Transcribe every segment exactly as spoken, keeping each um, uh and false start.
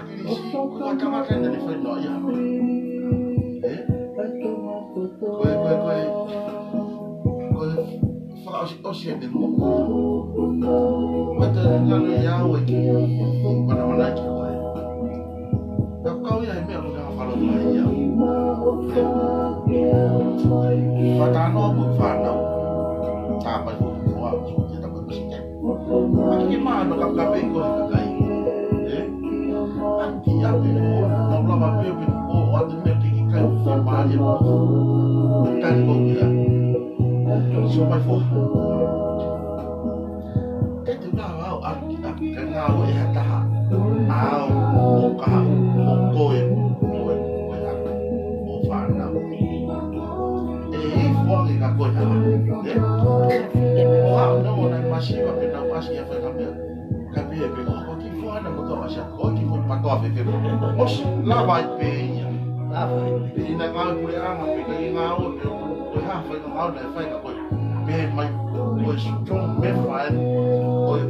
ʻAkilisi, ko e tangata naʻe fai noa ia. Ē? Ko e, ko e, ko e, ko e fakaʻosiʻosi ʻene moʻui. Ko e taha ngalo ia ʻo e kiʻi manamana ki koe. Ka kau ia he meʻa ko e hanga ʻo fakaʻaloʻi ia. Fakatanoa mo e fānau. Tāpai ko e fua, ko e tāpai ko e sike. ʻAki ke mā no ka kape ko e kakai. Ē? ʻAki ʻapi ko, na lava pe pe ko, ʻo atu meʻa ke ke kai, ke mālie. Kai ko ia. So mai fo. Ke tu na au, ʻapi, ʻapi, ka ngalo e ha taha. Au, ʻo kaha, ʻo koe, koe, koe ʻapi, ʻo fānau. Ko e hā? ʻE? ʻO hā, ʻo nau ʻo nai masiva pe nau ʻasi ʻa e faʻahinga meʻa. Ka pehē pē, ʻo, ko e kiʻi foha ʻena mo tau ʻasi atu, ko e kiʻi foʻi patoa fefeka. ʻOsi, lava ai pē ia. Lava ai pē. Pea ʻi he ngāue puleʻanga, pe ko e ngāue, pe ko e hā faʻahinga ngāue naʻe fai ka ko e pehē mai, ko e strong member ʻeni, ko e,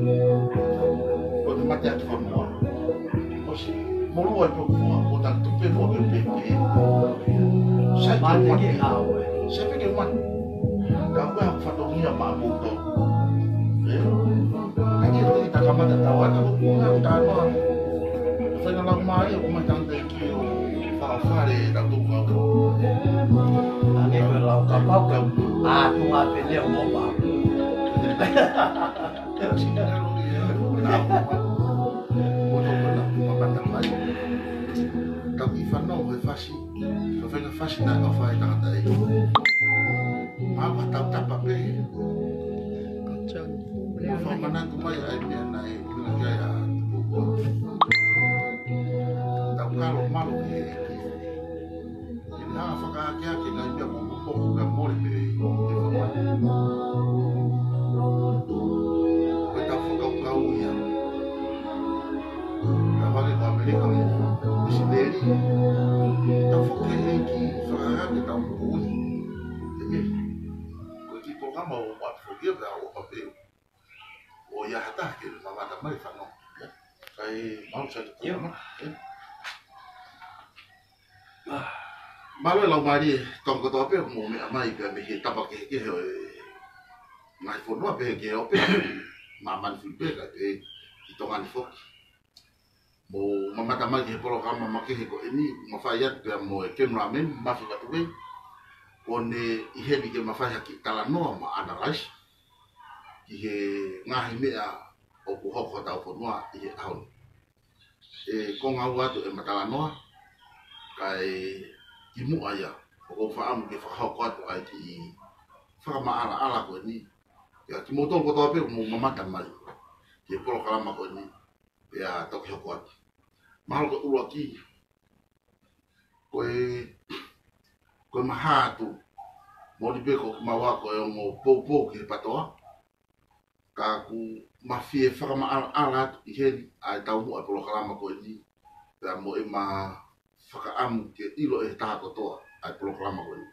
ko e mateaki fonua. ʻOsi, molu ai pē ʻo kua, ko e tau tupe mo e pepe. Sai ke mate. Sai pē ke mate. Ka ko e hā fatongia maʻa moutolu. ʻE? Ka ke tui takamata tau ata ko kua na uta noa. Fai na lau mai, ʻo mai tante ki o fa fale tau tuka. Ange ko e lau kapau ka. A, tu ma pele o mo pa. Tau ʻi fano he fasi, ka fai na fasi na ka fai tangata e. Ma ka tau tapa pē. Ka fai manatu mai ai meʻa na e, ina kai a tuku. Tau kalo malo he eki. Ke ne hanga fakaakeake ngaahi meʻa kuo mole pē ʻi he fakamoʻoni. Ko e tau fakakaukau ia. Ka hake ko ʻAmelika mo ʻIsileli. Tau fakaʻeiki fakaakeake tau moʻui. ʻE, ko e kiʻi polokalama ʻo ʻapi foki ia pea ʻo papeu. ʻO ia hata ke mamata mai fano. Kai mau sa ke tama. Mālō e laumālie Tonga kotoa pē mo meʻa mai pea mei he tapa kehekehe ʻo e ngaahi fonua pehē ki he ʻope. Māmani Filipe kae pehē ki Tonga ni foki. Mo mamata mai ki he polokalama makehe ko eni, ma fai atu pea mo e cameraman, Mafi Katuvei. Ko ʻene ʻi heni ke ma fai ha kiʻi talanoa ma analyze ki he ngaahi meʻa ʻoku hoko hotau fonua ʻi he ʻaho ni. ʻE konga ua atu ʻema talanoa, kae kimuʻa ia, ʻoku ou fakaʻamu ke fakahoko atu ai kiʻi fakamaʻalaʻala ko eni. Pea kimoutolu kotoa pē ʻoku mou mamata mai ki he polokalama ko eni, pea toki hoko atu. Mahalo ko e ʻuluaki, ko e, ko e maha atu, moʻoni pē ko kimaua ko e ongo poupou ki he patoa, ka ʻoku ma fie fakamaʻalaʻala atu ʻi heni ʻa e taumuʻa e polokalama ko eni, pea mo ʻema fakaʻamu ke ʻilo ʻe he taha kotoa ʻa e polokalama ko eni.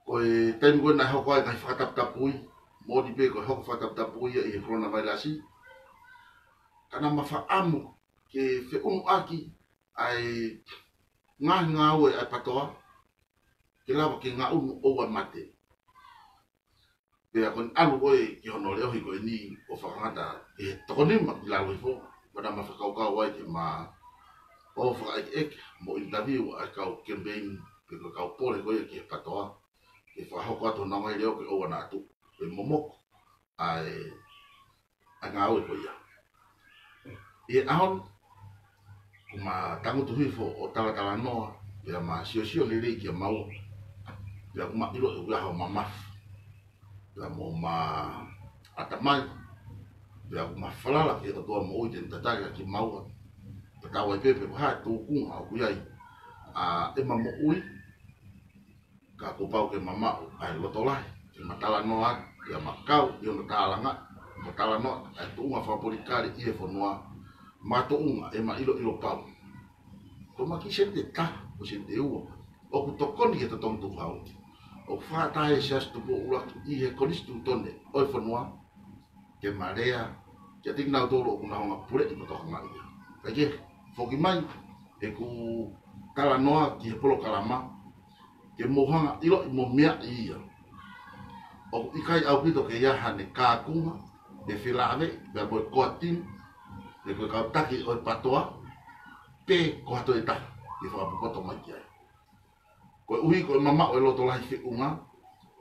Ko e taimi ko ē naʻe hoko ai e ngaahi fakataputapui, moʻoni pē ko e hoko fakataputapui ia ʻi he kolonavailasi. Ka naʻa ma fakaʻamu ke feʻunuʻaki ʻa e ngaahi ngāue ʻa e patoa, ke lava ke ngaʻunu ʻoua mate. Pea ko ʻene ʻalu ko ē ki hono leʻohi ko eni ʻo fakangata ʻi he toko nima ki lalo hifo, pea naʻa ma fakakaukau ai ke ma ō fakaʻekeʻeke mo interview ʻa e kau campaign, pe ko e kau pole ko ia ki he patoa, ke fakahoko atu honau ngaahi leʻo ke ʻoua naʻa tuʻu, pe momoko ʻa e, ʻa e ngāue ko ia. ʻI he ʻaho ni, ʻoku ma tangutu hifo ʻo talatalanoa, pea ma siosio lelei kia maua, pea ʻoku ma ʻilo ʻoku ʻi ai haʻo mamafa, pea mo homa ʻatamai, pea ʻoku ma falala ki he ʻOtua moʻui te ne tataki ʻaki kimaua, tatau ai pē pe ko e hā e tūkunga ʻoku ʻi ai ʻa ʻema moʻui, ka kuo pau ke ma maʻu ʻa e loto lahi ke ma talanoa atu, pea ma kau ʻi hono tālangaʻi mo talanoaʻi ʻa e tuʻunga fakapolitikale ʻi he fonua, makatuʻunga ʻema ʻiloʻilo pau. Ko ʻema kiʻi sēniti ʻe taha, ko e sēniti ʻe ua, ʻoku tokoni ki he totongi tukuhau, ʻoku fakaʻatā ʻe he Siasi Tupou ʻUluaki ʻi he konisitūtone ʻo e fonua ke ma lea kiate kinautolu ʻoku nau hanga ʻo puleʻi mo tokangaʻi ia. Kae kehe, foki mai ʻeku talanoa ki he polokalama, ke mou hanga ʻo ʻiloʻi mo meaʻi ia. ʻOku ʻikai ʻaupito ke ʻi ai haʻane kākunga ʻe felāveʻi pea mo e core team, pe ko e kau taki ʻo e patoa, pe ko ha toe taha ke fakapopoto mai ki ai. Koeʻuhi ko ʻema maʻu e loto lahi feʻunga,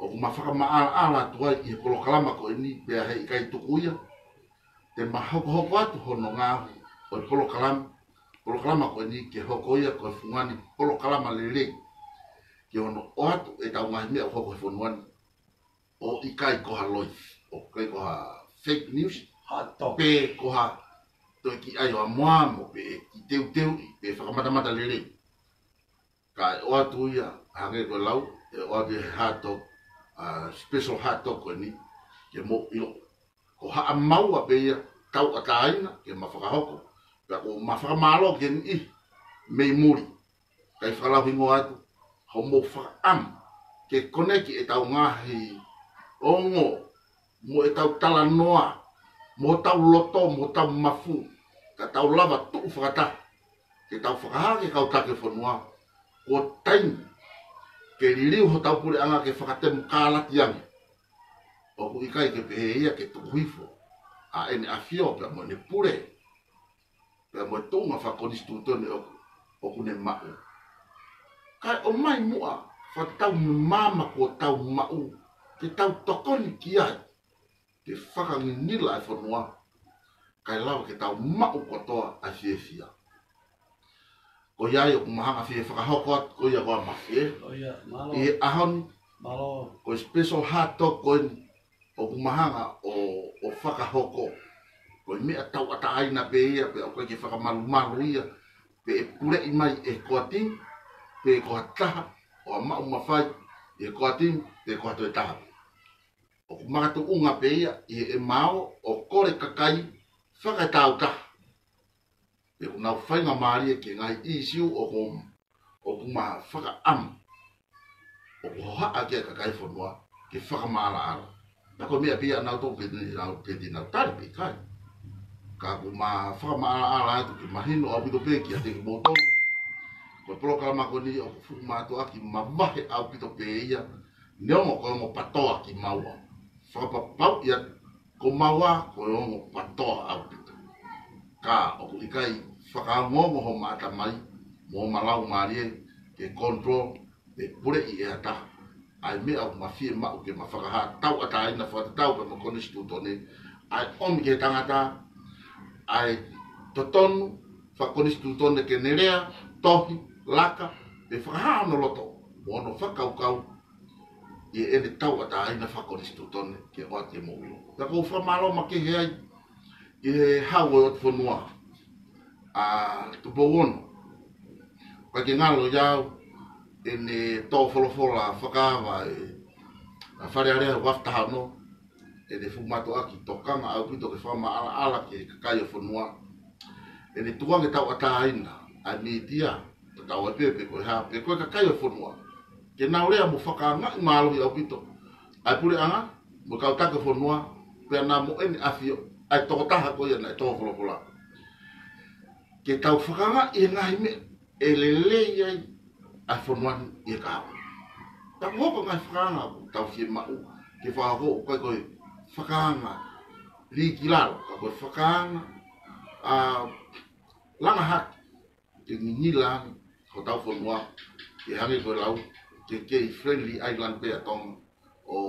ʻoku ma fakamaʻalaʻala atu ai ʻi he polokalama ko eni, pea heʻikai tuku ia, te ma hokohoko atu hono ngaohi ʻo e polokalama, polokalama ko eni ke hoko ia ko e fungani polokalama lelei ki hono ʻoatu ʻetau ngaahi meʻa ʻoku hoko he fonua ni, ʻo ʻikai ko ha loifi, ʻo ʻikai ko ha fake news, pe ko ha toe kiʻi ʻai ʻo amoamo pe kiʻi teuteuʻi pe fakamatamata lelei. Kae ʻoatu ia, hangē ko e lau, ʻe ʻoatu ia he hard talk, ʻa e special hot dog ko eni, ke mou ʻilo. Ko haʻa maua pē ia tauʻatāina ke ma fakahoko. Pea ko ma fakamālō ki he niʻihi mei muli. Kae fakalau hingoa atu, hoʻomou fakaʻamu ke koneki ʻetau ngaahi ongo, mo ʻetau talanoa, mo hotau loto, mo hotau mafu, ka tau lava tuʻu fakataha, ke tau fakahā ki he kau taki fonua, kuo taimi ke liliu hotau puleʻanga ke fakatemokalati ange. ʻOku ʻikai ke pehē ia ke tuku hifo ʻa ʻEne ʻAfio pea mo ʻEne pule, pea mo e tuʻunga fakakonisitūtone ʻoku, ʻoku ne maʻu. Kae ʻomai muʻa, fakatau mo e maama kuo tau maʻu, ke tau tokoni ki ai, ke fakangingila e fonua, kae lava ke tau maʻu kotoa ʻa e fiefia. Ko ia ai ʻoku ma hanga fie fakahoko atu, ko ia ko ā Mafi ē. Ko ia, mālō. ʻI he ʻaho ni, mālō. Ko e special hot dog ko eni, ʻoku ma hanga ʻo, ʻo fakahoko. Ko e meʻa tauʻatāina pē ia, pea ʻoku ʻikai ke fakamalumalu ia, pe ʻe puleʻi mai ʻe he core team, pe ko ha taha ʻo ha maʻu mafai ʻi he core team, pe ko ha toe taha. ʻOku makatuʻunga pē ia ʻi he ʻemau ʻo kole kakai fakatāutaha. Pea ʻoku nau faingamālie ki he ngaahi ʻīsiu ʻoku, ʻoku ma fakaʻamu ʻoku hohaʻa ki ai e kakai fonua ke fakamaʻalaʻala. Pea ko e meʻa pē ia ʻanautolu ke ne nau, ke ne nau tali pe ʻikai. Ka ʻoku ma fakamaʻalaʻala atu ke mahino ʻaupito pē kiate kimoutolu. Ko e polokalama ko eni ʻoku fuʻu mātuʻaki mavahe ʻaupito pē ia, neongo ko e ongo patoa kimaua. Fakapapauʻi atu, ko maua ko e ongo patoa ʻaupito. Ka ʻoku ʻikai fakaongoongo homa ʻatamai mo homa laumālie ke control pe puleʻi ʻe ha taha ʻa e meʻa ʻoku ma fiemaʻu ke ma fakahā tauʻatāina fakatatau pea mo e konisitūtone, ʻa e ʻomi ki he tangata ʻa e totonu fakakonisitūtone ke ne lea, tohi, laka, pe fakahā hono loto mo hono fakakaukau ʻi heʻene tauʻatāina fakakonisitūtone ke ʻoatu ke mou ʻilo. Pea ʻoku ou fakamālō makehe ai ki he Hau ʻo e ʻOtu Fonua, ʻa Tupou Ono. Pea ʻikai ke ngalo ia au ʻene tō folofola fakaava ʻe, ʻa Fale Alea ʻo e ua afe taha ono, ʻene fuʻu mātuʻaki tokanga ʻaupito ke fakamaʻalaʻala ki he kakai ʻo e fonua. ʻEne tukuange tauʻatāina ʻa e mītia, tatau ai pē pe ko e hā, pe ko e kakai ʻo e fonua, ke nau lea mo fakaangaʻi mālohi ʻaupito ʻa e puleʻanga mo e kau taki ʻo e fonua, pea naʻa mo ʻEne ʻAfio, ʻa e tokotaha ko ia naʻe tō folofola, ke tau fakaangaʻi e ngaahi meʻa ʻe lelei ai ʻa e fonua ni ʻi he kahaʻu. Ka ʻoku hoko e ngaahi fakaanga ʻoku tau fiemaʻu ke fakahoko, ʻoku ʻikai ko e fakaanga lī ki lalo, ka ko e fakaanga, ʻa, langa hake, ke ngingila ange hotau fonua ke hangē ko e lau, ke kei friendly island pē ʻa Tonga, ʻo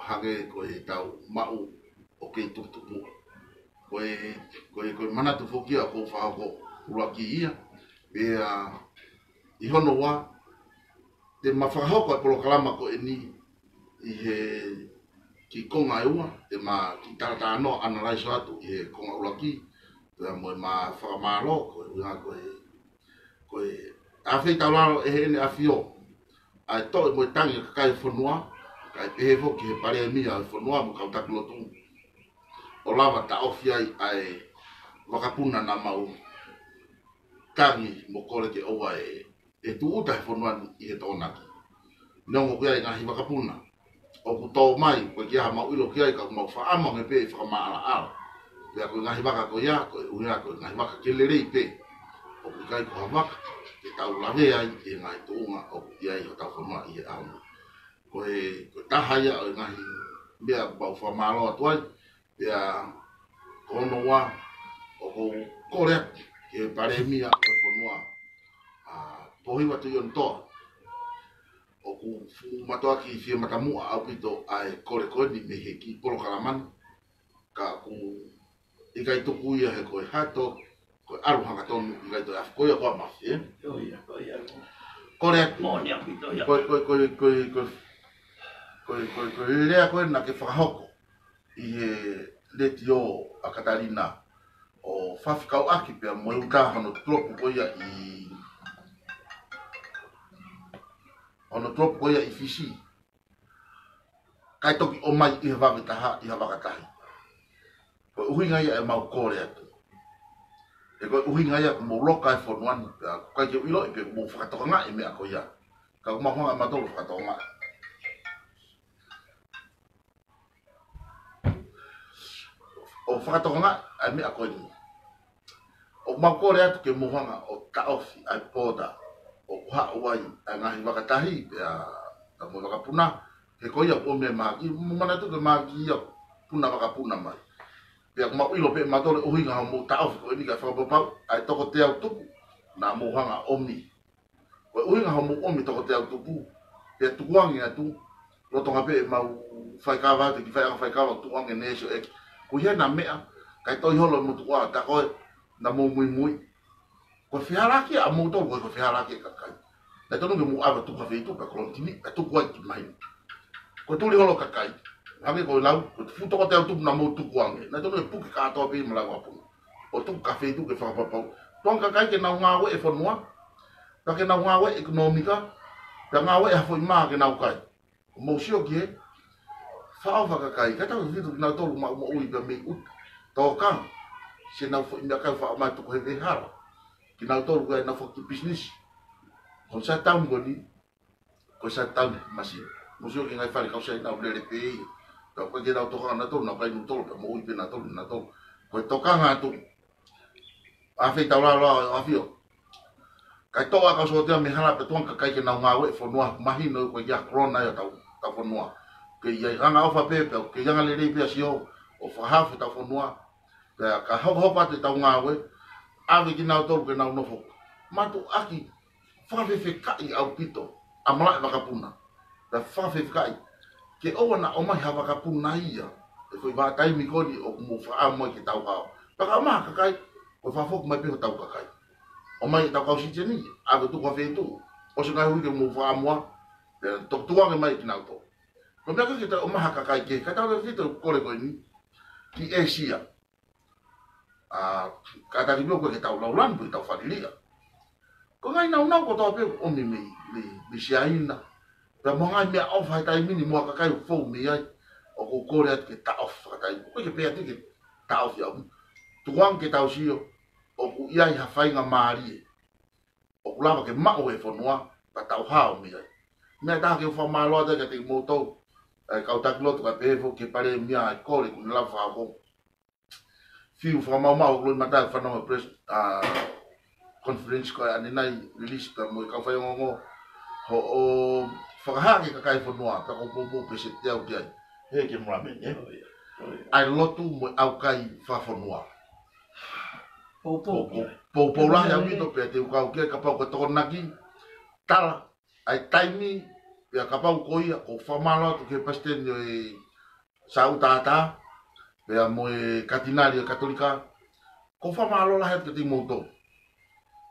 hangē ko ʻetau maʻu ʻoku kei tuputupu. Ko e, ko e, ko e manatu foki ia ʻoku ou fakahoko, ʻuluaki ia, pea ʻi hono ua, te ma fakahoko e polokalama ko eni ʻi he kiʻi konga ʻe ua, te ma kiʻi talatalanoa, analyze atu ʻi he konga ʻuluaki, pea mo e ma fakamālō, ko e ʻuhinga ko e, ko e ʻafeitaulalo ʻe heʻene ʻafio ʻa e toʻe mo e tangi ʻa e kakai ʻo e fonua, kae pehē foki ki he palēmia ʻo e fonua mo e kau taki lotu, ʻo lava taʻofi ai ʻa e vakapuna naʻa mau tangi mo kole ke ʻoua ʻe, ʻe tūʻuta he fonua ni ʻi he Tokonaki. Neongo ʻoku ʻi ai e ngaahi vakapuna ʻoku tō mai, ʻoku ʻikai ke ʻi ai haʻamau ʻilo ki ai, ka ʻoku mau fakaʻamu ange pē ʻe fakamaʻalaʻala. Pea ko e ngaahi vaka ko ia, ko e ʻuhinga ko e ngaahi vaka ke lelei pē. ʻOku ʻikai ko ha vaka ke tau lavea ai ʻi he ngaahi tuʻunga ʻoku ʻi ai hotau fonua ʻi he ʻaho ni. Ko e, ko e taha ia ʻo e ngaahi meʻa ʻoku mau fakamālō atu ai, pea ko hono ua, ʻoku ou kole atu ki he palēmia ʻo e fonua, ʻa Pōhiva Tuʻionetoa. ʻOku fuʻu mātuʻaki fie matamuʻa ʻaupito ʻa e kole ko eni mei he kiʻi polokalama ni, ka ʻoku ʻikai tuku ia he ko e hot dog, ko e ʻalu hangatonu, ʻikai toe ʻafu, ko ia ko ā Mafi, ē? Ko ia, ko ia. Kole atu. Moʻoni ʻaupito ia. Ko e, ko e, ko e, ko e, ko e, ko e, ko e, ko e lea ko ē naʻa ke fakahoko ʻi he letiō ʻa Katalina ʻo fakafekauʻaki pea mo e uta hono tulopu ko ia ʻi, hono tulopu ko ia ʻi Fisi. kae toki ʻomai ʻi he vave taha, ʻi ha vaka tahi. Ko e ʻuhinga ia ʻemau kole atu. He ko e ʻuhinga ia ʻoku mou loka e fonua ni, pea ʻoku ʻikai ke u ʻiloʻi pe ʻoku mou fakatokangaʻi e meʻa ko ia. Ka ʻoku mau hanga ʻe mautolu ʻo fakatokangaʻi. ʻO fakatokangaʻi ʻa e meʻa ko eni. ʻOku mau kole atu ke mou hanga ʻo taʻofi ʻa e pōta ʻoku haʻu ai ʻa e ngaahi vaka tahi, pea, pea mo e vakapuna, he ko ia ʻoku ʻomi e mahaki, mou manatu ki he mahaki ia puna vakapuna mai. Pea ʻoku mau ʻilo pē ʻe mautolu e ʻuhinga hoʻomou taʻofi ko eni kae fakapapauʻi ʻa e toko teau tupu naʻa mou hanga ʻomi. Ko e ʻuhinga hoʻomou ʻomi toko teau tupu, pea tukuange atu, lolotonga pē ʻemau faikava atu, ki faiʻanga faikava tukuange ne sio ʻe. Ko ia naʻa meʻa, kae toe holo mo tuʻa, tā ko ē, naʻa mou muimui. Ko e fehālaaki ʻa moutolu, ko e fehālaaki e kakai. Naʻe tonu ke mou ʻave tuku ha feituʻu, pea kolonitini, pea tuku ai ki mahino. Ko e tuli holo kakai. Hangē ko e lau, ko e fuʻu toko teau tupu naʻa mou tukuange. Naʻe tonu ke puke kātoa pē ʻi he malaʻe vakapuna. ʻO tuku ki ha feituʻu ke fakapapauʻi. Tukuange kakai ke nau ngāueʻi e fonua, pea ke nau ngāueʻi e ʻekonōmika, pea ngāueʻi ha foʻi mā ke nau kai. Mou sio ki he fakaʻofa kakai, kae tautefito kinautolu maʻu moʻui pea mei ʻuta. Tokanga, siʻenau foʻi meʻakai faʻo mai tuku he veʻe hala. Kinautolu ko ē ʻenau foki pisinisi. Ko e shutdown ko eni, ko e shutdown masiva. Mou sio ki he ngaahi fale kau Siaina ʻoku lele pē ia. Pea ʻoku ʻikai ke nau tokanga nautolu, nau kai nautolu, pea moʻui pē nautolu, nautolu. Ko e tokanga atu. ʻAfio, tau lalo ʻo ʻafio. Kae toʻo ʻa e kau sōtia mei hala pea tukuange kakai ke nau ngāueʻi e fonua, mahino ko e ʻa e kolona ia ʻetau, ʻetau fonua. Ke ʻi ai e angaʻofa pē, pea ke ʻi ai e angalelei pē ʻa e sio, ʻo fakahaofi ʻetau fonua. Pea ka hokohoko atu ʻetau ngāue, ʻave kinautolu ke nau nofo. Mātuʻaki, fakafefekaʻi ʻaupito ʻa e malaʻe vakapuna. Pea fakafefekaʻi. Ke ʻoua naʻa ʻomai ha vakapuna ia. ʻI he foʻi vahaʻa taimi ko eni ʻoku mou fakaʻamu ai ke tau hao. Pea ka ʻomai ha kakai, ko e fakafoki mai pē hotau kakai. ʻOmai ʻetau kau siteni, ʻave tuku ki ha feituʻu. ʻOsi e ngaahi uike mou fakaʻamu ai, pea toki tukuange mai kinautolu. Ko e meʻa ke tau ʻomai ha kakai kehe, kae tautefito e kole ko eni, ki ʻĒsia. ʻA, kātaki pē ʻoku ʻikai ke tau laulanu pe tau fāliliʻa. Ko e ngaahi nāunau kotoa pē ʻoku ʻomi mei, mei, mei Siaina. Pea mo e ngaahi meʻaʻofa he taimi ni mo e kakai ʻoku fou mei ai. ʻOku ou kole atu ke taʻofi fakataimi. ʻOku ʻikai ke pehē atu ke taʻofi au. Tukuange ke tau sio, ʻoku ʻi ai ha faingamālie ʻoku lava ke maʻu ʻe he fonua, pea tau hao mei ai. Meʻa ʻe taha ke u fakamālō atu ai kiate kimoutolu, ʻa e kau taki lotu kae pehē foki ki he Palēmia ʻa e kole kuo ne lava fakahoko. Fiu fakamaumau ʻoku loʻimata e fanongo press, ʻa, conference ko ē ʻanenai, release pea mo e kau faiongoongo. Hoʻo fakahā ki he kakai e fonua, pea ʻoku ou poupou pē setiau ki ai. He ke mula meni, ē? ʻA e lotu mo e ʻaukai fakafonua. Poupou ki ai. Poupou lahi ʻaupito pea te u kau ki ai kapau ko e Tokonaki. Tala, ʻa e taimi, pea kapau ko ia, ʻoku ou fakamālō atu ki he palesiteni ʻo e Sāutātā, pea mo e Katinali ʻo e Katolika, ʻoku ou fakamālō lahi atu kiate kimoutolu.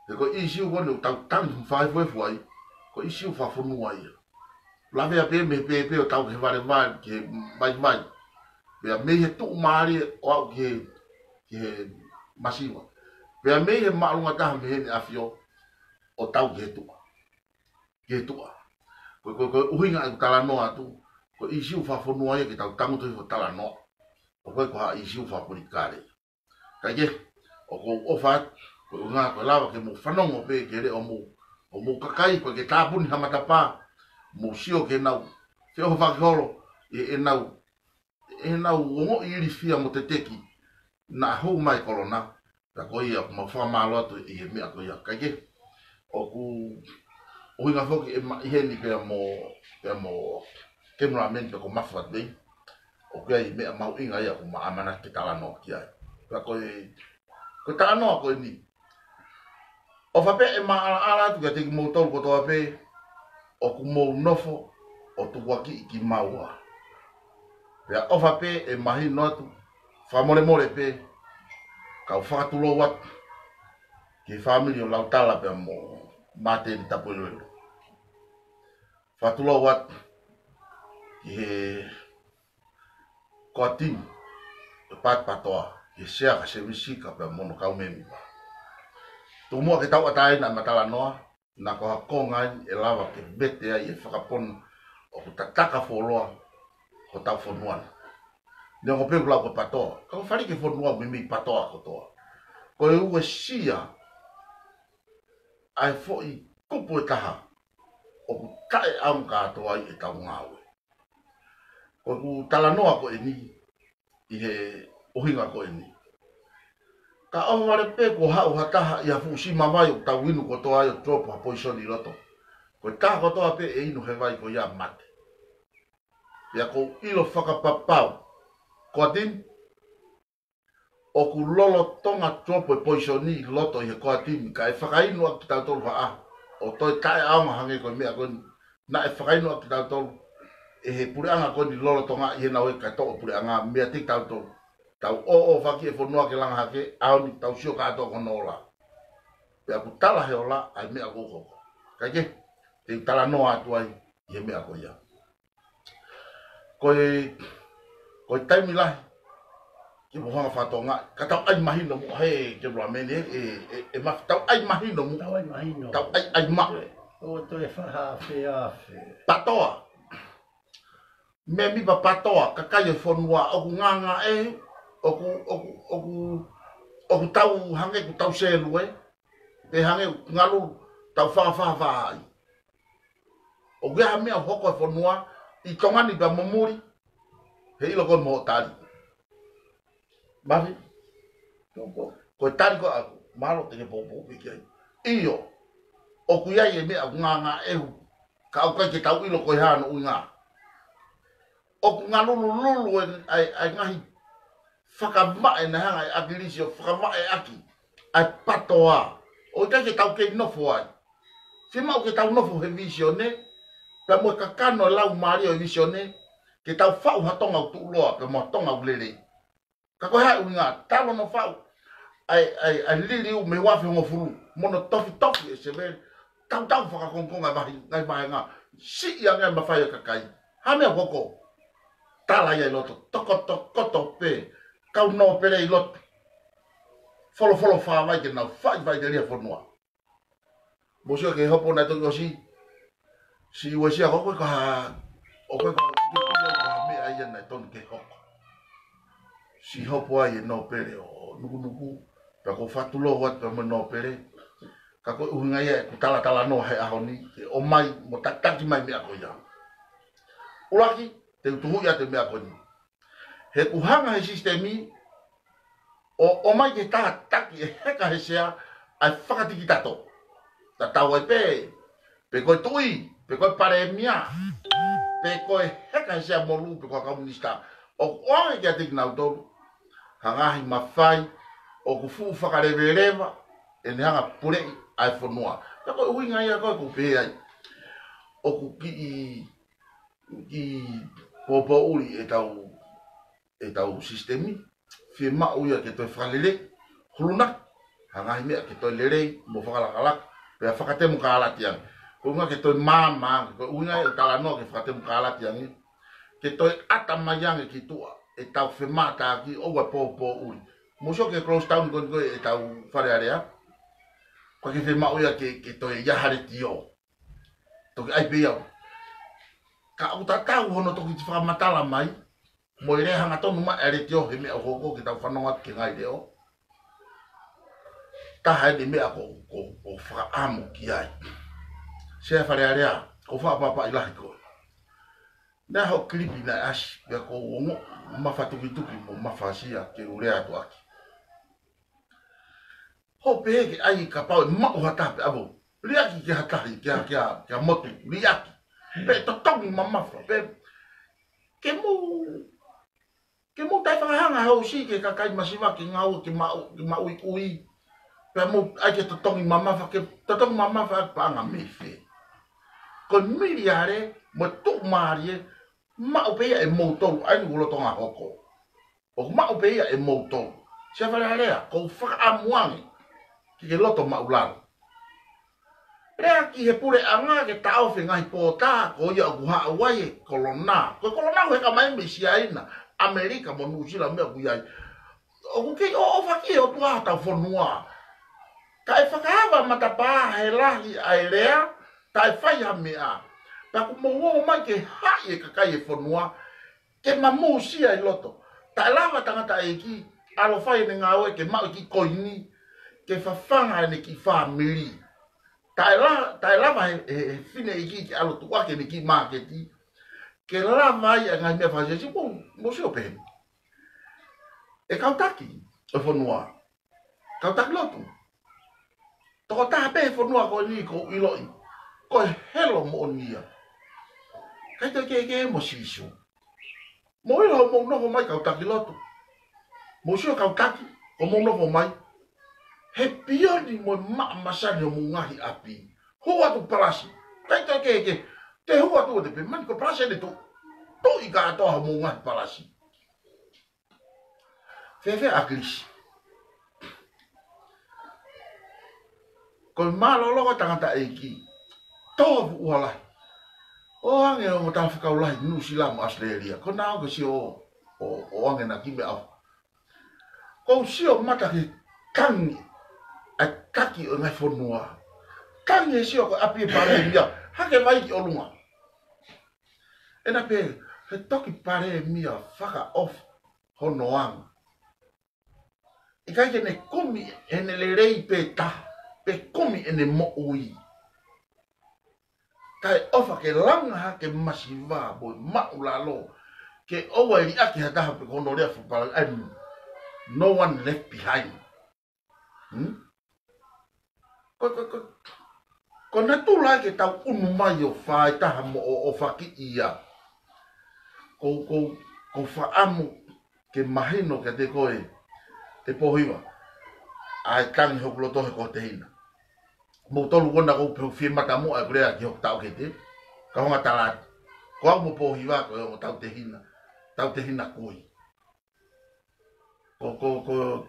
He ko e ʻīsiu ko eni ʻoku tau tangi mo fakaefuefu ai, ko e ʻīsiu fakafonua ia. Lavea pē mei he pēpē ʻo tau ki he valevale, ki he vaivai. Pea mei he tuʻumālie ʻo aʻu ki he, ki he masiva. Pea mei he māʻolunga taha mei heni ʻAfio ʻo tau ki he tuʻa. Ki he tuʻa. Ko, ko, ko e ʻuhinga ʻeku talanoa atu, ko e ʻīsiu fakafonua ia ke tau tangutu hifo ʻo talanoa. ʻOku ʻikai ko ha ʻīsiu fakapolitikale. Kae kehe, ʻoku ou ʻofa atu, ko e ʻuhinga ko e lava ke mou fanongo pē ki he leʻo ʻo homou, homou kakai, ʻoku ʻikai ke tāpuni ha matapā, mou sio ki heʻenau feʻofaʻaki holo, ʻi heʻenau, ʻenau ongoʻi ilifia mo teteki, naʻa hū mai e kolona, pea ko ia ʻoku mau fakamālō atu ʻi he meʻa ko ia. Kae kehe, ʻoku ʻuhinga foki ʻema ʻi heni pea mo, pea mo Kemulamen pea ko Mafuatei. ʻOku ʻi ai e meʻa mahuʻinga ia ʻoku ma ʻamanaki ke talanoa ki ai. Pea ko e, ko e talanoa ko eni. ʻOfa pē ʻema ʻalaʻala atu kiate kimoutolu kotoa pē, ʻoku mou nofo ʻo tukuakiʻi kimaua. Pea ʻofa pē ʻe mahino atu, fakamolemole pē, kau fakatulou atu ki he fāmili ʻo Lautala pea mo Māteni Tapueloelo. Fakatulou atu ki he core team ʻo e Patipatoa, ki he Sea ka Semisika pea mo hono kau mēmipa. Tuku muʻa ke tauʻatāina ʻema talanoa, naʻa ko ha konga ia ʻe lava ke vete ai e fakapona ʻoku tataka fuoloa, ko hotau fonua na. Neongo pē ʻoku lau ko e PATOA, ka ko e fale ki he fonua ʻoku meimei PATOA kotoa. Ko e uesia ʻa e foʻi kupu ʻe taha ʻoku taʻeʻaonga kātoa ai ʻetau ngāue. Ko ʻeku talanoa ko eni ʻi he ʻuhinga ko eni. Ka ʻohovale pē kuo haʻu ha taha ʻi ha fuʻu sima vai ʻoku tau inu kotoa ai ʻo drop ha poison ʻi loto, ko e taha kotoa pē ʻe inu he vai ko ia mate. Pea ʻoku ou ʻilo fakapapau, ko e timi ʻoku lolotonga drop e poison ʻi loto ʻi he ko e timi, kae fakainu ʻaki kitautolu ha ʻaho, ʻo toe taʻeʻaonga hangē ko e meʻa ko eni naʻe fakainu ʻaki kitautolu ʻe he puleʻanga ko eni lolotonga ʻi heʻenau ʻai kae toʻo puleʻanga meiate kitautolu. Tau ō ʻo faki e fonua ke langa hake, ʻaho ni tau sio kātoa ki hono ola. Pea ʻoku tala he ola ʻa e meʻa ʻoku hoko. Kae kehe, te u talanoa atu ai ʻi he meʻa ko ia. Ko e, ko e taimi lahi ke mo hanga ʻo fakatokangaʻi, ka tau ʻai mahino muʻa he, ke mo lamene, ʻe, ʻe, ʻe ma-, tau ʻai mahino muʻa. Tau ʻai mahino. Tau ʻai, ʻai ma. ʻO toe faha afe afe. PATOA. Mēmipa PATOA, kakai e fonua, ʻoku ngāngāʻehu, ʻoku, ʻoku, ʻoku, ʻoku tau hangē ʻoku tau sēlue, pe hangē ʻoku ngalulu, tau fakafahafaha ai. ʻOku ʻi ai ha meʻa ʻoku hoko he fonua, ʻi Tonga ni pea mo muli, he ʻilo koe mo hoʻo tali. Mafi? Ko, ko, ko e tali ko ē ʻaku, mālō te ke poupou pē ki ai. ʻIo, ʻoku ʻi ai e meʻa ʻoku ngāngāʻehu, ka ʻoku ʻikai ke tau ʻilo ko e hā hono ʻuhinga. ʻOku ngalulululu e, ʻa e, ʻa e ngaahi fakavaʻe naʻe hanga ʻe ʻAkilisi ʻo fakavaʻe ʻaki ʻa e PATOA. ʻOku ʻikai ke tau kei nofo ai. Fiemaʻu ke tau nofo he vīsone, pea mo e kakano e laumālie ʻo e vīsone, ke tau faʻu ha Tonga ʻoku tuʻuloa, pea mo ha Tonga ʻoku lelei. Ka ko e hā e ʻuhinga, tau ō ʻo faʻu ʻa e, ʻa e, ʻa e liliu mei he uafe hongofulu, mo hono tofitofi e sevele, tautau fakakongokonga e vahi, ngaahi vāhenga, siʻi ange e mafai ʻo e kakai. Hā e meʻa ʻoku hoko? Tala ia ʻi loto, tokotokoto pē, kau nōpele ʻi loto. Folofola fakavai ke nau faʻifaʻiteliha e fonua. Mou sio ki he hopo naʻe toki ʻosi. Siʻi uesia ko ē ko ha, ʻoku ʻikai ko ha, ko ha meʻa ia naʻe tonu ke hoko. Siʻi hopo ai e nōpele ʻo nukunuku, pea ʻoku ou fakatulou atu pea mo e nōpele. Ka ko e ʻuhinga ia ʻeku talatalanoa he ʻaho ni, ke ʻomai mo takitaki mai e meʻa ko ia. ʻUluaki, te u tuhuʻi atu e meʻa ko eni. He ʻoku hanga he sisitemi ʻo, ʻomai ke tataki ʻe he heka he sea ʻa e fakatikitato. Tatau ai pē, pe ko e tuʻi, pe ko e palēmia, pe ko e heka he sea molu, pe ko ha kau minisitā. ʻOku ʻoange kiate kinautolu ha ngaahi mafai ʻoku fuʻu fakaleveleva ʻene hanga ʻo puleʻi ʻa e fonua. Ka ko e ʻuhinga ia ko ē ʻoku ou pehē ai, ʻoku kiʻi, kiʻi pōpōʻuli ʻetau ʻetau sisitemi, fiemaʻu ia ke toe fakalelei, hulunaki ha ngaahi meʻa ke toe lelei mo fakalakalaka, pea fakatemokālati ange. Ko e ʻuhinga ke toe maama ange, ko e ʻuhinga ia ʻeku talanoa ke fakatemokālati ange, ke toe ʻata mai ange ki tuʻa ʻetau femātaaki ʻoua ʻe pōpōʻuli. Mou sio ki he close down ko eni ko ē ʻetau Fale Alea, ko e ke fiemaʻu ia ke, ke toe ʻi ai ha letiō. Toki ʻai pē ia. Ka ʻoku tatau hono toki fakamatala mai, mo e lea hangatonu mai ʻa e letiō he meʻa ʻoku hoko ke tau fanongo atu ki he ngaahi leʻo. Taha eni e meʻa ʻoku, ʻoku, ʻoku ou fakaʻamu ki ai. Sea Fale Alea, ʻoku ou fakaʻapaʻapaʻi lahi koe. Naʻe haʻu e kilipi naʻe ʻasi, pea ʻoku ou ongoʻi mafatukituki mo mafasia ke u lea atu ʻaki. Hoʻo pehē ke ʻai kapau ʻe maʻu ha taha pē ʻapo. Liʻaki ki ha tahi, ki ha, ki ha, ki ha motu, liʻaki. Pe totongi mamafa, pe ke mou, ke mou taʻefakahanga he ʻosi ki he kakai masiva ke ngāue ke maʻu, ke maʻu ʻi ʻui. Pea mou ʻai ke totongi mamafa, ke totongi mamafa ʻaki paʻanga mei fē? Ko e miliare mo e tuʻumālie, maʻu pē ia ʻe moutolu, ʻa eni ʻoku lolotonga hoko. ʻOku maʻu pē ia ʻe moutolu. Sea Fale Alea, ʻoku ou fakaʻamu ange ke ke loto maʻulalo. Lea ki he puleʻanga ke taʻofi e ngaahi pōtā, ko ia ʻoku haʻu ai e kolona. Ko e kolona ʻoku heka mai mei Siaina, ʻAmelika mo Nuʻusila, meʻa ʻoku ʻi ai. ʻOku kei ʻoʻofa ki he ʻOtua hotau fonua. Taʻefakaava matapā he lahi ʻa e lea, taʻefai ha meʻa. Pea ʻoku mou ō mai ke haʻi e kakai e fonua, ke mamusia ʻi loto. Taʻe lava tangataʻeiki, ʻalu ʻo fai ʻene ngāue ke maʻu e kiʻi koini, ke fafanga ʻene kiʻi fāmili. Taʻe la-, taʻe lava he, he, he fineʻeiki ke ʻalu ʻo tuʻuaki ʻene kiʻi māketi, ke lava ai ʻa e ngaahi meʻa fakasiasi, mou, mou sio pē heni. ʻE kau taki ʻo e fonua, kau taki lotu. Tokotaha pē he fonua ko eni ʻoku ou ʻiloʻi ko e helo moʻoni ia. ʻIkai toe kehekehe mo Sīsū. Mou ʻilo hoʻomou nofo mai kau taki lotu. Mou sio kau taki, hoʻomou nofo mai. He pioni mo e maʻa masani homou ngaahi ʻapi. Hū atu palasi. ʻIkai toe kehekehe. Te hū atu ʻo te pehē mai ko e palasi ʻeni tu. Tuʻi kātoa homou ngaahi palasi. Fēfē ʻa Kilisi? Ko e mālōlō ʻo e tangataʻeiki. Tō fuʻu hala. ʻOange ʻo mo tau fekau lahi Nuʻusila mo ʻAositelēlia. Ko ena ʻoku sio ʻo, ʻo, ʻoange na ki me au. Ko u sio mata ki he tangi ʻa e taki ʻo e ngaahi fonua. Tangi he sio ko e ʻapi e palēmia. Hake mai ki ʻolunga. ʻEna pē, he toki palēmia fakaʻofa hono anga. ʻIkai ke ne kumi ʻene lelei pē taha, pe kumi ʻene moʻui. Kae ʻofa ke langa hake masiva mo e māʻulalo, ke ʻoua ʻe liʻaki ha taha pe ko hono lea fakapalagi, no one left behind. Hmm? Ko, ko, ko, ko natula ke tau ʻunu mai ʻo fai taha mo ʻo, ʻo fakaʻia. Ko, ko, ko fakaʻamu ke mahino kiate koe, ʻe Pōhiva, ʻa e tangi hoku loto he ko e tehina. Mou tolu kona kou pehē fie matamuʻa ʻeku lea ki hoku taʻokete, ka honga tala atu. Ko au mo Pōhiva, ko e ongo tautehina, tautehina kui. Ko, ko, ko,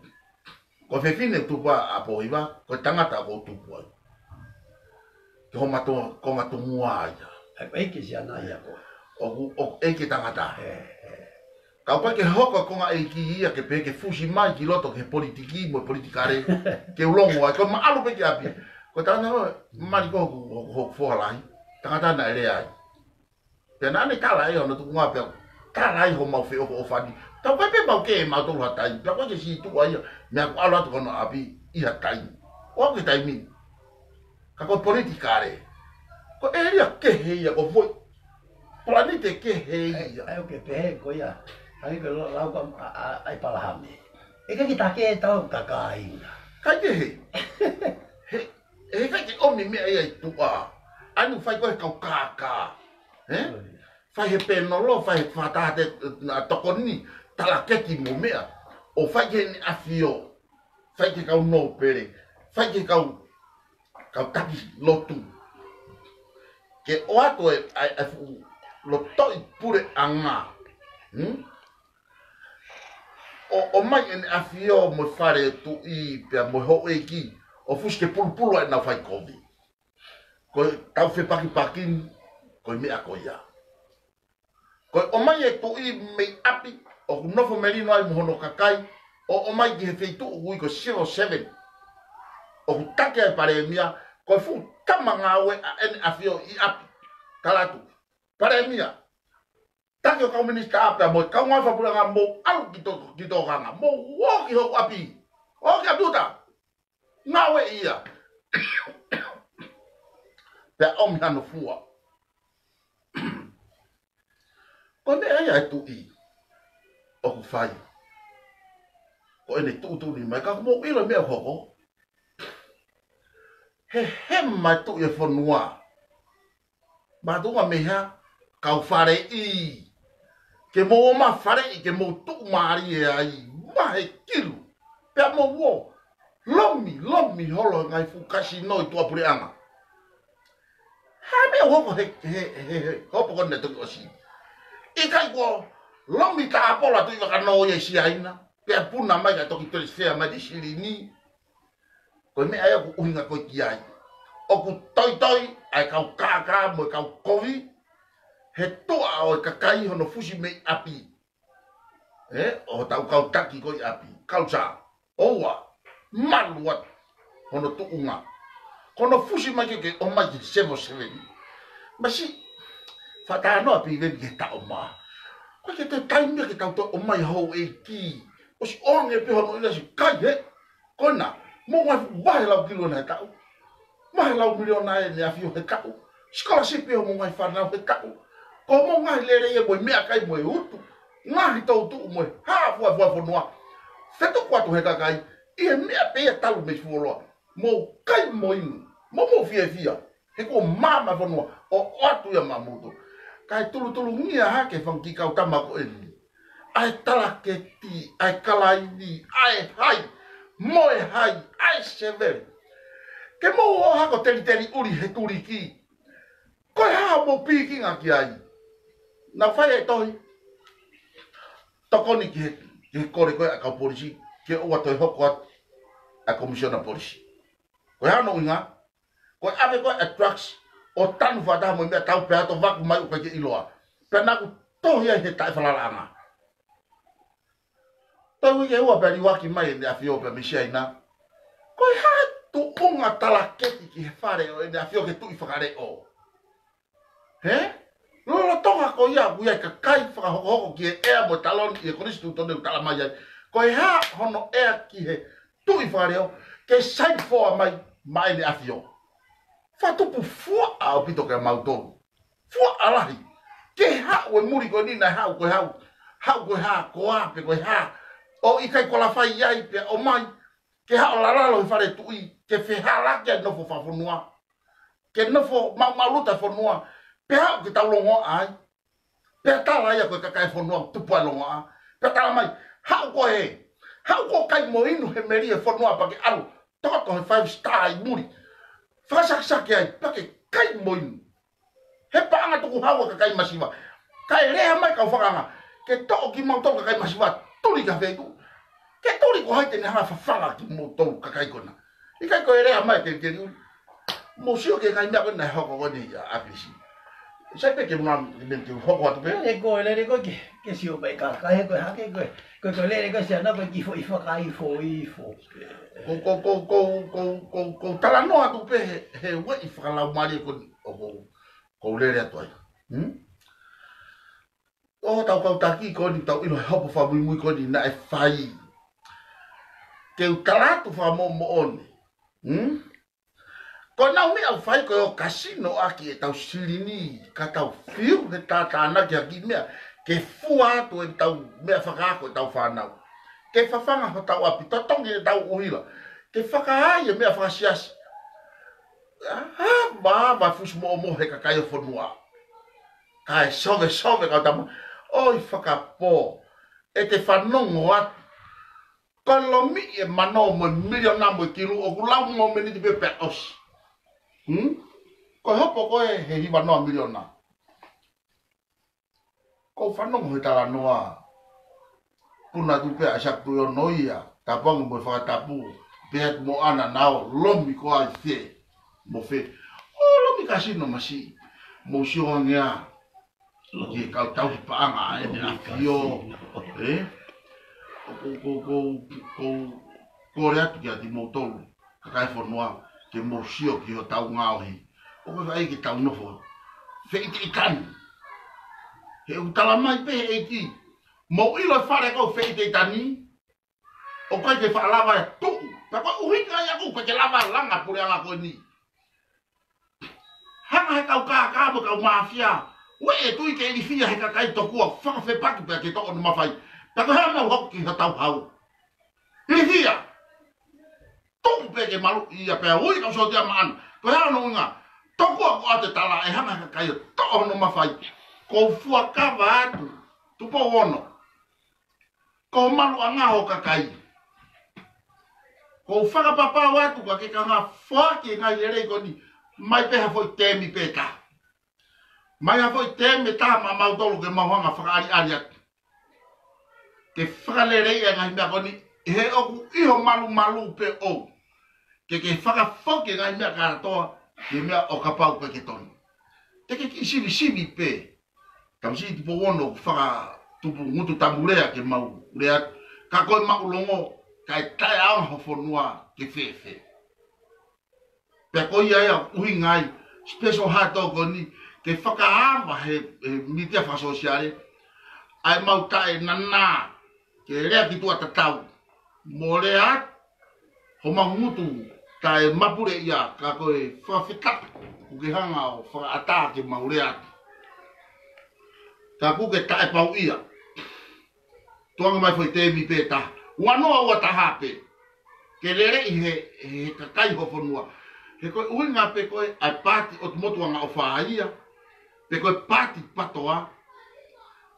ko e fefine tupu ʻa Pōhiva, ko e tangata ʻoku ou tupu ai. Ke homa to-, konga tomuʻa ia. ʻEiki siana ia ko. ʻOku, ʻoku ʻeiki tangata. Ē, ē. Kapau ke hoko konga ʻeiki ia ke pehē ke fusi mai ki loto ki he politiki mo e politikale, ke u longo ai, ko e maʻalu pē ki ʻapi. Ko e tangata, mali ko hoku, hoku, hoku foha lahi. Tangata naʻe lea ai. Pea naʻa ne tala ai hono tuʻunga pea tala ai homau feʻofoʻofani. Tau kai pē mau kē mautolu ha taimi. Pea ko e ke sītuʻa ia. Meʻa ko e ʻalu atu ko hono ʻapi ʻi ha taimi. ʻO au ki he taimi ni. Ka ko e politikale. Ko e ʻēlia kehe ia ko e foʻi. Palanite kehe ia. ʻAi, ʻai ʻo ke pehē ko ia. ʻAi ko e lo-, lau ka a, a, ʻai Palahame. ʻE ke kita ke tau kakaina. Kai kehe. He, he kai ke ʻomi meʻa ia ʻi tuʻa. ʻAi nu fai ko e kau kākā. Ē? Fai he pēnolo, fai he fakatātā, ē, na tokoni, talakeki mo meʻa. ʻO fai ke ne ʻafio. Fai ke kau nōpele. Fai ke kau, kau taki lotu. Ke ʻoatu e, ʻa e, ʻa e fuʻu lotoʻi puleʻanga. Hmm? ʻO, ʻomai ʻene ʻafio mo e fale tuʻi pea mo e houʻeiki. ʻO fusi ke pulupulu ʻa ʻenau fai kovi. Ko e tau fepakipaki ni, ko e meʻa ko ia. Ko e ʻomai e tuʻi mei ʻapi, ʻoku nofo melino ai mo hono kakai, ʻo ʻomai ki he feituʻu ʻoku ui ko e civil servant. ʻOku taki ai e palēmia, ko e fuʻu tama ngāue ʻa ʻene ʻafio ʻi ʻapi. Tala atu, palēmia, taki ʻo kau minisitā pea mo e kau ngāue fakapuleʻanga mou ʻalu ki tō, ki tōkanga, mou ō ki hoku ʻapi, ō ki ʻapi uta. Ngāue ia. Pea ʻomi hano fua. Ko e meʻa ia e tuʻi ʻoku fai. Ko ʻene tuʻutuʻuni mai ka mou ʻilo meʻa hoko. He hema e tuʻi e fonua. Mātuʻa mei ha kau faleʻi. Ke mou ō mai faleʻi, ke mou tuʻumālie ai, mahe kilu. Pea mou ō, lomi, lomi holo ngaahi fuʻu kasino ʻi tuʻapuleʻanga. Hā meʻa hoko he, he, he, he, hopo ko ena toki ʻosi. ʻIkai ko lomi tāpola tuʻi vakanō ia ʻi Siaina. Pea puna mai ka toki transfer mai ki silini. Ko e meʻa ia ʻoku ʻuhinga ko ē ki ai. ʻOku toitoi ʻa e kau kākā mo e kau kovi, he tuʻa ʻo e kakai hono fusi mei ʻapi. Ē, ʻo tau kau taki ko ē ʻi ʻapi. Kau sā, ʻoua, malu atu hono tuʻunga. Ko hono fusi mai ke, ke ʻomai ki he civil servant. Masi, faʻa talanoa pē veni ke taʻo mā. Ko e ke te taimi ke tau toe ʻomai houʻeiki. ʻOsi ʻoange pē hono ʻinasi kai he. Ko ena, mou ngaahi vahe lau kilo ʻena he taʻu. Vahe lau miliona ʻEne ʻAfio he taʻu. Sikolasipi ʻo mou ngaahi fānau he taʻu. Ko mou ngaahi lelei ʻe mo e meʻakai mo e utu. Ngaahi toutuʻu mo e hā fuafua fonua. Fetuku atu he kakai. ʻI he meʻa pē ia talu mei fuoloa. Mou kai mo inu. Mou mou fiefia. He kuo maama fonua ʻo ʻoatu ia maʻamoutolu. Kae tulutulungia hake fanga kiʻi kau tama ko eni. ʻA e talaketi, ʻa e kalaini, ʻa e hai, mo e hai, ʻa e sevele. Ke mou ō hako teliteli ʻuli he tuliki. Ko e hā mou pikinga ki ai. Naʻa fai e tohi. Tokoni ki he, ki he kole ko ē ʻa e kau polisi. Ke ʻoua toe hoko atu ʻa e komisiona polisi. Ko e hā hono ʻuhinga, ko e ʻave ko ē ʻa e drugs, ʻo tanu fakataha mo e meʻatau pea ʻalu ʻo vaku mai ʻoku ʻikai ke ʻiloa. Pea naʻa ku tohi ai he taʻefalalaʻanga. Toe uike ua pea liuaki mai ʻEne ʻAfio pea mei Siaina. Ko e hā e tuʻunga talaketi ki he fale ʻo ʻEne ʻAfio ke tuʻi fakaleʻo. He? Lolotonga ko ia, ko ia e kakai fakahokohoko ki he ʻea mo e taloni ʻi he Konisitūtone ʻoku tala mai ai. Ko e hā hono ʻea ki he tuʻi fakaleʻo, ke sai foa mai maʻa ʻEne ʻAfio. Fakatupu fuaʻa ʻaupito kia mautolu. Fuaʻa lahi. Ke haʻu e muli ko eni naʻe haʻu ko e haʻu. Haʻu ko e hā, ko ā pe ko e hā. ʻO ʻikai ko lafai ai pea ʻomai. Ke haʻu lalalo he fale tuʻi, ke fehālaaki ai nofo fakafonua. Ke nofo maʻumaʻuluta fonua, pea haʻu ke tau longoaʻa ai. Pea tala ia ko e kakai fonua, tupu ai longoaʻa. Pea tala mai, haʻu koe, haʻu koe kai mo inu he melie fonua pea ke ʻalu. Toto he five star ʻi muli. Fakasakisaki ai, pea ke kai mo inu. He paʻanga tukuhau ʻa e kakai masiva. Kae lea mai kau fakaanga. Ke toʻo kimautolu kakai masiva. Tuli ki ha feituʻu. Ke tuli ko hai te ne hanga fafanga kimoutolu kakai ko ena. ʻIkai ko e lea mai ke, ke liu. Mou sio ki he ngaahi meʻa ko ena ʻe hoko ko eni ʻa ʻApisi. Sai pē ke muna, ke mena ke hoko atu pē. Lele ko e, lele ko e ke, ke sio pē kakai ko e hake ko e. Ko e ko e lele ko e Siaina ko e kiʻi foʻi fakaifoifo. Ko, ko, ko, ko, ko, ko, ko talanoa atu pē he, he ueʻi fakalaumālie ko eni. ʻO ko, ko lele atu ai. Hmm? ʻO tau kau taki ko eni tau ʻilo he hopo fakamuimui ko eni naʻe fai. Ke u tala atu fakamoʻomoʻoni. Hmm? Ko ʻenau meʻa ʻoku fai ko e ō kasino ʻaki ʻetau silini, ka tau fiu he tātānaki ha kiʻi meʻa, ke fua atu ʻetau meʻa fakaako ʻetau fānau. Ke fafanga hotau ʻapi, totongi ʻetau ʻuhila. Ke fakaai e meʻa fakasiasi. ʻA, ʻa, vā, vā fusi moʻomoʻo he kakai ʻo e fonua. Kae sovesove kau tama. ʻOi fakapō. ʻE te fanongo atu. Ko e lomiʻi e mano mo e miliona mo e kilu ʻoku lau mo e miniti pē pea ʻosi. Hmm? Ko e hopo ko ē he hiva noa miliona. Ko e fanongo he talanoa. Puna atu pē ʻa Sākutu ʻi ono ia. Tapu ange mo e fakatapu. Pea atu mo ana nao lomi ko ai fē. Mo fē. ʻO lomi kasino masiʻi. Mou sio ange ā. Ki he kau tauhi paʻanga ʻa ʻEne ʻAfio. Ē? Ko, ko, ko, ko, ko, kole atu kiate kimoutolu. Kakai fonua, ke mou sio ki hotau ngaohi. ʻOku ʻikai ke tau nofo. Feʻiteʻitani. He ʻoku tala mai pē he ʻEiki. Mou ʻilo e fale ko e feʻiteʻitani. ʻOku ʻikai ke faʻa lava e tuʻu. Pea ko e ʻuhinga ia ʻoku ʻikai ke lava langa puleʻanga ko eni. Hanga he kau kākā mo e kau māfia. Ueʻi e tuʻi ke ilifia he kakai tokua fakafepaki pea ke toʻo hono mafai. Pea ko e hā ʻenau hoko ki hotau hau. Ilifia. Tuku pē ke maluʻi ia pea ui kau sōtia maʻana. Ko e hā hono ʻuhinga. Tokua ko ʻete tala ʻe hanga he kakai ʻo toʻo hono mafai. Ko e fuakava atu. Tupou ono. Ko e maluʻanga ʻo e kakai. Ko e fakapapau atu ka ke kanga foaki e ngaahi lelei ko eni. Mai pē ha foʻi temi pē ka. Mai ha foʻi temi tā maʻamautolu ke mau hanga fakaʻaliʻali atu. Ke fakalelei e ngaahi meʻa ko eni, he ʻoku ʻi ho malumalu pē ʻoku. Ke ke fakafoki e ngaahi meʻa kātoa, ke meʻa ʻo kapau ko e ke tonu. Te ke kiʻi sivisivi pē. Tamasiʻi Tupou Ono ʻoku fakatupu ngutu tamu lea ke mau lea. Ka ko e maʻulongo, kae taʻeʻaonga ho fonua ke fēfē. Pea ko ia ia ʻuhinga ai, special hot dog ko eni, ke fakaava he, he mītia fakasōsiale, ʻa e mau taʻe nanā ke lea ki tuʻa tatau. Mo lea atu homau ngutu taʻe mapuleʻia, ka ko e fakafetaʻi ʻoku ke hanga ʻo fakaʻatā ke mau lea atu. Ka ʻoku ke taʻepauʻia. Tuanga mai foʻi temi pē taha. Ua noa ua taha pē. Ke leleʻi he, he kakai ho fonua. He ko e ʻuhinga pē ko e ʻa e paati ʻo Tumotu Angaʻofa ia. Pe ko e paati PATOA.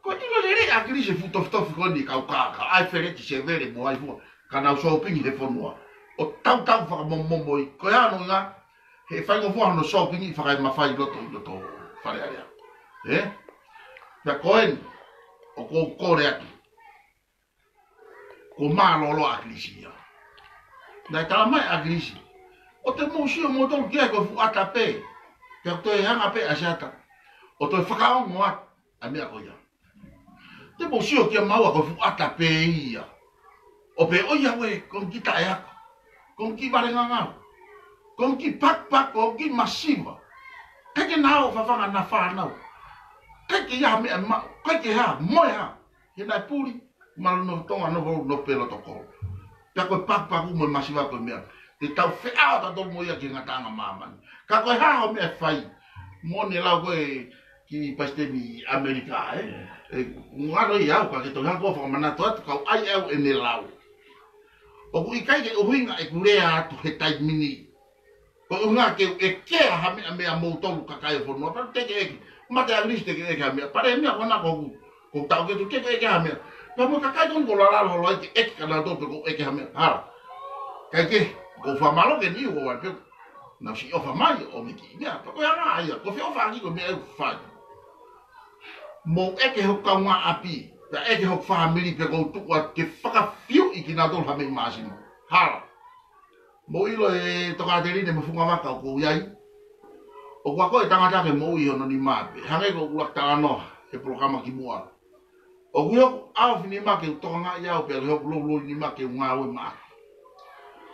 Ko e ʻilo lelei ʻa ʻAkilisi e fuʻu tofitofi ko eni kau ka, ka ʻai feleti sevele mo ai fua. Ka nau sōpingi he fonua. ʻO tautau fakamomomo ʻi. Ko e ʻuhinga, he faingofua hono sōpingi fakaemafai loto ʻi loto Fale Alea. Ē? Pea ko eni, ʻoku ou kole atu. Ko mālōlō ʻa ʻAkilisi ia. Naʻe tala mai ʻa ʻAkilisi. ʻO te mou sio moutolu ki ai ko e fuʻu ʻata pē. Pea toe hanga pē ʻa Siata ʻo toe fakaongo atu ʻa e meʻa ko ia. Te mou sio kia maua ko e fuʻu ʻata pē ia. ʻO pehē ʻoiauē, ko e kiʻi taʻeako. Ko e kiʻi vale ngangau. Ko e kiʻi pakpak, ko e kiʻi masiva. ʻIkai ke nau fafanga ʻena fānau. ʻIkai ke ʻi ai ha meʻa maʻu. ʻIkai ke hā, mo e hā. He naʻe puli, malu no Tonga no hou no pelo toko. Pea ko e pakpak mo e masiva ko e meʻa. Te tau feʻao tautolu mo ia ki he ngataʻanga ʻo māmani. Ka ko e hā hoʻo meʻa ʻe fai. Mo ʻene lau ko e kiʻi palesiteni ʻAmelika, ē. ʻE, ngalo ia au, ka ke toki hanga ʻo fakamanatu atu, kau ʻai au ʻene lau. ʻOku ʻikai ke ʻuhinga ʻeku lea atu he taimi ni. Ko e ʻuhinga ke u ʻekea ha meʻa meia moutolu kakai ʻo e fonua, pea te ke ʻeke. Mate ʻa ʻAkilisi te ke ʻeke ha meʻa. Palēmia ko ena ko hoku, ko e taʻu ke tu te ke ʻeke ha meʻa. Pea mo e kakai ko eni ʻoku lalo holo ai ke ʻeke kia nautolu pe ʻoku ou ʻeke ha meʻa. Hala. Kae kehe, ʻoku ou fakamālō ke niu ʻo wale pe. Naʻa ku siʻi ʻofa mai ʻo miki. Meʻa, pea ko e anga ia, ko e feʻofaʻaki ko e meʻa ʻoku fai. Mou ʻeke hoku kaungāʻapi, pea ʻeke hoku fāmili pe ʻoku ou tuʻu atu ke fakafiuʻi kinautolu ha meʻi māsima. Hala. Mou ʻilo e tokāteline mo e funga vaka ʻoku ou ʻi ai. ʻOku ako e tangata ke moʻui hono nima pē. Hangē ko ʻeku ʻuluaki talanoa he polokalama kimuʻa. ʻOku ʻi hoku ʻaofinima ke u tokangaʻi au pea ʻi hoku loulounima ke u ngāue maʻa.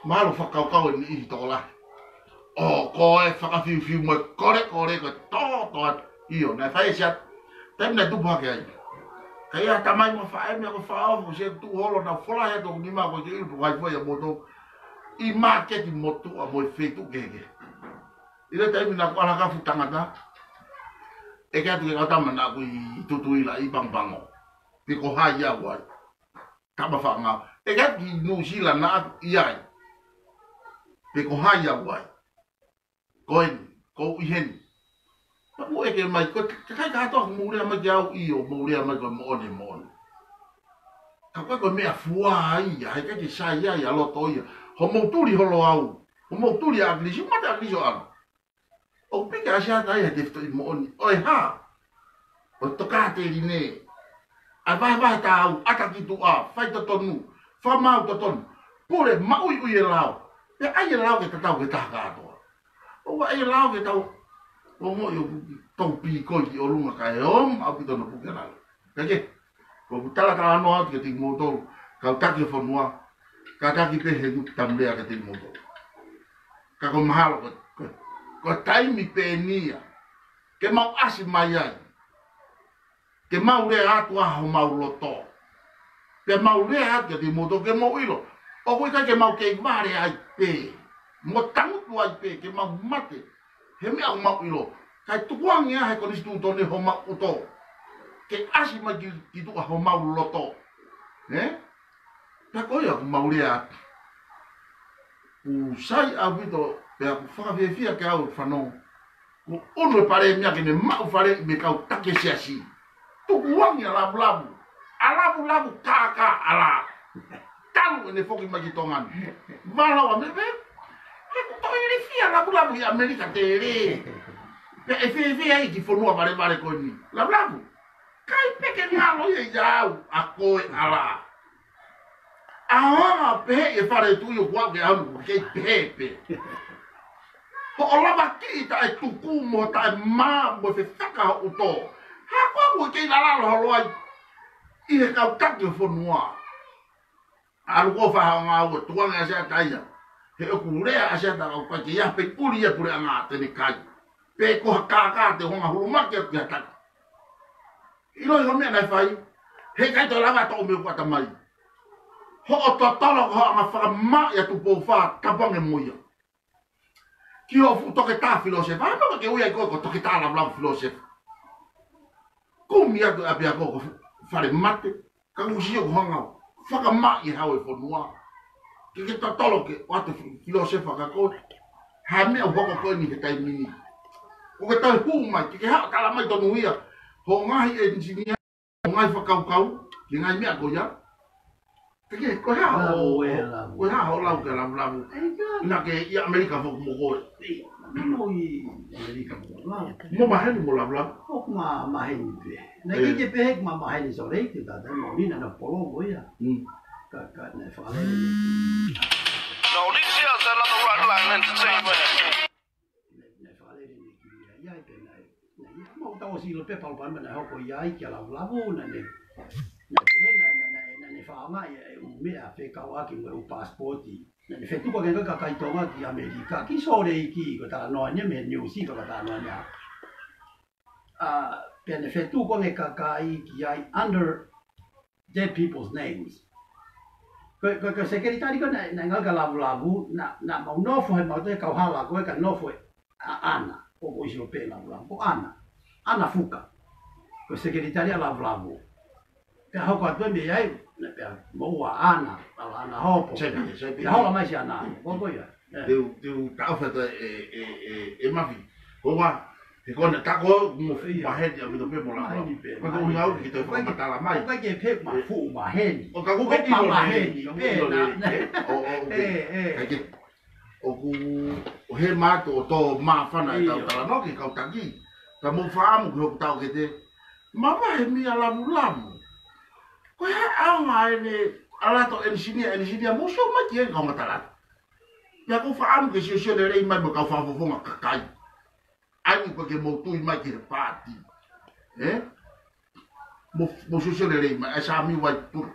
Mahalo fakakaukau e niʻihi tokolahi. ʻO ko e fakafiufiu mo e kolekole ko e toto atu. ʻIo, naʻe fai e Siata. Taimi naʻe tupu hake ai. Ka ʻi ai ha tamai mo e faʻē meʻa ko e fakaʻofa, ko e Siata tuʻu holo naʻa ku folahi atu hoku nima ko e ke ʻilo pe ʻoku ʻi ai fua ia moutolu. ʻI māketi motuʻa mo e feituʻu kehekehe. ʻI he taimi naʻa ku ʻalu hake ʻo fuʻu tangata. ʻEke atu ki he kau tama naʻa ku ʻi Tutuila ʻi Pagopago. Pe ko hai au ai. Tama fanga. ʻEke atu ki Nuʻusila naʻa ku ʻi ai. Pe ko hai au ai. Ko eni, ko u ʻi heni. Pea mou ʻeke mai, ko e kakai kātoa ʻoku mou lea mai ki au ʻio, mou lea mai ko e moʻoni, moʻoni. Ka ko e, ko e meʻafua ia, he ʻikai ke sai ai ʻa loto ia. Hoʻomou tuli holo au, hoʻomou tuli ʻa ʻAkilisi, mate ʻa ʻAkilisi ʻo ʻalu. ʻOku piki ʻa Siata ia he tefitoʻi moʻoni. ʻOi hā, ʻo e tokāteline. ʻA e vahevahe tāu, ʻata ki tuʻa, fai totonu, fakamaau totonu, pule maʻuiʻui e lao. Pea ʻai e lao ke tatau ki he taha kātoa. ʻOua ʻe lao ke tau, ʻo moʻi ʻo tau pīkoi ki ʻolunga kae ʻomi ʻaupito hono puke lalo. Kae kehe, ko ʻeku talatalanoa atu kiate kimoutolu, kau taki ʻo e fonua, kātaki pē he ʻeku tamulea kiate kimoutolu. Ka ko e mahalo ko, ko, ko e taimi pē eni ia ke mau ʻasi mai ai. Ke mau lea atu ʻa homau loto. Pea mau lea atu kiate kimoutolu ke mou ʻilo. ʻOku ʻikai ke mau kei vale ai pē. Mo tangutu ai pē, ke mau mate. He meʻa ʻoku mau ʻilo. Kae tukuange ʻa e konisitūtone homau ʻuto. Ke ʻasi mai ki, ki tuʻa homau loto. Ē? Pea ko ia ʻoku mau lea atu. ʻOku sai ʻaupito, pea ʻoku fakafiefia ke au fanongo. Ko ʻunu e palēmia ke ne maʻu faleʻi mei he kau taki siasi. Tukuange ʻa Lavulavu. ʻA Lavulavu kākā ʻalā. Talu ʻene foki mai ki Tonga ni. Vala ʻa me pe. He ʻoku toe ilifia ʻa Lavulavu ʻi ʻAmelika tele. Pea ʻe fēfē ai ki he fonua valevale ko eni. Lavulavu. ʻIkai pē ke ngalo ia ʻiate au, ʻa koe ʻalā. ʻAonga pehē ʻe Fale Tuʻi ʻoku ʻalu ke ʻalu, kei pehē pē. Hoʻo lavakiʻi taʻetuku mo taʻemā mo fefeka hoʻo ʻuto. Hā koā ʻoku kei lalo holo ai ʻi he kau taki ʻo e fonua. ʻAlu ko e faʻahinga ʻo tukuange ʻa Siata ia. He ʻoku lea ʻa Siata ʻoku ʻikai ke ʻi ai ha pē ʻuli ia puleʻanga te ne kai. Pe ko ha kākā te u hanga ʻo hulumaki atu ki ha taki. ʻIloʻi hoʻo meʻa naʻe fai. He ʻikai toe lava toʻo mei hoku ʻatamai. Hoʻo totolo ko hoʻo anga fakamaʻi ʻa Tupou Fā, tapu ange mo ia. Ki hoʻo fuʻu toketā filōsefa, ʻa ia ke ui ai koe ko e toketā lavulavu filōsefa. Kumi atu ʻapiako ko e falemate, ka ʻoku ou sio ko hoʻo anga fakamaʻi e hau e fonua. Ke ke totolo ke ʻoatu filōsefa kia koe. Ha meʻa ʻoku hoko ko eni he taimi ni. ʻOku ke toe hū mai, ke ke haʻu ʻo tala mai tonu ia hoʻo ngaahi engineer, hoʻo ngaahi fakakaukau, ki he ngaahi meʻa ko ia. Ke ke, ko e hā hoʻo, Lau e lau. Ko e hā hoʻo lau ki he lavulavu. ʻIkai. Naʻa ke ʻi ʻAmelika foki mo koe. ʻIo, naʻa ku ʻi ʻAmelika mo lau. Mo maheni mo lavulavu. ʻOku ma maheni pē. Naʻe ʻikai ke pehē ʻoku ma maheni Salt Lake, ka taimi ʻo ni naʻa na polo mo ia. Mm. Ka, ka, naʻe fakalele. Now, this here is another Rockline Entertainment. Naʻe, naʻe fakalele ni ki ia, ia i pē naʻe, naʻe, ia, mau tau ʻosi ʻilo pē palopalema naʻe hoko ia ai ki he lavulavu, naʻe, naʻe, naʻe, naʻe, naʻe, naʻe, naʻe faʻa ʻomai e ʻū meʻa fekauʻaki mo e ʻū pasipoti. Naʻe, naʻe fetuku ange e kakai Tonga ki ʻAmelika, ki Salt Lake, ko e talanoa ni mei he news, ko e talanoa ni. ʻA, pea naʻe fetuku ange e kakai ki ai under dead people's names. Ko, ko, ko e sekelitali ko ē naʻe, naʻe ngāue ki he lavulavu, naʻa, naʻa mau nofo he mau toe kau hala ko ē ka nofo ē ʻa ʻAna, ʻoku ʻosi ʻilo pē lavulavu, ko ʻAna. ʻAna Fuka. Ko e sekelitali ʻa lavulavu. Pea hoko atu ē mei ai, naʻe pea moʻua ʻa ʻAna, ʻa ʻAna Hopo. Sai pē, sai pē. Pea hola mai siʻAna, ko, ko ia. ʻĒ. Te u, te u taʻofi atu e, e, e, e Mafi. Ko ua, he ko ena ta ko mo fuʻu maheni ʻaupito pē mo lavulavu. Maheni pē, maheni pē. Ko e ʻuhinga ʻoku ke toe fakamatala mai. ʻOku ʻikai ke pehē ma fuʻu maheni. ʻO ka ʻoku ke ʻilo lelei, maheni, ka ʻoku ke ʻilo lelei. ʻĒ, ʻo, ʻo, ʻoku ke, ʻe, ʻe. ʻIkai ke, ʻoku, ʻo hema atu ʻo tō māfana e kau talanoa ki he kau taki. Ka mou faʻamu ki hoku taʻokete. Mavahe mei a lavulavu. Ko e hā e ʻaonga ʻene ʻalu atu ʻo engineer, engineer, mou sio mai ki he kau matala. Pea ʻoku ou faʻamu ke siosio lelei mai mo e kau fakafofonga kakai. ʻAi ni ko e ke mou tui mai ki he paati. ʻĒ? Mou, mou siosio lelei mai, ʻa e Sāmiu Vaipulu,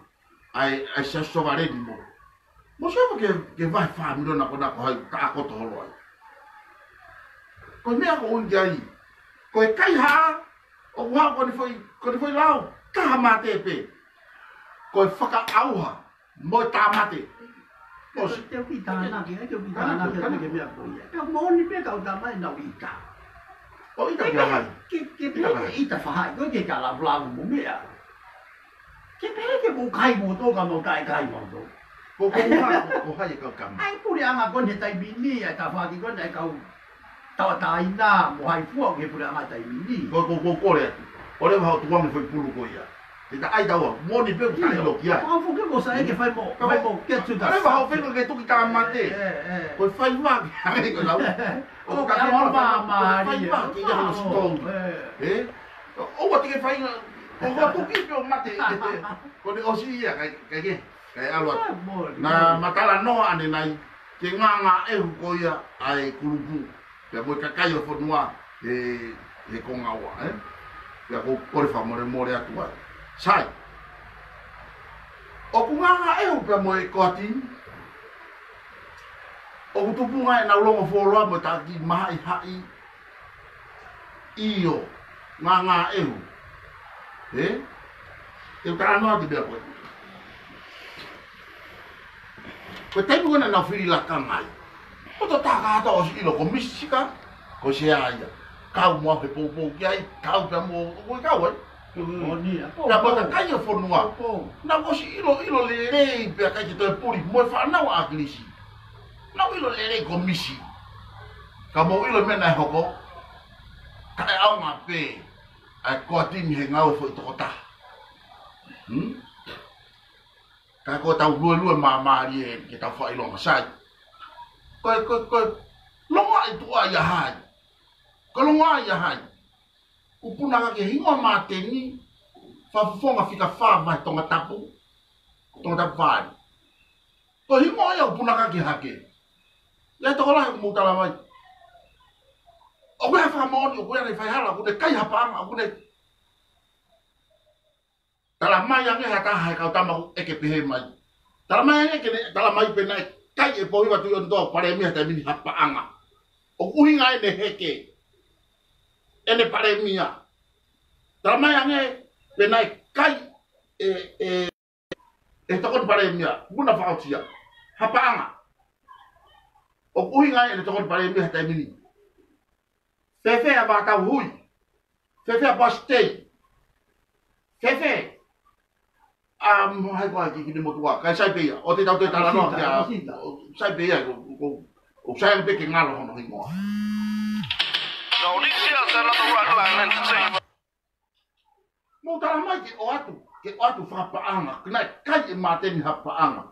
ʻa e, ʻa e Siaosi Sovaleni mo. Mou sio mai ki he, ki he vahe fā miliona ko ena ko hai taʻakoto holo ai. Ko e meʻa ʻoku ou ʻuhinga ki ai. Ko e kaihaʻa, ʻoku haʻu ko eni foʻi, ko eni foʻi lao, taha mate pē. Ko e fakaʻauha mo e tāmate. ʻOsi. Te u kiʻi tānaki, ʻai te u kiʻi tānaki, tānaki, tānaki. Ke meʻa ko ia. Pea moʻoni pē kau tama ʻenau ʻita. ʻO ʻita ki he hā? Ke, ke pehē ke ʻita fahaʻi, ko e ke ka lavulavu mo meʻa. Ke pehē ke mou kai mo tō ka mou taʻe kai mo tō. Ko, ko, ko hai, ko hai e kau tama? ʻAi puleʻanga ko eni he taimi ni, ʻai tafaʻaki ko eni ʻa e kau tauʻatāina mo hai fua ʻo ke puleʻanga taimi ni. Ko, ko, ko, kole atu. ʻOua leva haʻo tuku ange foʻi pulu ko ia. Te ta ʻai taua, moʻoni pē ʻoku ta ʻilo ki ai. Ka foki mo sa ʻeke fai mo, ka fai mo, ke tu ta. ʻOua leva haʻo fenga ke tuki tāmate. ʻĒ, ʻē. Ko e fai ma ke hake ko lau. ʻO ka ke mau ma, ma, ko e fai ma ke ia hano sitō. ʻĒ. ʻĒ? ʻOua te ke fai, ʻo ko tuki pē ʻo mate. Ko eni ʻosi ia, kai, kai ke, kai ʻalu atu. ʻA, moʻoni. Naʻa ma talanoa ʻanenai, ki he ngāngāʻehu ko ia ʻa e kulupu. Pea mo e kakai ʻo e fonua he, he konga ua, ē? Pea ʻoku ou kole fakamolemole atu ai. Sai. ʻOku ngāngāʻehu pea mo e koatini. ʻOku tupunga ʻenau longo fuoloa mo e taki mahaʻihaʻi. ʻIo, ngāngāʻehu. Ē? Te u talanoa atu pea ko e. Ko e taimi ko ena naʻa nau fili lakanga ai. Ko e tokotaha kātoa ʻosi ʻilo ko Misi Sika, ko e sea ia. Kau mo au he poupou ki ai, kau pea mo au, ko e kau ai. Mm. Moʻoni ia. Pea mo e kakai ʻo e fonua. Poupou. Naʻa nau ʻosi ʻilo, ʻilo lelei pea ʻikai ke toe puli, mo e fānau ʻa ʻAkilisi. Naʻa nau ʻilo lelei ko Misi. Ka mou ʻilo e meʻa naʻe hoko. Kae ʻaonga pē ʻa e koatini he ngāue foʻi tokotaha. Hmm? Ka ko ʻetau luelue māmālie ke tau fakaʻilonga sai. Ko e, ko e, ko e longoaʻa ʻi tuʻa ia hai. Ko e longoaʻa ia hai. ʻOku punakaki he hingoa māteni, fakafofonga fika fā vahe Tongatapu, Tongatapu valu. Ko e hingoa ia ʻoku punakaki hake. Ia tokolahi ʻoku mou tala mai. ʻOku ʻi ai e fakamoʻoni, ʻoku ʻi ai e faihala, ʻoku ne kai ha paʻanga, ʻoku ne Tala mai ange ha taha he kau tama ʻoku ʻeke pehē mai. Tala mai ange ke ne, tala mai pē naʻe kai ʻe Pōhiva Tuʻiʻonetoa ʻo palēmia he taimi ni ha paʻanga. ʻOku ʻuhinga ʻene heke ʻene palēmia. Tala mai ange pē naʻe kai ʻe, ʻe, ʻe he tokoni palēmia, muna fakaotia. Ha paʻanga. ʻOku ʻuhinga ai ʻene tokoni palēmia he taimi ni. Fēfē ʻa Vātau Hui. Fēfē ʻa Poasi Tei. Fēfē ʻa, mm, hai koā e kiʻi kiʻi motuʻa. Kae sai pē ia. ʻOku te tau toe talanoa kia, sai pē ia, ʻoku, ʻoku, ʻoku sai pē ke ngalo hono hingoa. Now this here is another Rockland entertainment. Mou tala mai ke ʻoatu, ke ʻoatu fakapaʻanga, ke naʻe kai ʻe Māteni ha paʻanga.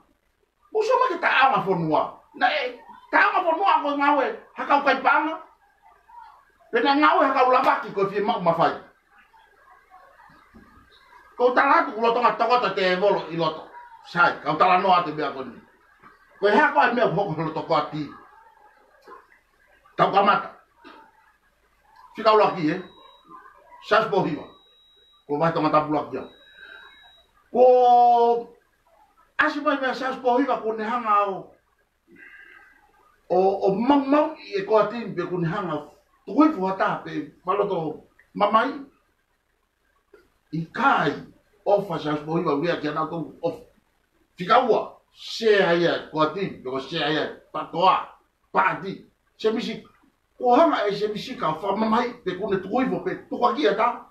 Mou sio mai ki he taʻanga fonua. Naʻe taʻanga fonua ko e ngāue ha kau kai paʻanga. Pea naʻe ngāue ha kau lavaki ko e fiemaʻu mafai. Ko u tala atu ʻoku lolotonga tokoto e tēvolo ʻi loto. Sai, kau talanoa atu e meʻa ko eni. Ko e hā koā e meʻa ʻoku hoko he loto koati? Tau kamata. Fika ʻuluaki, ē? Siaosi Pōhiva. Ko e vahe Tongatapu ʻuluaki ia. Ko e ʻasi mai meia Siaosi Pōhiva kuo ne hanga ʻo, ʻo, ʻo maumauʻi e koati ni pea kuo ne hanga ʻo tuku hifo ha taha pē fakaloto mamahi. ʻIkai, ʻofa Siaosi Pōhiva, lea kia nautolu ʻofa. Fika ua, sea ia e koati ni, pe ko e sea ia e PATOA, paati, Semisi. Kuo hanga ʻe Semisi ʻo fakamamahiʻi, pea kuo ne tuku hifo pē tukuakiʻi ha taha.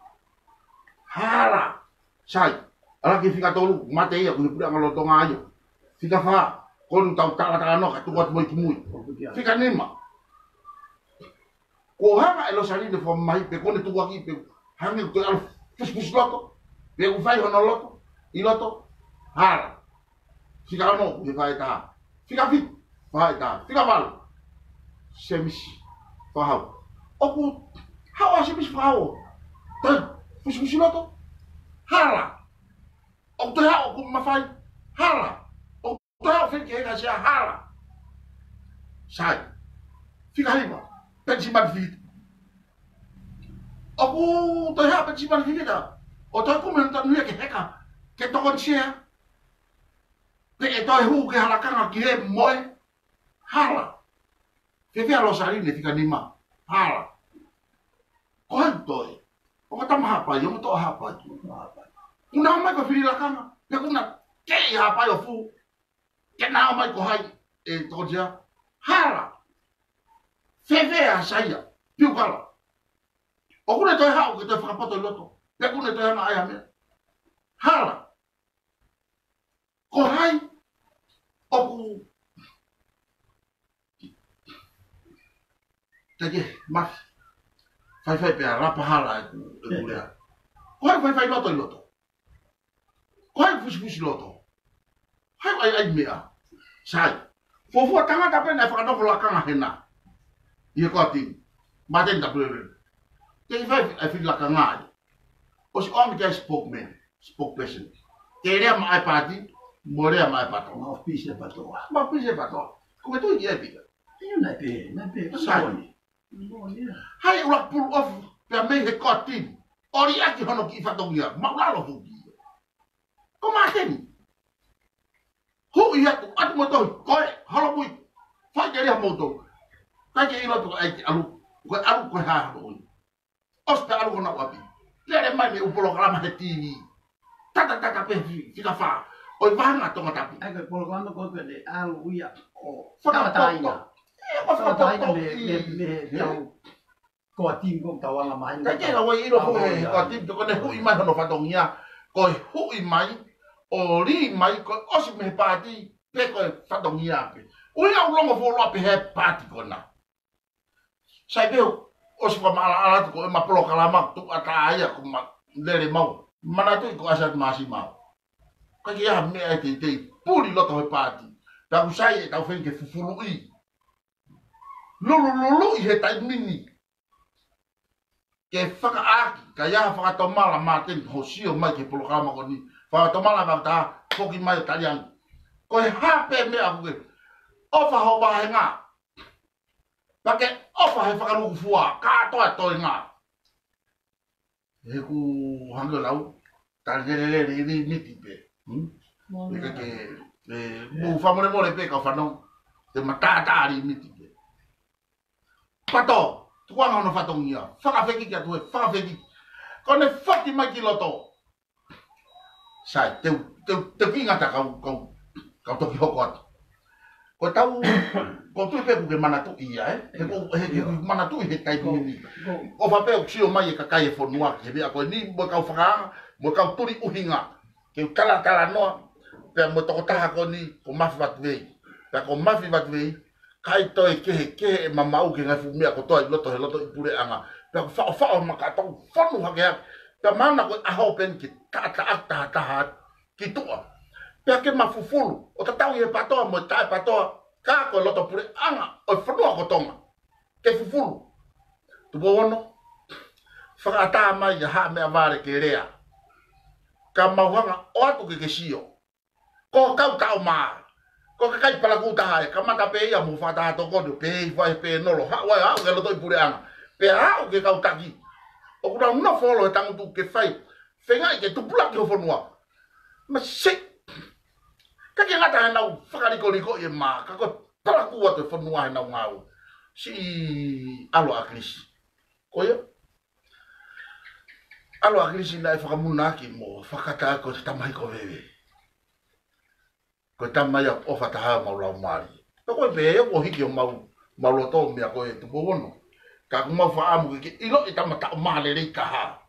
Hala. Sai. ʻAlu ki he fika tolu, mate ia, ko e puleʻanga lolotonga ia. Fika fā, ko eni tau talatalanoa ka tuku atu mo e kimui. Fika nima. Kuo hanga ʻe Losaline ʻo fakamamahiʻi pea kuo ne tukuakiʻi pea hangē ʻoku toe ʻalu fusifusi loto, pea ʻoku fai hono loto ʻi loto, hala. Fika ono, ʻoku ne fai e taha. Fika fitu, fai e taha. Fika valu, Semisi Fakahau. ʻOku haʻu ʻa Semisi Fakahau ʻo toe fusifusi loto, hala. ʻOku toe haʻu ʻoku mafai, hala. ʻOku toe haʻu ʻo feinga ke heka ha sea, hala. Sai. Fika hiva, Penisimani Fifita. ʻOku toe haʻu ʻa Penisimani Fifita ʻo toe kumi hono tanu ia ke heka, ke tokoni sea. Pea ʻe toe hū ki he lakanga ki he moe, hala. Fēfē ʻa Losaline, fika nima, hala. Ko hai toe? ʻOku tama Haʻapai, ʻoku toʻa Haʻapai. Kuo ne ʻomai ko e fili lakanga, pea kuo ne kei Haʻapai ʻo fū. Ke ne ʻomai ko hai e tokoni sea, hala. Fēfē ʻa Saia Piukala? ʻOku ne toe haʻu ke toe fakapoto ʻi loto, pea kuo ne toe hanga ʻai ha meʻa, hala. Ko hai ʻoku Take mafi. Faifai pea lapa hala e ku, e ku lea. Ko hai faifai loto ʻi loto? Ko hai fusifusi loto? Hai ʻai ʻai meʻa. Sai. Fuofua tangata pē naʻe fakanofo lakanga hena ʻi he koati ni, Māteni Tapuleule. Te i fai e fili lakanga ai. ʻOsi ʻomi ki ai spokesman, spokesperson. Ke lea maʻa e paati, mo lea maʻa e PATOA. Maʻu pisi e PATOA. Maʻu pisi e PATOA. Ko e tui ki ai pika. Ia naʻe pehē, naʻe pehē. Sai. Moʻoni. Moʻoni ia. Hai ʻuluaki pull off pea mei he koati ni. ʻO liʻaki hono kiʻi fatongia. Māʻulalo foki. Ko Māteni. Huʻi atu, atu mo tohi. Ko e, Holomui. Fai ke lea mo tohi. Kai ke ʻilo tu ai ke ʻalu. Ko e ʻalu ko e hā Holomui. ʻOsi pē ʻalu ko ʻenau ʻapi. Lele mai mei he ʻū polokalama he T V. Tata tata pē fi-, fika fā. ʻOi vanga Tongatapu. ʻAi ko e polokalama ko ē pē ne ʻalu ia ʻo fakatāina. Fakatāina. Ē, ko fakatāina. Fakatāina mei, mei, mei he tau koati ni ko tau anga mai. Ka ke la wai ʻilo ko e koati ni, ko ʻene huʻi mai hono fatongia. Ko e huʻi mai, ʻo lī mai, ko e ʻosi mei he paati, pe ko e fatongia pē. ʻUhinga ʻoku longo fuoloa pē he paati ko ena. Sai pē ʻosi fakamaʻalaʻala atu ko ʻema polokalama tuʻa tā ia ko ma lele mau. Manatuʻi ko Asiata Māsima. Ka ke aha meʻa e teitei puli loto he paati. Pea ʻoku sai ʻetau feinga ke fufuluʻi. Lulululuʻi he taimi ni. Ke fakaʻaki, ka ʻi ai ha fakatomala Māteni hoʻo sio mai ki he polokalama ko eni. Fakatomala ʻe valu taha, foki mai ʻo tali ange. Ko e hā pē meʻa ʻoku ke ʻofa hoʻo vāhenga. Pea ke ʻofa he fakalūkufua, kātoa e toenga. He ʻoku hangē ʻo lau, ta lelelele ʻi limiti pē. Hmm? Moʻoni. Pea ke, ke, ē, mou fakamolemole pē kau fanongo, te ma tātā limiti pē. PATOA, tukuange hono fatongia, fakafekiki atu ē, fakafekiki. Ko ʻene foki mai ki loto. Sai, te u, te u, te u kiʻi ngata kau, kau, kau toki hoko atu. Ko e tau, ko e tui pē ʻoku ke manatuʻi ia, ē? He ko, he, he manatuʻi he taimi ni. ʻOfa pē ʻoku sio mai e kakai e fonua ki he meʻa ko eni, mo e kau fakaanga, mo e kau tuli ʻuhinga. Ke u talatalanoa, pea mo e tokotaha ko eni, ko Mafi Vatuvei. Pea ko Mafi Vatuvei, ʻikai toe kehekehe ʻema maʻu ki he ngaahi fuʻu meʻa kotoa ʻi loto he loto ʻi puleʻanga. Pea ko e faʻofaʻo maka tau fonu hake hake. Pea mana ko e ʻaho pē eni ke taʻataʻa tahataha atu ki tuʻa. Pea ke ma fufulu, ʻo tatau ʻi he PATOA mo e taʻe PATOA, ka ko e loto puleʻanga ʻo e fonua ko Tonga. Ke fufulu. Tupou Ono, fakaʻatā mai ʻa Haʻa Meʻavale ke lea. Ka mau hanga ʻo ʻoatu ke ke sio. Ko e kau taʻo mā. Ko e kakai palakū taha ē, kamata pē ia mo e fakataha tokoni, pehē ʻi fai pē nolo, haʻu ai, haʻu ki loto ʻi puleʻanga. Pea haʻu ki he kau taki. ʻOku nau nofo holo he tangutu ke fai. Feingaʻi ke tupulaki ho fonua. Masiʻi. ʻIkai ke ngata heʻenau fakalikoliko ʻi he mā, ka ko e palakū atu e fonua heʻenau ngāue. Siʻi ʻAlo ʻAkilisi. Ko ia. ʻAlo ʻAkilisi naʻe fakamunaaki mo fakatā ko e tama hiko veve. Ko e tama ia ʻofa taha mau laumālie. Ka ko e pē ia ʻoku hiki ʻo mau, mau loto meʻa ko e Tupou Ono. Ka ʻoku mau fakaʻamu ke ke ʻilo e tama taʻo mā lelei taha.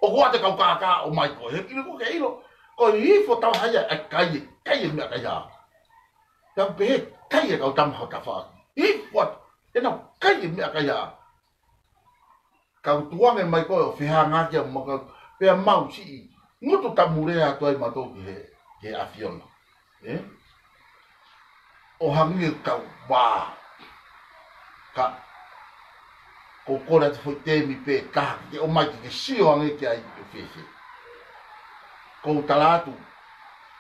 ʻOku ʻoatu e kau kākā ʻo mai ko e, he ʻilo ko ke ʻilo. Ko e hifo tau haia e kai e, kai e meʻakai hā. Tau pehē kai e kau tama ho tafaʻaki. Hifo atu, ʻenau kai e meʻakai hā. Kau tuange mai ko e ʻo fehāngakia mo kau, pea mau siʻi ngutu tamulea atu ai mautolu ki he, ki he ʻAfiona. Ē? ʻO hangē kau vā. Ka, ʻoku ou kole atu foʻi temi pē taha, ke ʻomai ke ke sio ange ki ai ʻe fēfē. ʻOku ou tala atu,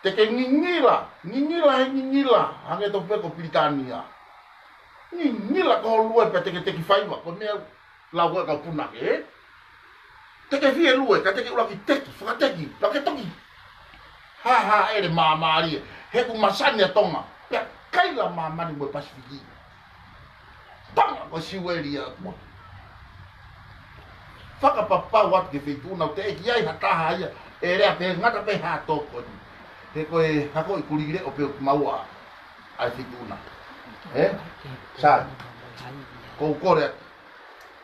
te ke ngingila, ngingila he ngingila, hangē tofu pē ko Pilitānia. Ngingila ko ho lue pea te ke teki faiva, ko e meʻa lau ko e kau punake, ē? Te ke fie lue, ka te ke ʻuluaki teki, fakateki, pea ke toki. Hāhāʻele māmālie, he ʻoku masani ʻa Tonga, pea kaila māmani mo e Pasifiki. Tonga ko e siueli ia mo. Fakapapau atu ki he Feituʻuna ʻoku teʻeki ai ha taha ia, ʻe lea pē ngata pē ha tokoni. He ko e hako ʻi kulikileʻo pē ʻoku maua ʻa e Feituʻuna. Ē? Sai. ʻOku ou kole atu.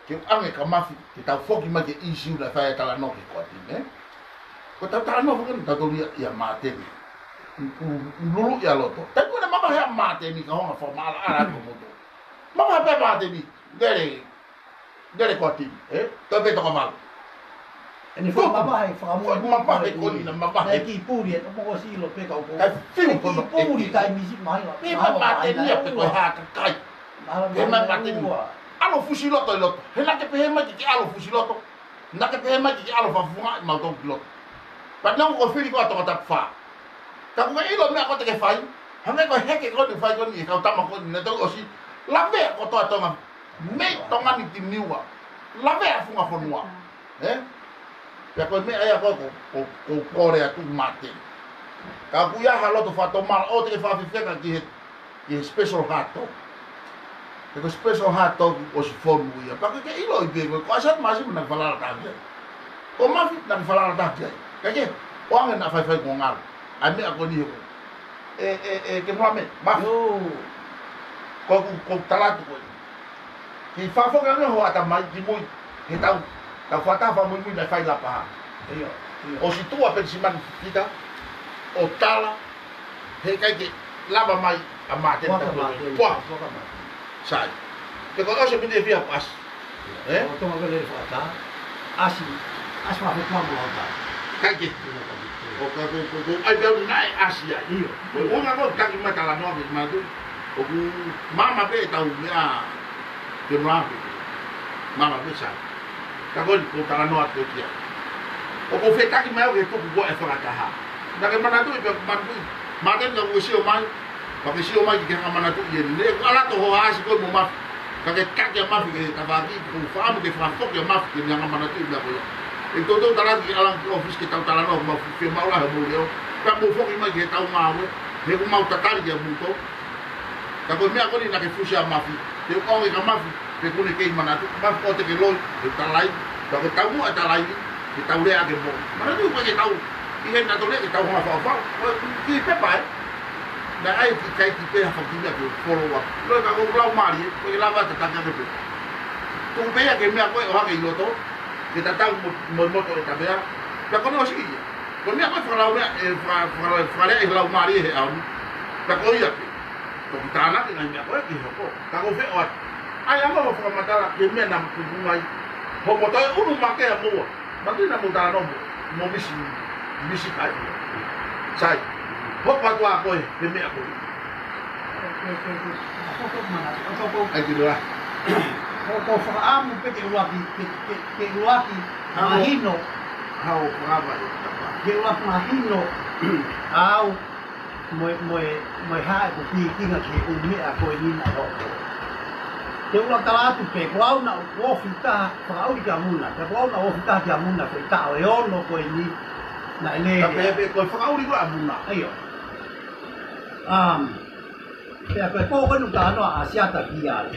Ke u ʻange kia Mafi, ke tau foki mai ki he ʻīsiu naʻe fai ai e talanoa ki he koatimi, ē? Ko ʻetau talanoa foki eni, tau toli ia ʻia Māteni. ʻU, ʻu, ʻu lulu ia loto. Taimi ko ē naʻe mavahe ʻa Māteni, ka hanga fakamaʻalaʻala atu mo to. Mavahe pē Māteni, lele, lele koatimi, ē? Toe pē toko valu. Eni foʻi mavahe, fakamoʻoni foʻi mavahe ko eni, naʻe mavahe. Naʻe kiʻi puli, ʻe tomo ko silo pē kau ko. Kae fiu ko e kiʻi puli, ʻe, taimi siʻi mai, pe mai Māteni ia pe ko e hā kakai. Pehē mai Māteni. ʻAlu fusi loto ʻi loto. He naʻa ke pehē mai ke ke ʻalu fusi loto. Naʻa ke pehē mai ke ke ʻalu fakafofongaʻi mautolu ki loto. Pea naʻa ko e fili ko ē ʻa Tongatapu fā. Ka ʻoku ke ʻilo meʻa ko ē te ke fai. Hangē ko e heke ko eni ʻoku fai ko eni ʻe he kau tama ko eni naʻe toki ʻosi. Lavea kotoa Tonga. Mei Tonga ni ki Niua. Lavea funga fonua. Ē? Pea ko e meʻa ia ko, ko, ko, ko e kole atu Māteni. Ka ʻoku ʻi ai ha loto fakatomala ʻoku te ke fakafefeka ki he, ki he special hot dog. He ko e special hot dog ʻosi fonu ia. Pea ke, ke ʻiloʻi pē ko, ko ʻAsi atu Māsima naʻe falala taha ki ai. Ko Mafi naʻe falala taha ki ai. Ka ke, ʻoange naʻa faifai ko ngalo. ʻA e meʻa ko eni he ko. ʻE, ʻe, ʻe, ke moa me, Mafi. Ko, ko, ko talatu ko ē. Ke fakafoki ange ho ʻatamai ki mui, he tau, tau fakataha fakamuimui naʻe fai Lapaha. ʻIo, ʻio. ʻOsi tuʻu ʻa Penisimani Pita, ʻo tala, he ʻikai ke lava mai ʻa Māteni. Puaka tau Māteni, puaka. Puaka Māteni. Sai. Pe ko e ʻosi piti e fia ʻapi ʻasi. Ē? ʻO Tonga ke lele fakataha, ʻasi, ʻasi ma fekua mo ʻautā. ʻIkai ke. ʻIo, ʻikai ke. ʻO ka ko, ko, ko, ʻai pea u naʻe ʻasi ai. ʻIo. Ko e ʻuhinga ko e taki mai talanoa ke mātou. ʻOku maama pē ʻetau meʻa ke mula pē. Maama pē sai. Ka ko eni ʻoku ou talanoa atu ki ai. ʻOku ou fetaki mai au ke tuku ko e fakataha. Naʻa ke manatuʻi pē manatuʻi. Māteni naʻa ke sio mai. Pea ke sio mai ke ke hanga manatuʻi eni. Neʻe ʻalu atu ho ʻasi ko ē mo Mafi. Ka ke taki ʻa Mafi ki he tafaʻaki, ʻoku ou fakaʻamu ke fakafoki ʻa Mafi ke ne hanga manatuʻi meʻa ko ia. ʻE toutou tala ki ʻAlani ki ʻōfisi ke tau talanoa, mau fiemaʻu lahi hoʻomou leʻo. Pea mou foki mai ki heʻetau ngāue, he ʻoku mau tatali kia moutolu. Ka ko e meʻa ko eni naʻa ke fusi ʻa Mafi, te u ʻoange kia Mafi, pe ʻoku ne kei manatu, Mafi ʻoua te ke loi, he talai, pea ko e taumuʻa e talai, ke tau lea ake mo. Manatuʻi ko e ke tau ʻI he naʻe tonu ke tau hanga faʻofaʻo, ko e kiʻi pepa ē. Naʻe ʻai ke ʻikai ke pehē ha faʻahinga ke follow up. Loi ka ko e lau mālie, ko e lava ke tataki ʻaki pē. Tuku pē ia ke meʻa ko ē ʻohake ʻi loto, ke tatau mo, mo, mo e moto ʻo e tavea. Pea ko hono ʻosi ia. Ko e meʻa ko ē fakalau meʻa, ē, faka-, faka-, fakalea ʻe he lau mālie he ʻaho ni. Pea ko ia pē. Toki tānaki e ngaahi meʻa ko ē ki he hoko. Ka ko e feʻao atu. ʻAi ange hoʻo fakamatala ki he meʻa naʻa mo tuku mai. Hoʻomo toe ʻunu makehe muʻa. Manatuʻi naʻa mo talanoa mo, mo Misi, Misi Kai. Sai. Hoko atu ā koe he meʻa ko ē. ʻAi ki loa. Ko, ko e fakaʻamu pē ke ʻuluaki, ke, ke, ke ʻuluaki mahino. Hao fakaava e tapa. Ke ʻuluaki mahino. Au, mo e, mo e, mo e hā ʻeku pikinga ki he ʻū meʻa ko eni naʻe hoko. Te u ʻuluaki tala atu pē, ko au naʻa ku ofi taha, fakaʻuli kia Muna, pea ko au naʻa ku ofi taha kia Muna, ko e taʻu ʻe ono ko eni, naʻe lele. Ka pehē pē, ko e fakaʻuli ko ē ʻa Muna. ʻAio. Um, pea ko e pō ko ē naʻa ku talanoa ʻa Siata ki ai.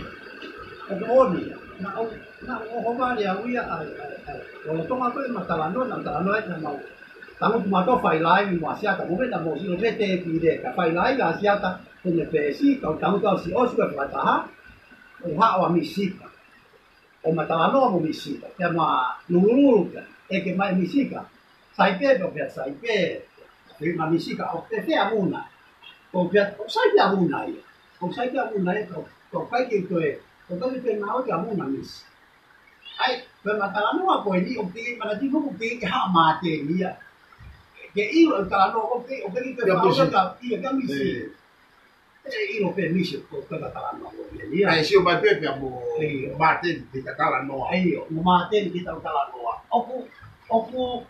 ʻOku moʻoni, naʻa ku, naʻa ku ʻohovale au ia, ʻai, ʻai, ʻai. Lolotonga ko ē ʻema talanoa, naʻa ku talanoa ai, naʻa mau tangutu mautolu ʻo fai laivi mo ʻAsiata, mo meʻa mo sio mete e pile, ka fai laivi ʻa ʻAsiata, ko ʻene peesi, kau tangutu au ʻo siʻi ʻosi ko e fakataha, ʻo haʻu ʻa Misi Kai. ʻO ma talanoa mo Misi Kai, pea ma lulululu pē, ʻeke mai Misi Kai, sai pē, pea pehē sai pē, pehē mai Misi Kai, ʻoku pehē ʻa Muna, ʻoku pehē, ʻoku sai pē ʻa Muna ia, ʻoku sai pē ʻa Muna ia, ʻoku, ʻoku ʻikai ke toe, ʻoku ʻikai ke toe ngāue ʻa Muna Misi. ʻAi, ko ʻema talanoa ko eni, ʻoku teʻeki, manatuʻi ʻoku teʻeki ke haʻu ʻa Māteni ia. Ke ʻilo e talanoa, ʻoku teʻeki, ʻoku teʻeki ke fakaʻulia ka, ia ka Misi. ʻE ʻilo pē Misi, ko, ko ʻema talanoa ko eni ia. ʻAi, sio mai pē pea mo Māteni ki he talanoa. ʻAio, mo Māteni ki he talanoa. ʻOku, ʻoku,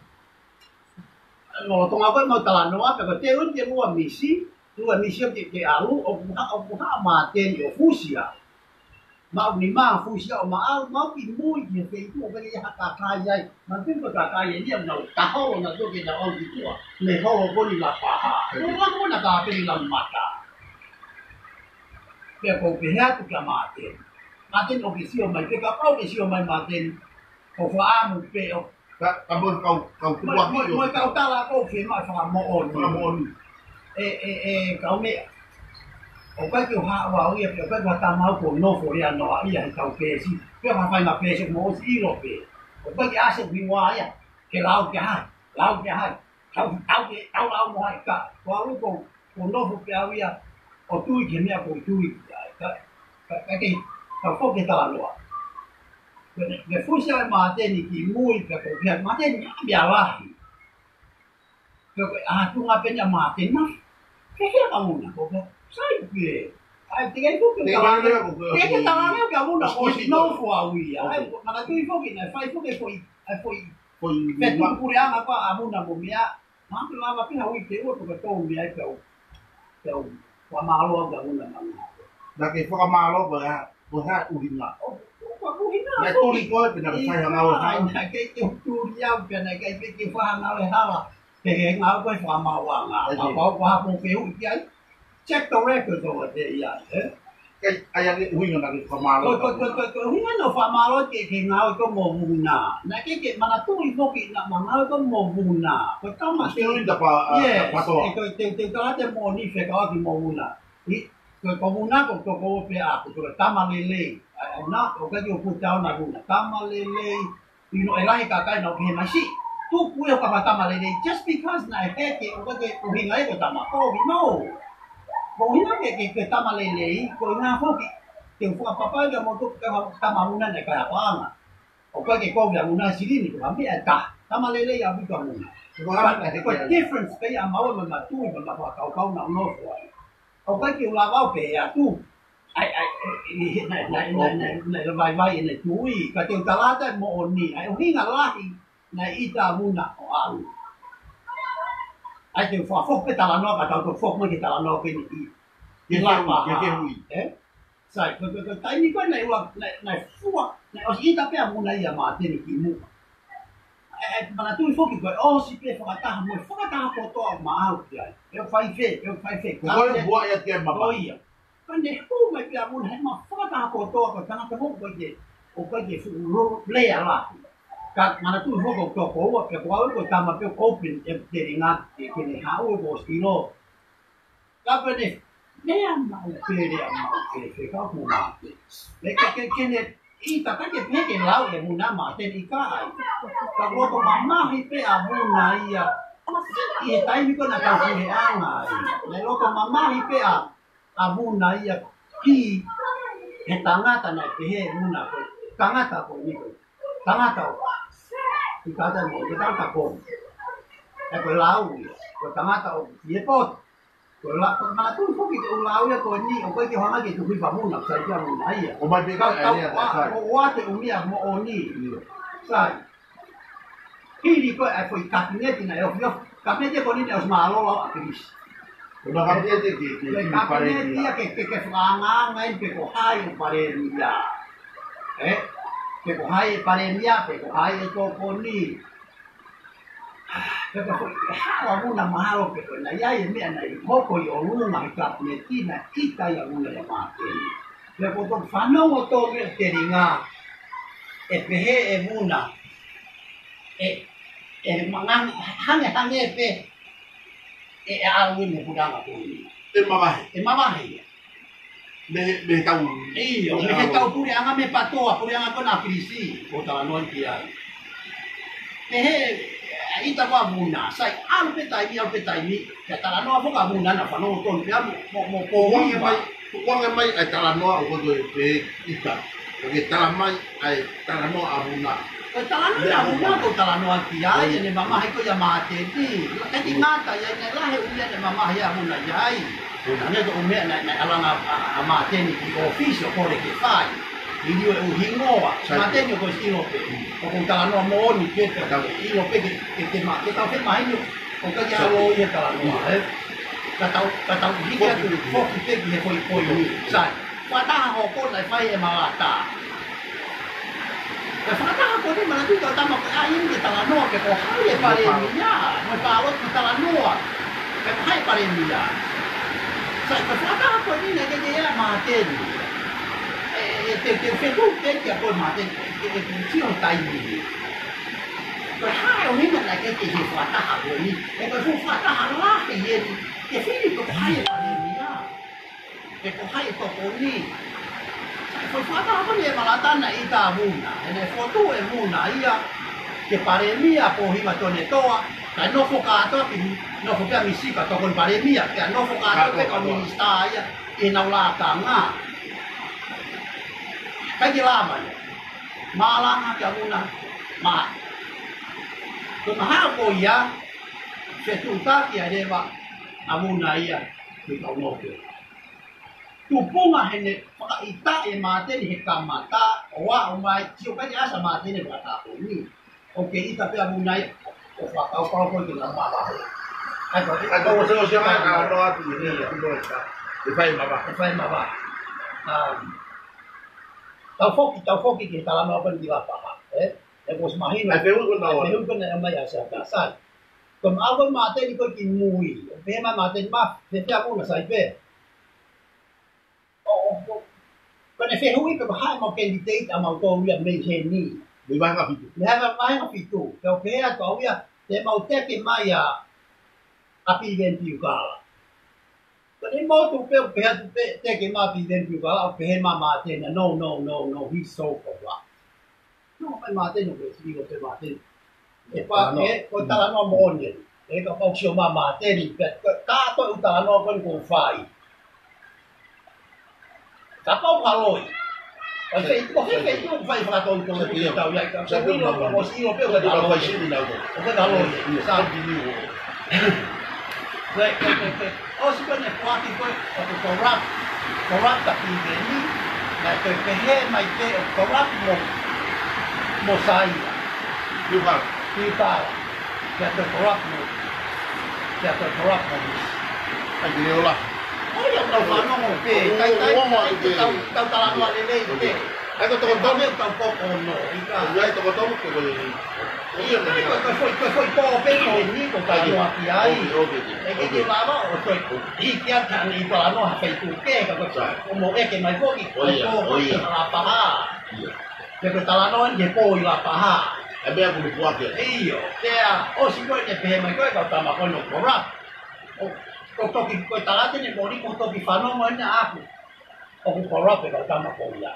lolotonga ko ē ʻemau talanoa, pea ko e teʻeki ke lua Misi, lua Misi ʻo ke, ke ʻalu, ʻoku haʻu, ʻoku haʻu ʻa Māteni ʻo fusi au. Mau ni ma fusi au ʻo ma ʻalu, mau ki mui ki he feituʻu ʻoku ʻikai ha kakai ai. Manatuʻi ko e kakai eni ia naʻa nau taha ʻo nau toki nau ʻalu ki tuʻa. Ne holo ko eni la paha. Ko la ko na ka peli la mata. Pea ko u pehē atu kia Māteni. Māteni ʻoku ke sio mai, pea kapau ʻoku ke sio mai Māteni. Ko e fakaʻamu pē ʻo Ka, ka mo e kau, kau Mo, tukuakiʻi mo, ʻo mo e kau tala ko ē ke ma fakamoʻoni. Fakamoʻoni. ʻE, ʻe, ʻe, kau meʻa. ʻOku ʻikai ke u haʻu au ia, ʻoku ʻikai ke u haʻu au ko e nofo ia noa ia he kau peesi. Pea ma fai ma peesi mo ʻosi ʻilo pē. ʻOku ʻikai ke ʻasi ʻeku hingoa ia. Ke lau kia hai, lau kia hai. Tau, tau ke, tau lau mo hai ka. Ko au ko, ko e nofo pē au ia, ʻo tui ki he meʻa ʻoku ou tui ki ai. Ka, ka, ka ke, ka foki e talanoa. Ko e, ko e fusi ʻa Māteni ki mui, pea ko e pea Māteni ʻa meʻa lahi. Pea ko e ʻatunga pē ʻeni ʻa Māteni ma. Ke ke ka Muna, ko ke, sai pē. ʻAi, teʻeki ai ko ke Teʻeki ai talanoa, ko ke teʻeki ai talanoa ka Muna, ko e nofo au ia. ʻAi, manatuʻi foki, naʻe fai foki, foʻi, ʻai foʻi. Foʻi Pea tuku puleʻanga ko ē ʻa Muna mo meʻa, Māteni lava pē ha uike ua pe ko e tolu mei ai pea u, pea u, fakamālō au kia Muna manga. Naʻa ke fakamālō ko e hā, ko e hā ʻuhinga. ʻO, ʻo, ko e ʻuhinga Naʻe foki. tuli koe pe naʻa ke fai ha ngāue hala. Naʻe ʻikai ke u tuli au, pea naʻe ʻikai ke u fai ha ngāue hala. Pe ke ngāue ko e fakamaauʻanga. ʻAi, Ma pau ko ha pō ke ui ki ai. Check the record over there ia, ē? ʻAi, ʻai ange ʻuhinga naʻa ke fakamālō. Ko, ko, ko, ko, ko ʻuhinga naʻa fakamālō ke, ke ngāue ko ē mo Muna. Naʻe ʻikai ke manatuʻi foki naʻa ma ngāue ko ē mo Muna. Ko e tama Still in the pa-, uh, Yes, the pato. ʻE ko e te, te, te, te moʻoni fekauʻaki mo Muna. ʻI, ko, ko Muna ko, ko, ko pē ʻa, ko, ko e tama lelei. ʻAi, ʻai na, ʻoku ʻikai ke u put down ʻa Muna. Tama lelei, You know, ʻe lahi e kakai naʻa nau pehē mai siʻi. Tuku ia ko ha tama lelei, just because naʻe heke, ʻoku ʻikai ke ʻuhinga ia ko e tama kovi, no. Ko e ʻuhinga ke, ke, ke tama lelei, ko e ʻuhinga foki. Ke u fakapapauʻi kia moutolu ko e tama Muna naʻe ʻikai ha paʻanga. ʻOku ʻikai ke kovi ʻa Muna silini, ko ha meʻa ʻe taha. Tama lelei ʻaupito ʻa Muna. Ko ha meʻa But, ʻe heke ko e ai. difference pē ia ʻa maua mo e matui, mo e fakakaukau naʻa nau nofo ai. ʻOku ʻikai ke u lava au pē atu. ʻAi, ʻai, ʻai, ʻai, naʻe, naʻe, naʻe, naʻe, naʻe vaivai ʻene tui, ka te u tala atu e moʻoni, ʻa e ʻuhinga lahi, naʻe ʻita ʻa Muna ʻo ʻalu. ʻAi, te u fakafoki pē talanoa, ka tau toki foki mai ki he talanoa pē ni. Ke ke ui, ke ke ui. Ē? Sai, ko, ko, ko, taimi ko ē naʻe ua, naʻe, naʻe fua, naʻe ʻosi ʻita pē ʻa Muna ia Māteni ki muʻa. ʻE, ʻe, manatuʻi foki ko e ʻosi pē fakataha mo e fakataha kotoa ʻo ma ʻalu ki ai. ʻE fai fē, ʻe fai fē. Ko koe ua ia ke ma Ko ia. Ka ne hū mai pē ʻa Muna, he ma fakataha kotoa ko e tangata mo ko ke, ʻoku ʻikai ke fuʻu lo-, lea lahi. Ka manatuʻi foki ʻoku toko ua, pea ko au ko e tama pē ʻoku open e telinga ke, ke ne haʻu ʻo ʻosi ʻilo. Ka pehē, lea maʻu pē, lea maʻu pē, fekau mo Māteni. Ke, ke, ke, ke ne ʻita, ka ke pehē ke lau ʻe Vuna Māteni, ʻikai. Ka loto mamahi pē ʻa Vuna ia. ʻI he taimi ko ē naʻa tau puleʻanga ai. Naʻe loto mamahi pē ʻa, ʻa Vuna ia ki he tangata naʻe pehē ʻe Vuna ko e tangata ko eni ko e tangata ʻoku ʻikai ke mo, ko e tangata ko ē. ʻE ko e lau ia, ko e tangata ʻoku ʻi he poto. Ko e la, ko e manatuʻi foki ko e lau ia ko eni, ʻoku ʻikai ke hanga ke tuku ʻi Vuna, sai kia Vuna ia. ʻO mai pē ka, ka, ʻa ia, ʻoua, sai. ʻOua te u meʻa moʻoni. Ia. Sai. Hili ko ē ʻa e foʻi kapineti naʻe ofiofi. Kapineti ko eni naʻe ʻosi mālōlō ʻa Kilisi. Ko e kapineti ke, ke, ko e ke kapineti palēmia. Ia ke, ke, ke fakaangaanga ai pe ko hai ʻe palēmia. Ē? Pe ko hai ʻe palēmia, pe ko hai ʻe tokoni. Pe ko e foʻi, ʻe haʻu ʻa Vuna mahalo pe ko e naʻe ʻi ai e meʻa naʻe hoko ʻi ʻolunga he kapineti naʻe ʻita ai ʻa Vuna ʻia Māteni. Pea ko e toki fanongo tō mei he telinga, ʻe pehē ʻe Vuna, ʻe, ʻe mangang-, hangehangē pē, ʻe, ʻe ʻalu ʻi he puleʻanga ko eni. ʻE mavahe. ʻE mavahe ia. Mei, mei he tau. ʻIo, mei he tau puleʻanga mei he PATOA, puleʻanga ko ena ʻa Kilisi, ʻoku talanoa ki ai. Pehē, ʻita ko ē ʻa Vuna, sai, ʻalu pē taimi, ʻalu pē taimi, ke talanoa foki ʻa Vuna naʻa fanongo tonu pē ia mo, mo, mo ko Vuna mai, ko Vuna mai, ʻa e talanoa ʻoku toe pē ʻita. ʻOku ke tala mai, ʻa e talanoa ʻa Vuna. Ko e talanoa ʻa Vuna, ko e talanoa ki ai, ʻene mamahi ko ia ʻia Māteni. Ka ki ngata ia, ʻene lahi ʻuhi ʻene mamahi ʻa Vuna ia ai. Ko e ʻuhinga ko e meʻa naʻe, naʻe ʻalu ange ʻa, ʻa Māteni ki ʻōfisi ʻo kole ke fai. ʻIlo ʻe ʻuhingoa, sai. Māteni ʻoku ʻosi ʻilo pē. ʻOku ou talanoa moʻoni pē, ka tau ʻilo pē ke, ke, ke ma-, ke tau ke mahino, ʻoku ʻikai ke ʻalu ia talanoa, ē? Ka tau, ka tau hiki atu, foki pē ki he foʻi poini. Sai. Fakataha hoko naʻe fai ʻe Malata. Ko e fakataha ko eni manatuʻi kau tama ko ē ʻai ke talanoa pe ko hai ʻe palēmia. Mo e pāloti ke talanoa pe ko hai ʻe palēmia. Sai, ko e fakataha ko eni naʻe ʻikai ke ʻi ai ʻa Māteni. ʻE, ʻe, te, te fetuʻutaki ʻa koe Māteni, ʻe, ʻe, ʻe, sio taimi ni. Ko e hā e ʻuhinga naʻe ʻikai ke ʻi ai e fakataha ko eni. ʻE ko e fuʻu fakataha lahi eni. Ke fili pe ko hai ʻe palēmia. Pe ko hai ʻe tokoni. Ko e fakataha ko eni ʻe Malata naʻe ʻita ʻa Vuna. ʻE naʻe fokotuʻu ʻe Vuna ia ke palēmia ʻa Pōhiva Tonetoa. Kae nofo kātoa pē, nofo pē ʻa Misi ka tokoni palēmia. Pea nofo kātoa pē kau minisitā ia ʻi heʻenau lakanga. ʻIkai ke lava ia. Malanga kia Vuna. Mā. Ko e mahalo ko ia, fetuʻutaki ai leva ʻa Vuna ia ki he kau noke. Tupunga heʻene fakaʻita ʻe Māteni he kamata, ʻo aʻu mai, sio kai asa Māteni he fakataha ko eni. ʻOku ke ʻita pē ʻa Vuna ia, ʻo fakakaukau ko ē ke na mavahe. ʻAi ko e, ʻai ko e, ʻo sio, sio mai ka noa atu ʻi he, ʻi he, ʻe fai mavahe. ʻE fai mavahe. Um, tau foki, tau foki ki he talanoa ko eni ki Lapaha, ē? ʻE ko e mahino. ʻAi, fehuʻi ko ena. ʻAi, fehuʻi ko ena mai ʻa Sata, sai. Ko e maʻu ko ē Māteni ko ē ki mui. Pehē mai Māteni mā, fēfē ʻa Vuna, sai pē. ʻO, ʻo, ʻo. Ko ʻene fehuʻi pe ko hai ʻemau candidate ʻamautolu ia mei heni. Mei he vahenga fitu. Mei he vahenga fitu. Pea u pehē atu au ia, te mau teke mai ʻa, ʻa Piveni Piukala. Ko ʻene motu pē, pehē atu pē, teke mai ʻa Piveni Piukala, ʻo pehē mai Māteni, no, no, no, no, he's so corrupt. No, mai Māteni, ʻo pehē ʻi loto Māteni. ʻE pā, ʻe, ko e talanoa moʻoni eni. ʻE kapau sio mai Māteni, pea, ka, kātoa e talanoa ko eni ʻoku fai. Kapau ka loi. ʻOi, fai, ko e fai, ko e fai fakatonutonu ki he tau ia, ka, ka ʻilo, ka ʻosi ʻilo pē ʻoku ka loi. ʻOku ka loi. Ia, sa. Ko e, ko e, ko e, ko e. ʻOsi ko ē ʻene foaki ko ē, ʻoku corrupt, corrupt ʻa Piveni, naʻe toe pehē mai pē ʻoku corrupt mo, mo Saia. Piukala. Piukala. Pea toe corrupt mo, pea toe corrupt mo Misi. ʻAi, ke leola. ʻOi, ʻoku tau fanongo pē, ʻoku, kai, kai, ʻoku, kai, ʻoku, tau, tau talanoa lelei pē. ʻAi, ko e toko tolu. Tau koko no, ʻikai. ʻAi, toko tolu, ke ko e Ia, ko e, ko e foʻi, ko e foʻi pō pē ko eni ʻoku ou talanoa ki ai. ʻOkei, ʻokei, ʻokei. ʻE ʻikai ke lava ʻo toe hiki atu ʻene talanoa ha feituʻu kehe, ka ko e, ʻoku mou ʻeke mai foki, ʻo ia, ko e pō ko ē ʻi Lapaha. Ia. Pea ko e talanoa eni ki he pō ʻi Lapaha. E meʻa ko e puake. ʻIo, pea ʻosi ko ē ne pehē mai ko e kau tama ko ē ʻoku corrupt. ʻO, ko e toki, ko e talate ne moli ko e toki fanongo ʻena ʻaku. ʻOku corrupt e kau tama ko ia.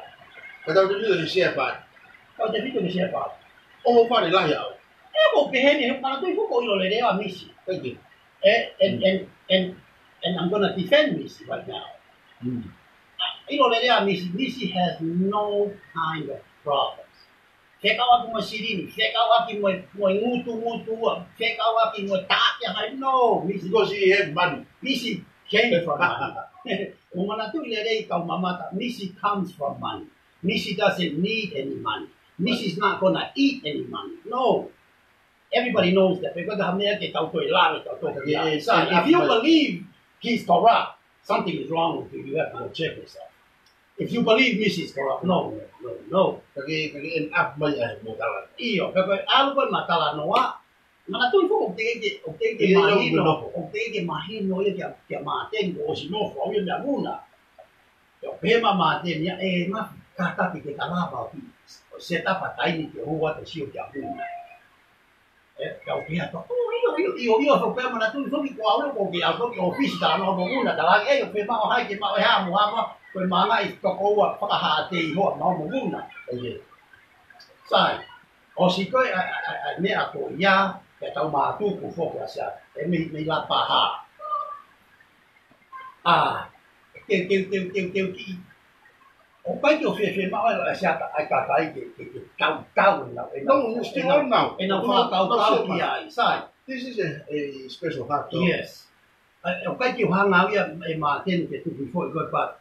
Ka tau te mio ke share part. Tau te mio ke share part. ʻO fale lahi au. ʻE, ko e pehē ni, he manatuʻi foki ʻoku ʻilo lelei ʻa Misi. Thank you. Eh, and, and, and, and I'm gonna defend Misi right now. Mm. ʻIlo lelei ʻa Misi, Misi has no kind of problems. Fekauʻaki mo e silini, fekauʻaki mo e, mo e ngutungutu, fekauʻaki mo e taʻaki ʻa hai, no, Misi. Because he have money. Misi came from money. ʻO manatuʻi lelei kau mamata, Misi comes from money. Misi doesn't need any money. Misi is not gonna eat any money. No. Everybody knows that. Because ha meʻa ke tau toe lave, tau toe. Yeah, yeah, so yeah, if you believe he's corrupt, something is wrong with you. You have to go check yourself. If you believe Misi is corrupt, no, no, no, no. Ka ke, ka ke end up mai ai mo tala. ʻIo, ka ko e ʻalu ko ē mo e talanoa. Manatuʻi foki ʻoku teʻeki ke, ʻoku teʻeki ke mahino, ʻoku teʻeki ke mahino ia kia, kia Māteni, ʻosi nofo au ia mei ʻapi na. ʻIo, pehē mai ʻa Māteni ia, ʻe, Mafi, kātaki ke ta lava ʻo ki, ʻo set up ha taimi ke hū atu ʻo sio ki ʻapi na. ʻE, kau pehē atu, ʻo, ʻio, ʻio, ʻio, ʻio, so pea manatuʻi foki ko au ia ʻoku ou kei ʻalu ki he ʻōfisi talanoa mo Muna, talaange, ʻe, ʻoku fiemaʻu hai ke maʻu e hā mo e hā mo e hā, ko e māngaʻi toko ua fakahā tei hoa mo Muna. ʻIo. Sai, ʻosi ko ē ʻa, ʻa, ʻa, ʻa e meʻa ko ia, ke tau mātuku foki ʻa Siata, ʻe mei, mei Lapaha. ʻA, ke, ke, ke, ke, ke, ke, ʻoku ʻikai ke u fiemaʻu ʻe Siata ʻa e kakai ke, ke, ke tautau ʻenau, ʻenau, no, it's still on now. ʻEnau fakakaukau ki ai, sai. This is a, a special heart, though. Yes. ʻA, ʻoku ʻikai ke u hanga au ia ʻe Māteni ke tuku foʻi ko e pa,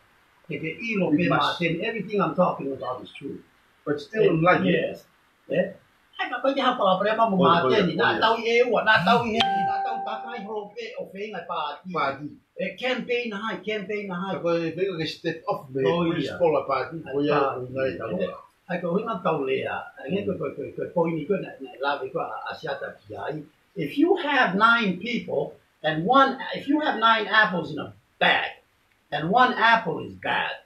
ke, ke ʻilo pē Māteni, everything I'm talking about is true. But still in life. Yes. ʻE? ʻAi, ka ʻikai ke ha palopalema mo Māteni, naʻa tau ʻi ʻEua, naʻa tau ʻi heni, naʻa tau takai holo pē ʻo feinga e paati. Paati. ʻE campaign hai, campaign hai. Ka ko e feinga ke step off mei he principle ʻa e paati, ko ia ʻoku ngai tau. ʻAi, ko e ʻuhinga tau lea, ʻa e ko e, ko e, ko e, ko e poini ko ē naʻe, naʻe lave ko ē ʻa, ʻa Siata ki ai. If you have nine people and one, if you have nine apples in a bag and one apple is bad,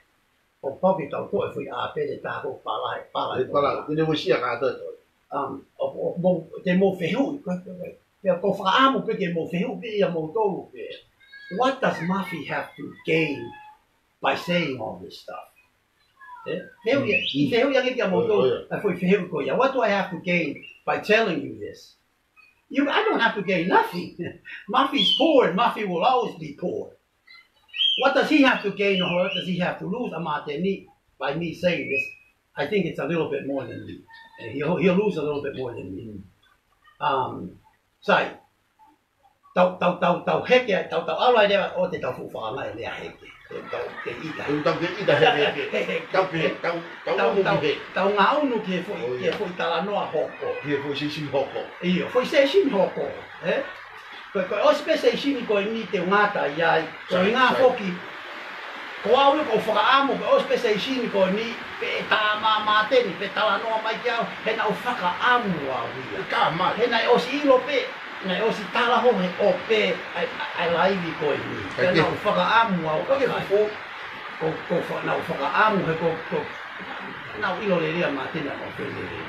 ʻoku pau ke tau toʻo e foʻi ʻāpele ʻe taha ko e pala, pala. ʻE pala, te ne uesia kātoa. Um, ʻo, ʻo, mo, te mou fehuʻi, ko, ko, ko, pea ko e fakaʻamu pē ke mou fehuʻi pē ia moutolu pē. What does Mafi have to gain by saying all this stuff? ʻE? Fehuʻi, fehuʻi ange kia moutolu, ʻa e foʻi fehuʻi ko ia. What do I have to gain by telling you this? You, I don't have to gain nothing. Mafi's poor and Mafi will always be poor. What does he have to gain or what does he have to lose, ʻa Māteni, by me saying this? I think it's a little bit more than me. And he'll, he'll lose a little bit more than me. Um, sai, tau, tau, tau, tau heke, tau, tau ʻalu ai leva ʻo te tau fuʻu fakaʻanga e lea heke. Te tau, te ʻita. Te tau te ʻita heke. Tau pē, tau, tau, tau, tau, tau ngaʻunu ki he foʻi, ki he foʻi talanoa hoko. Ki he foʻi seisini hoko. ʻIo, foʻi seisini hoko, ʻe? Ko, ko e ʻosi pē seisini ko eni te u ngata ai. Ko e ngā foki. Ko au ia ʻoku ou fakaʻamu, ko e ʻosi pē seisini ko eni, pea tā mai ʻa Māteni, pea talanoa mai kia au, he naʻa ku fakaʻamu au ia. Ka mai. He naʻe ʻosi ʻilo pē, naʻe ʻosi tala holo he ʻope, ʻa e, ʻa e, ʻa e laivi ko eni. Pea naʻa ku fakaʻamu au. Ko ke fufu. Ko, ko fa-, naʻa ku fakaʻamu he ko, ko, naʻa ku ʻilo lelei ʻa Māteni ʻa e ʻope lelei.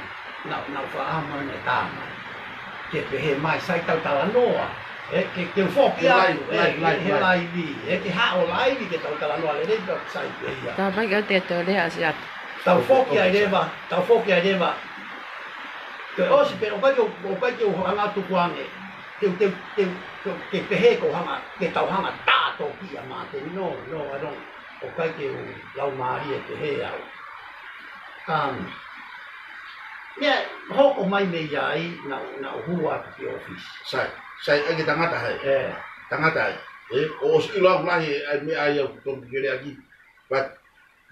Naʻa, naʻa ku fakaʻamu ʻene tā mai. Ke pehē mai sai tau talanoa. ʻE, ke, ke foki atu, ʻe, ke laivi, ʻe, ke haʻu laivi ke tau talanoa lelei ka sai pē ia. Tā mai ka te tau lea ʻa Siata. Tau foki ai leva, tau foki ai leva. Ke ʻosi pē, ʻoku ʻikai ke, ʻoku ʻikai ke u hanga tuku ange. Ke, ke, ke, ke, ke pehē ko hanga, ke tau hanga tā toki ʻa Māteni. No, no, I don't. ʻOku ʻikai ke u laumālie pehē au. Um, meʻa, hoko mai mei ai, naʻa, naʻa ku hū atu ki he ʻōfisi. Sai, sai, ʻai ke tangata hai. ʻE. Tangata hai. ʻE, ʻosi ʻilo au lahi, ʻa e meʻa ia ʻoku tonu ke lea ki. But,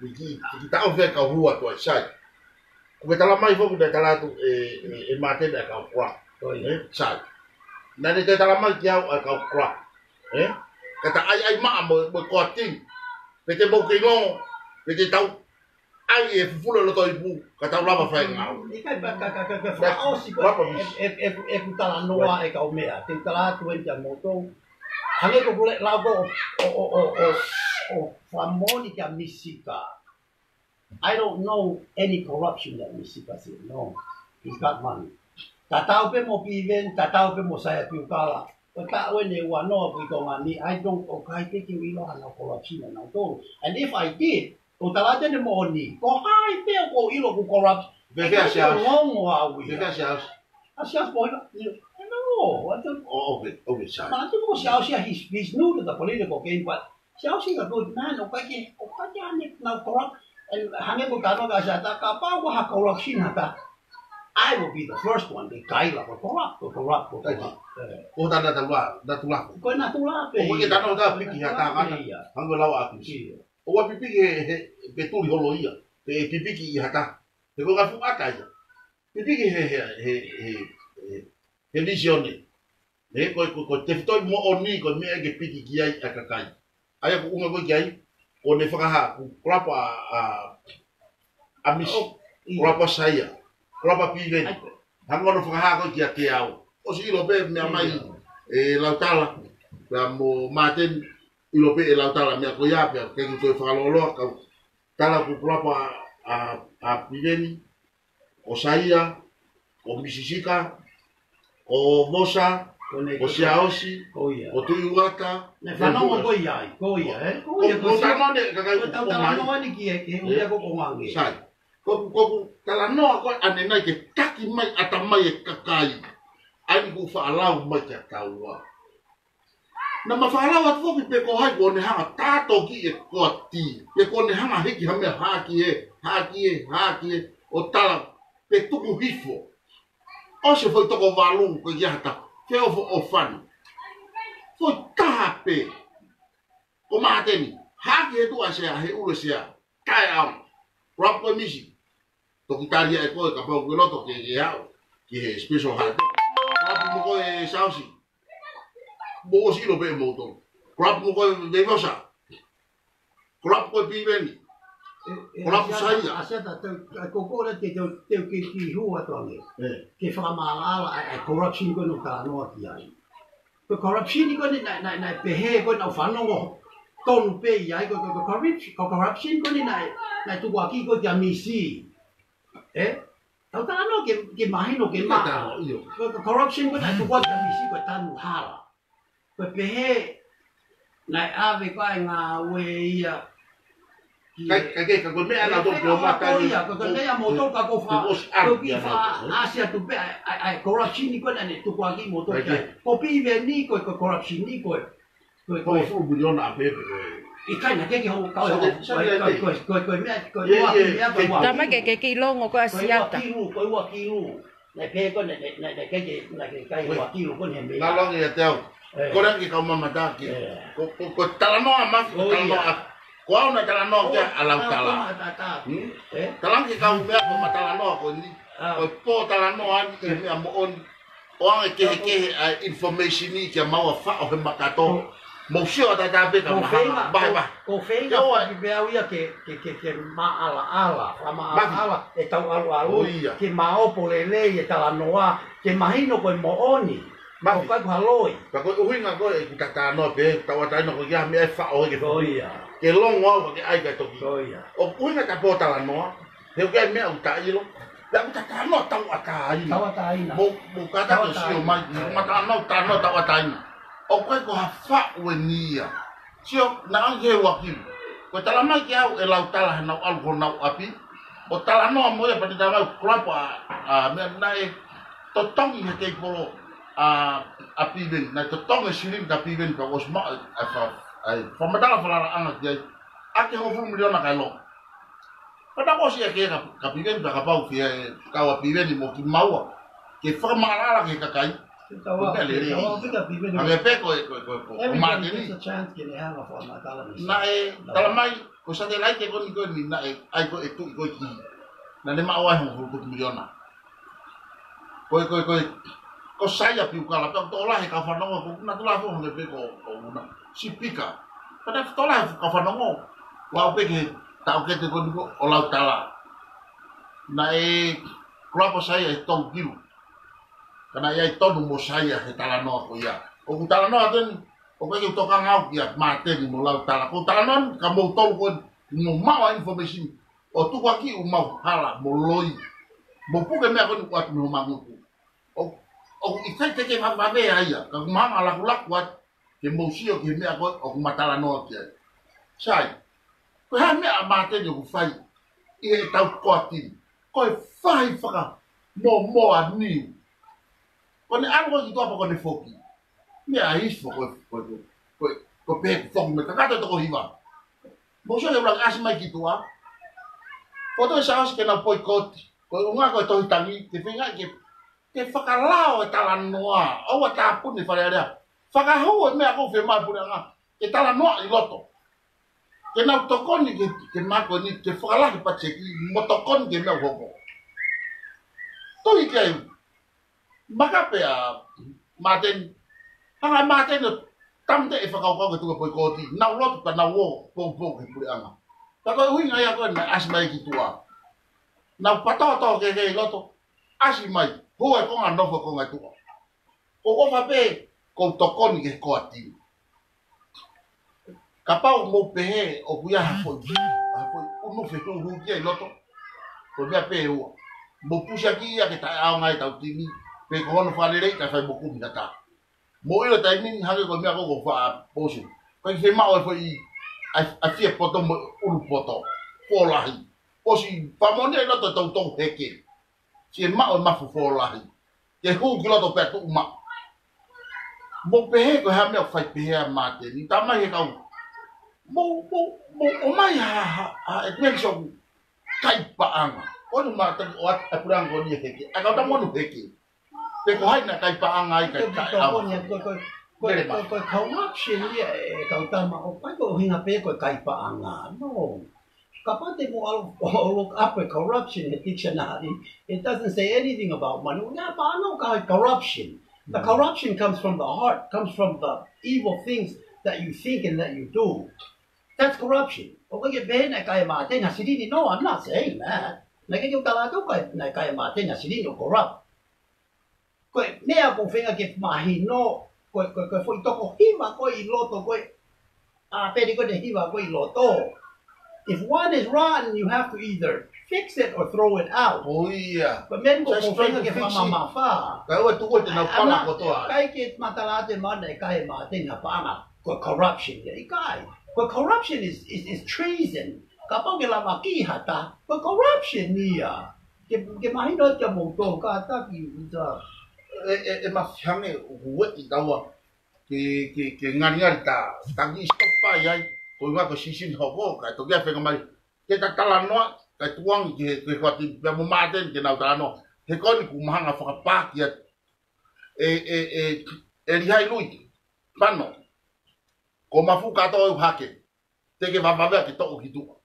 ki, ki, ki taʻofi ʻa e kau hū atu ai, sai. Ko e tala mai foki naʻe tala atu ʻe, ʻe, ʻe Māteni ʻa e kau corrupt. ʻE, sai. Naʻa ne toe tala mai kia au ʻa e kau corrupt. ʻE? Ka ta ʻai, ʻai maʻa mo, mo e koatini. Pe te mou kei longo, pe te tau ʻai e fufulu loto ipu, ka tau lava fai ngāue. ʻIkai pē ka, ka, ka, ka, ka, fakaʻosi ko ē, e, e, e, e ku talanoa e kau meʻa. Te u tala atu eni kia moutolu. Hangē ko ʻeku lau ko ē ʻo, ʻo, ʻo, ʻo, ʻo, ʻo fakamoʻoni kia Misika. I don't know any corruption that Misika said. No, he's got money. Tatau pē mo Piveni, tatau pē mo Saia Piukala. Ko e taʻu eni ʻe ua noa ko ē ʻi Tonga ni, I don't, ʻoku ʻikai pē ke u ʻilo hanau corruption ʻanautolu. And if I did, ʻoku ou tala atu eni moʻoni, ko hai pē ʻoku ou ʻilo ʻoku corrupt, Vevea ʻikai ke Siaosi. Longo au ia. Vevea Siaosi. A Siaosi ko ena, you know, what the Oh, okay, okay, sorry. But I think Siaosi, he's, he's new to the political game, but Siaosi is a good man, ʻoku ʻikai ke, ʻoku ʻikai ke ʻalu ʻo corrupt, and hangē ko e talanoa kia Siata, kapau ko ha corruption ha taha, I will be the first one ke kaila ko e corrupt, ko e corrupt, ko e corrupt. ʻIkai. ʻE. Ko e natula, natula. Ko e natula pē ia. ʻOku ʻikai ke talanoa piki ha taha. Ko e natula pē ia. Hangē ko e lau ʻa Pisi. Ia. ʻOua pipiki he, he, pe tuli holo ia. Pe pipiki ʻi ha taha. He ko e ngaahi fuʻu ʻata ia. Pipiki he, he, he, he, he, he lisione. He ko, ko, ko e tefitoʻi moʻoni, ko e meʻa ke piki ki ai ʻa e kakai. ʻA ia ko e ʻuhinga ko ē ki ai, ko ʻene fakahā, ko e kulapu ʻa, ʻa, ʻa Misi, Oh, ia. Kulapu ʻa Saia, kulapu ʻa Piveni. ʻAi. Hangē ko ʻene fakahā ko ē kia Teao. ʻOsi ʻilo pē meʻa mai, Ia. ʻe Lautala, pea mo Māteni, ʻilo pē ʻe Lautala, meʻa ko ia pē, ke ki toe fakalōloa, kau tala ko e kulapu ʻa, ʻa, ʻa Piveni, ko Saia, ko Misi Sika, ko Vosa, Ko ne ko ko Siaosi, Ko ia. ko Tuiuata, Naʻe fanongo ko ia ai, ko ia, ʻe? Ko Ko, ia, ko ko Sia-, tano ne, kakai ko ko tau ko mai. talanoa ni ki he, ki he ʻIo. uia ko ko ngange. Sai. Ko, ko, ko talanoa ko ʻanenai ke taki mai, ʻata mai e kakai. ʻAi ni ko e faʻa lau mai kia taua. Naʻa ma faʻa lau atu foki pe ko hai ko ʻene hanga tātoki e koati. Pe ko ʻene hanga hiki ha meʻa hāki ē, hāki ē, hāki ē, ʻo tala pe tuku hifo. ʻOsi e foʻi toko valu ko ia ha taha, feʻofoʻofani. Foʻi taha pē. Ko Māteni, hāki he tuʻa sea, he ʻulu sea, tae au. Rob ko e Misi. Toki tali ʻe koe kapau ko e loto ke, ke au. Ki he special high. Rob mo koe Siaosi. Mou ʻosi ʻilo pē moutolu. Kulapu mo koe Veivosa. Kulapu ko ē Piveni. ʻE, ʻe, Kulapu ʻa Siata, Saia. ʻa Siata, te u, ʻa ko ko le te, te u, te u ke ki hua atu ange. ʻE. Ke fakamaʻalaʻala, ʻa, ʻa corruption ko ē ʻoku talanoa ki ai. Ko e corruption ko eni naʻe, naʻe, naʻe pehē ko ē naʻa ku fanongo tonu pē ia, ko, ko, ko corrupt-, ko corruption ko eni naʻe, naʻe tukuakiʻi ko ē kia Misi. ʻE? Tau talanoa ke, ke mahino, ke Ka ma-, tau, ʻio. Ko, ko corruption ko ē naʻe tukuakiʻi kia Misi ko e tanu hala. Ko e pehē, naʻe ʻave ko ē ngāue ia. Ki Kai, kai, kai, ka ko e meʻa ʻanautolu ko ia, ko, ko e meʻa moutolu ka ko fa-, ko ʻosi ko ki ʻanautolu, fa-, ʻasi atu pē, ʻa, ʻa, ʻa, corruption ko ē naʻe tukuakiʻi moutolu Kai, ki ai. kai. Ko Piveni ko, ko corruption ko ē. Ko, ko Ko e fuʻu miliona ʻa pē, pē, ko e. ʻIkai naʻe ke ke hou kau Sa hou. te, sa Ko, te ko, ai. ko, ko, ko, ko e meʻa, ko e Ie, ua ie. ki, meʻa, ko e ua. Tama ke ke ki longo ko ʻa Ko e ua Siata. kilu, ko e ua kilu. Naʻe pehē ko ē, naʻe, naʻe, naʻe, naʻe kei, naʻe kei kai Oi. ua kilu ko eni he meʻa. Ngalo ia te au. ʻE. Ko e lea ki he kau mamata ki. ʻE. Ko, ko, ko e talanoa mafi, ko e ʻIo, ia. talanoa. Ko au naʻe talanoa ki ai ʻa Lautala. ʻIo, talanoa, ta, ta. Hmm? ʻE? Talanoa ki he kau meʻa ko e ma talanoa ko eni. ʻA. Ko e pōtalanoa ni, ʻe. meʻa moʻoni. ʻOange kehekehe ʻa e information ni kia maua faʻo he makato. ʻO. Mou sio ʻatā pē ka ʻOku mahalo. feinga, Vahe, ʻoku, vahe. ʻoku feinga Ia ʻoe. foki pē au ia ke, ke, ke, ke maʻalaʻala, ka maʻalaʻala, Mafi. ʻetau ʻaluʻalu, ʻO ia. ke maʻopo lelei e talanoa, ke mahino ko e moʻoni. Mafi. ʻOku ʻikai ko ha loi. Ka ko e ʻuhinga ko ē ʻeku talanoa pē, tauʻatāina ko ia, meʻa ʻe faʻo ʻe ke ʻO fuʻu. ia. Ke longo au ka ke ʻai ka toki. ʻO ia. ʻOku ʻuhinga ta pōtalanoa, he ʻoku ʻi ai e meʻa ʻoku ta ʻilo. Pea ʻoku ta talanoa tauʻatāina. Tauʻatāina. Mo, mo ka ta ko Tauʻatāina. sio mai, mo ta talanoa, talanoa tauʻatāina. ʻOku ʻikai ko ha faʻu eni ia. Sio, naʻa ke ua kilu. Ko e tala mai kia au ʻe Lautala he naʻa ku ʻalu ki honau ʻapi. ʻO talanoa mo ia pea ne tala mai kulapu ʻa, ʻa, meʻa naʻe totongi he keipolo ʻa, ʻa Piveni. Naʻe totongi e silini kia Piveni pea ʻosi maʻu ʻa e fa-, ʻa e fakamatala falalaʻanga ki ai. ʻAki e hongofulu miliona kae longo. Pea naʻe ʻosi ia ke ka, kia Piveni, pea kapau ki he kau ʻa Piveni mo kimaua. Ke fakamaʻalaʻala ki he kakai. Ke tau Ko e meʻa lelei. ke tau pika Piveni. Hangē pē ko e, ko e, ko e, ko e, ko e Everybody Māteni. gets a chance ke ne hanga fakamatala ni. Naʻe, Naʻe. tala mai, ko e satelaite ko eni ko eni, naʻe, ʻai ko e tuʻi ko ē ki. Naʻa ne maʻu ai hongofulu tuku miliona. Ko e, ko e, ko e, ko Saia Piukala, pea ʻoku tokolahi e kau fanongo, ko natula foki hangē pē ko, ko una. Sipika. Pea naʻe tokolahi e kau fanongo. Ua pē ke tau kete ko eni ko ʻo Lautala. Naʻe kulapu ʻa Saia ʻe tolu kilu. Ka naʻe ʻi ai tonu mo Saia he talanoa ko ia. ʻOku talanoa atu eni, ʻoku ʻikai ke u tokanga au kia Māteni mo Lautala. Ko e talanoa eni, ka moutolu ko eni, mou maʻu ʻa e information. ʻO tukuakiʻi homau hala mo loi. Mou puke meʻa ko eni ʻoatu mei homau ngutu. ʻO ʻOku ʻikai te ke vavevave ai ia, ka ʻoku mahanga ʻa e lakulaku atu ke mou sio ki he meʻa ko ē ʻoku ma talanoa ki ai. Sai, ko e hā e meʻa ʻa Māteni ʻoku fai ʻi heʻetau koati ni? Ko e fai fakamomoa niu. Ko ʻene ʻalu ko ē ki tuʻa pea ko ʻene foki. Meʻa ifo ko e, ko e, ko e, ko e pē ʻoku foki mai, kakato e toko hiva. Mou sio ki he ʻuluaki, ʻasi mai ki tuʻa. Ko e toe saosi ke nau poikooti. Ko e ʻuhinga ko e tohi tangi, ke feinga ke, ke fakalao e talanoa. ʻOua tāpuni e Fale Alea. Fakahū e meʻa ʻoku fiemaʻu ʻe he puleʻanga ke talanoaʻi ʻi loto. Ke nau tokoni ke, ke mako ni, ke fakalahi patiseki, mo tokoni ki he meʻa ʻoku hoko. Tui ki ai. Maka pē ʻa Māteni. Hanga ʻe Māteni ʻo tāmateʻi e fakakaukau ke tuku e poikooti. Nau lotu ka nau ō poupou ki he puleʻanga. Ka ko e ʻuhinga ia ko ē naʻe ʻasi mai ki tuʻa. Nau patoto ke ke ʻi loto. ʻAsi mai. Hū e konga, nofo e konga ʻi tuʻa. ʻOku ou ʻofa pē, ʻoku ou tokoni ki he koati ni. Kapau mou pehē ʻoku ʻi ai ha foʻi, ha foʻi ʻunu fehuhu kia ʻi loto, ko e meʻa pē ʻe ua. Mou pusiaki ia ke taʻeʻaonga ʻetau timi, pe ko hono fakaleleiʻi kae fai mo kumi ha taha. Mou ʻilo taimi ni hangē ko e meʻa ko ē ʻoku ou faʻa post. Ko e fiemaʻu e foʻi, ʻa e, ʻa e fiepoto mo e ʻulupoto. Fōlahi. ʻOsi fakamoʻoni ʻi loto ʻetau toutou heke. Fiemaʻu e mafu fōlahi. Ke hū ki loto pea tuʻu maʻu. Mou pehē ko e hā e meʻa ʻoku fai pehē ʻa Māteni. Tamai he kau. Mou, mou, mou ʻomai ha, ha, ha, e kuensi ʻoku kai paʻanga. Ko eni Māteni ʻoatu e puleʻanga ko eni ʻe heke. ʻA e kau tama ʻoku heke. Pe ko hai naʻe kai paʻanga ai kae taʻeʻaonga. Ko e, ko e, ko e, ko e, ko e corruption ia e kau tama ʻoku ʻikai ko e ʻuhinga pē ko e kai paʻanga. No. Kapau te mou ʻalu ʻo look up e corruption he dictionary, it doesn't say anything about money. ʻOku ʻi ai e paʻanga ʻoku ʻikai corruption. The corruption comes from the heart, comes from the evil things that you think and that you do. That's corruption. ʻOku ʻikai ke pehē naʻe kai ʻe Māteni ha silini. No, I'm not saying that. Naʻe ʻikai ke u tala atu naʻe kai ʻe Māteni ha silini ʻo corrupt. Ko e meʻa ʻoku ou feinga ke mahino, ko e, ko e, ko e foʻi toko hiva ko ē ʻi loto ko ē. ʻA, pehē ko ē ʻene hiva ko ē ʻi loto. If one is rotten, you have to either fix it or throw it out. ʻOku ʻi ai. Ko e meʻa ʻoku ou feinga ke fakamamafa. Kae ʻoua ʻe tuku ʻe te nau pala kotoa. ʻIkai ke matala atu e mana ʻe kai ʻe Māteni ha paʻanga. Ko e corruption ia, ʻikai. Ko e corruption is, is, is treason. Kapau ke lavaki ha taha, ko e corruption ia. Ke, ke mahino atu kia moutolu kātaki, ʻuta. ʻE, ʻe, ʻe mafihane ʻoku ʻi ai taua ke, ke, ke ngalingali ta, tangi stop ai ai, ko e ʻuhinga ko e sisini hoko, kae toki ʻai fenga mai, ke ta talanoa, kae tukuange ke, ke kuati pea mo Māteni ke nau talanoa. He ko eni ʻoku mahanga fakapāki atu. ʻE, ʻe, ʻe, ʻe Lihai Lui, pano. Ko mafuka to u hake. Te ke vavevave ke toʻo ki tuʻa.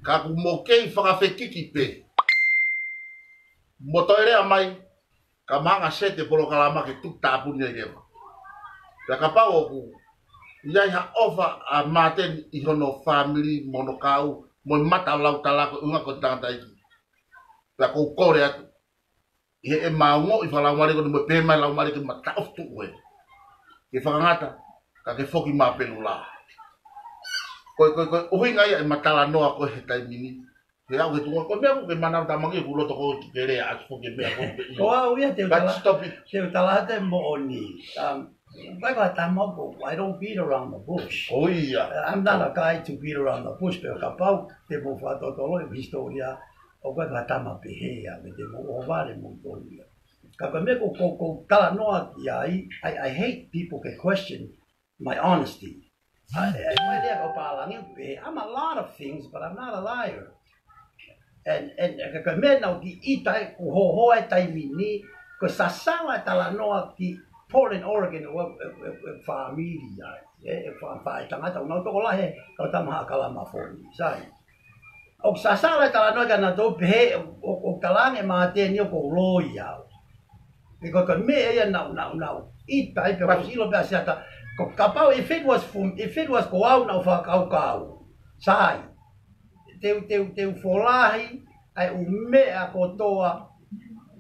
Ka ʻoku mo kei fakafekiki pē. Mo toe lea mai, ka mahanga sete polokalama ke tuku tāpuni ai leva. Pea kapau ʻoku ʻi ai ha ʻofa ʻa Māteni ʻi hono fāmili mo hono kau, mo e mata lau tala ko e ʻuhinga ko e tangataʻeiki. Pea ʻoku ou kole atu. ʻI heʻema ongoʻi fakalaumālie ko eni mo e pehē mai laumālie ke ma taʻofi tuʻu ē. Ke fakangata, ka ke foki mā Pelula. Ko e, ko e, ko e ʻuhinga ia ʻema talanoa ko ē he taimi ni. He au ke tunga, ko e meʻa ʻoku ke manau tamaki ʻoku loto ko ē ke lea atu foki e meʻa ko ē. Ko au ia te u tala, te u tala atu e moʻoni. Um, ʻIkai ko ha tama ko, I don't beat around the bush. ʻOku ʻi ai. I'm not a guy to beat around the bush, pea kapau te mou fakatotolo e hisitōlia, ʻoku ʻikai ko ha tama pehē au, te mou ʻohovale moutolu ia. Ka ko e meʻa ko, ko, ko u talanoa ki ai, I, I hate people ke question my honesty. ʻA, ʻa, ʻa, ʻa, ʻa, ʻa, ʻa, I'm a lot of things, but I'm not a liar. And, and, ka, ka meʻa naʻa ku ʻita ai, ʻoku hohoa e taimi ni, ko e sasala e talanoa ki Portland, Oregon, ʻo, ʻo, ʻo, ʻo fāmili ai, ʻe, ʻe fa-, fa-, e tangata, ʻoku nau tokolahi, kau tama Haʻa Kalama Foni, sai. ʻOku sasala e talanoa kia nautolu pehē, ʻo, ʻo, ʻo talaange ʻe Māteni ʻoku ou loi au. He ko e, ko e meʻa ia naʻa, naʻa, naʻa ku ʻita ai pea ʻoku ou ʻilo pē ʻa Siata. Ko, kapau if it was for, if it was ko au naʻa ku fakakaukau. Sai. Te u, te u, te u folahi, ʻa e ʻū meʻa kotoa,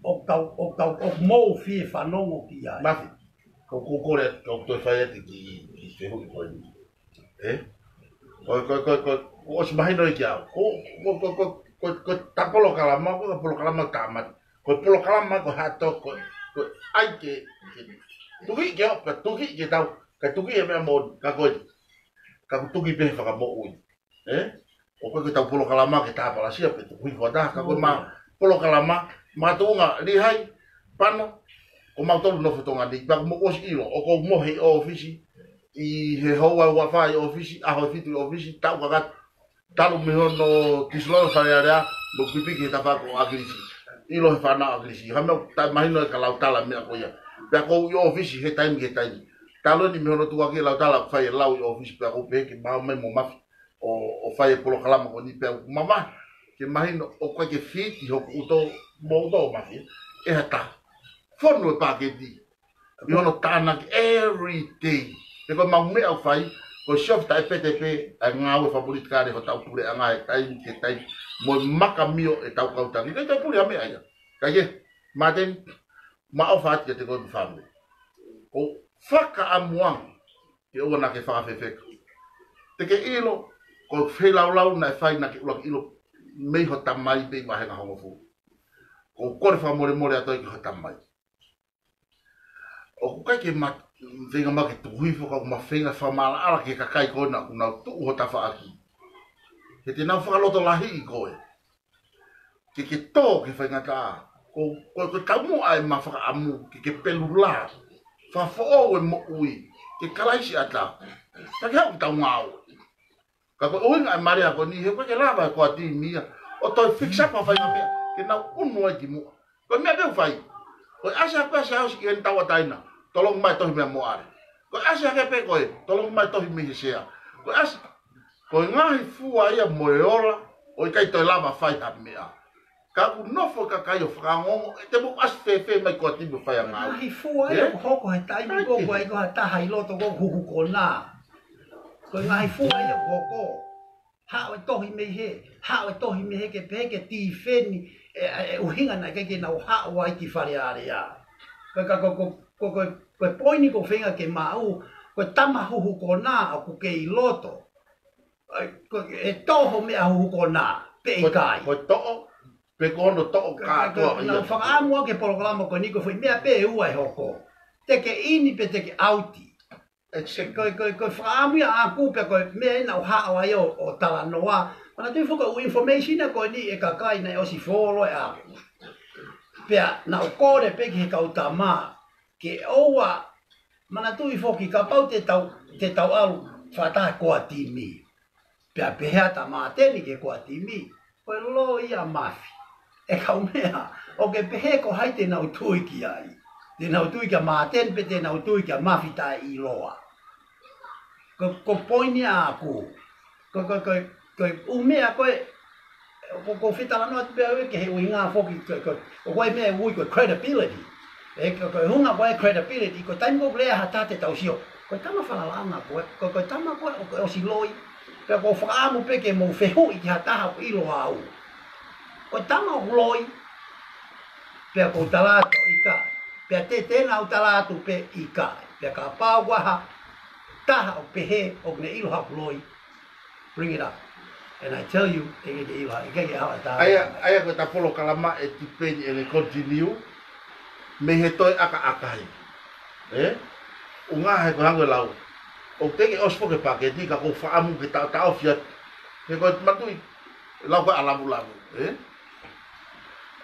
ʻoku tau, ʻoku tau, ʻoku mou fie fanongo ki ai. Mafi, ko, ko, ko le, ko, ko e fai atu ki, ki he fehuʻi ko eni. ʻE? Ko, ko, ko, ko, ko ʻosi mahino ia kia au. Ko, ko, ko, ko, ko, ko e ta polokalama, ko e polokalama tāmate. Ko e polokalama ko e hā tō, ko e Ko e ʻai ke, ke tuki ke o, ka tuki ke tau, ka tuki e meʻa moʻoni, ka ko e, ka ku tuki pē he fakamoʻui. ʻE? ʻOku ʻikai ke tau polokalama ke tāpalasia pē tuku hifo ʻa taha, ka ko e ma polokalama, ma tuʻunga lihai, pano, ko mautolu nofo Tonga ni, pea ʻoku mou ʻosi ʻilo, ʻoku ou mohe ʻi ʻōfisi, ʻi he houa ua fā ʻi ʻōfisi, ʻaho ʻe fitu ʻi ʻōfisi, taʻu kakato, talu mei hono tisilono Fale Alea, mo e pipiki he tafaʻaki ʻo ʻAkilisi. ʻIlo he fānau ʻAkilisi. Ha meʻa ʻoku taʻemahino e ka lautala meʻa ko ia. Pea ʻoku ou ʻi ʻōfisi he taimi he taimi. Talu eni mei hono tuʻuaki e lautala ʻoku fai e lau ʻi ʻōfisi pea ʻoku ou pehē ke maʻu mai mo Mafi ʻo, ʻo fai e polokalama ko eni pea ʻoku mamahi ke mahino ʻoku ʻikai ke fiti hoku ʻuto mo ʻuto ʻo Mafi ʻe ha taha. Fonu e paketi ʻi hono tānaki every day. He ko e mau meʻa ʻoku fai, ko e siofi taʻepete pē ʻa e ngāue fakapolitikale hotau puleʻanga he taimi ki he taimi, mo e makamio ʻetau kau Tonga ni. ʻIkai ke puli ha meʻa ia. Kae kehe, Māteni, ma ʻofa atu kiate koe mo e fāmili. ʻOku ou fakaʻamu ange ke ʻoua naʻa ke fakafefeka. Te ke ʻilo, ko e feilaulau naʻe fai naʻa ke ʻuluaki ʻilo mei ho tamai pē ʻi he vāhenga hongofulu. ʻOku ou kole fakamolemole atu ai ki ho tamai. ʻOku ʻikai ke ma feinga ma ke tuku hifo, ka ʻoku ma feinga fakamaʻalaʻala ki he kakai ko ena ʻoku nau tuʻu ho tafaʻaki. He te nau fakalotolahiʻi koe. Ke ke tō ki he faingataʻa. Ko, ko, ko e taumuʻa ʻema fakaʻamu, ke ke pelula. Fakafoʻou e moʻui. Ke kalaisi ʻatā. Ka ke haʻu ki heʻetau ngāue. Ka ko e ʻuhinga e malea ko eni he ʻoku ʻikai ke lava e ko a timi ia ʻo toe fix up ha faʻahinga meʻa ke nau ʻunu ai ki muʻa. Ko e meʻa pē ʻoku fai. Ko e ʻasi hake pē ʻa Siaosi ki heni tauʻatāina, tolongi mai tohi meʻa mo ʻAle. Ko e ʻasi hake pē ko ē, tolongi mai tohi mei he sea. Ko e ʻasi, ko e ngaahi fua ia mo e ola ʻo ʻikai toe lava fai ha meʻa. Ka ʻoku nofo e kakai ʻo fakaongoongo, ʻe te mou ʻasi fēfē mai ko a timi ʻo fai ʻa e ngāue. Ngaahi fua ia ʻoku hoko he taimi ko ē, ʻoku ʻikai ko ha taha ʻi loto ʻoku huhu konā. Ko e ngaahi fua ia ʻoku hoko. Haʻu e tohi mei hē, haʻu e tohi mei hē ke pehē ke tīfeni e, e, e ʻuhinga naʻe ʻikai ke nau haʻu ai ki Fale Alea. Ko e ka, ko, ko, ko, ko, ko e poini ʻoku ou feinga ke maʻu, ko e tama huhu konā ʻoku kei ʻi loto. ʻAi, ko e toho meʻa huhu konā, pe ʻikai. Ko e toʻo, pe ko hono toʻo kātoa ia. Naʻa ku fakaʻamu au ki he polokalama ko eni ko e foʻi meʻa pē ʻe ua ʻe hoko. Te ke ʻini pe te ke ʻauti. Ko e, ko e, ko e fakaʻamu ia ʻaʻaku pea ko e meʻa ena ʻoku haʻu ai ʻo, ʻo talanoa. Manatuʻi foki ʻoku information ko eni e kakai naʻe ʻosi folo e ʻaku. Pea naʻa ku kole pē ki he kau tama ke ʻoua, manatuʻi foki kapau te tau, te tau ʻalu fakataha ko a timi. Pea pehē ʻa Māteni ke ko a timi, ko e loi ia Mafi. ʻE kau meʻa, ʻoku ke pehē ko hai te nau tui ki ai. Te nau tui kia Māteni pe te nau tui kia Mafi taʻeʻiloa. Ko, ko e poini ʻaʻaku. Ko, ko, ko, ko e ʻū meʻa ko ē, ko, ko e fetalanoa atu pē au ki he ʻuhinga foki, ko, ko, ko e meʻa ʻoku ui ko e credibility. ʻE, ko, ko e ʻuhinga ko e credibility, ko e taimi ko ē ʻoku lea ha taha te tau sio. Ko e tama falalaʻanga ko ē, ko, ko e tama ko ē ʻoku ʻosi loi. Pea ʻoku ou fakaʻamu pē ke mou fehuʻi ki ha taha ʻoku ʻilo au. Ko e tama ʻoku loi, pea ʻoku ou tala atu ʻikai. Pea te, te nau tala atu pē ʻikai. Pea kapau ʻoku ʻi ai ha taha ʻoku pehē ʻoku ne ʻilo haʻaku loi, bring it up. And I tell you, ʻe ʻikai ke ʻilo, ʻe ʻikai ke ʻilo ha taha. ʻA ia, ʻa ia ko ʻeta polokalama ʻe tipeni ʻene continue mei he toe ʻakaʻaka heni. ʻE? ʻUhinga he ko e hangē ko e lau. ʻOku teʻeki ʻosi foki e paketi ka ʻoku ou fakaʻamu ke taʻotaʻofi atu. He ko e manatuʻi, lau ko ē ʻa Lavulavu. ʻE?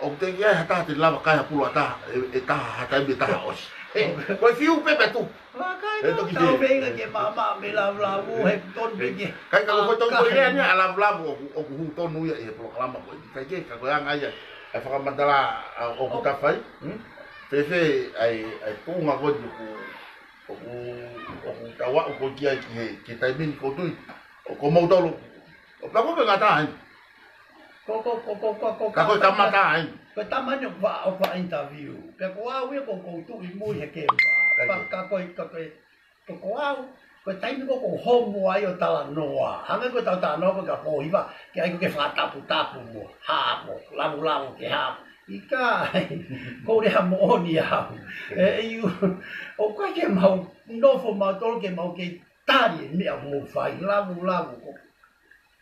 ʻOku teʻeki ai ha taha te ne lava kai ha pulo ʻa taha, ʻe, ʻe taha, ha taimi ʻe taha ʻosi. ʻE, ko e fiu pē pea tupu. Vakai ʻe, toki tau feinga ke maʻamaʻa mei Lavulavu, he tonu pē ke. ʻIkai ka ko e tonu ko e ʻakahi. Lea ni ʻa Lavulavu ʻoku, ʻoku hū tonu ia ʻi he polokalama ko eni. ʻIkai ke, ka ko e anga ia, ʻa e fakamatala ʻa, ʻoku ta fai. Hmm? Fēfē, ʻa e, ʻa e tuʻunga ko eni ʻoku, ʻoku, ʻoku tau aʻu ko ē ki ai ki he, ki he taimi ni ʻoku ou tui. ʻOku mou tolu. ʻO pea ko e ngata ai. Ko, ko, ko, ko, ko, ko, ka ko e kamata ai. Ko e tama ni ʻoku ou, ʻoku ou interview. Pea ko au ia ʻoku ou, ʻoku ou tuʻu ʻi mui he kemera. Ka, ka ko e, ka ko e, ko, ko au, ko e taimi ko ē ʻoku ou homo ai ʻo talanoa. Hangē ko ʻetau talanoa ko ē ka ko hiva, ke ʻai ko ē ke fakataputapu mo hako, lavulavu ke hako. ʻIkai, ko e lea moʻoni au. ʻE, ʻiu, ʻoku ʻikai ke mau, nofo mautolu ke mau kei tali e meʻa ʻoku mou fai, lavulavu ko,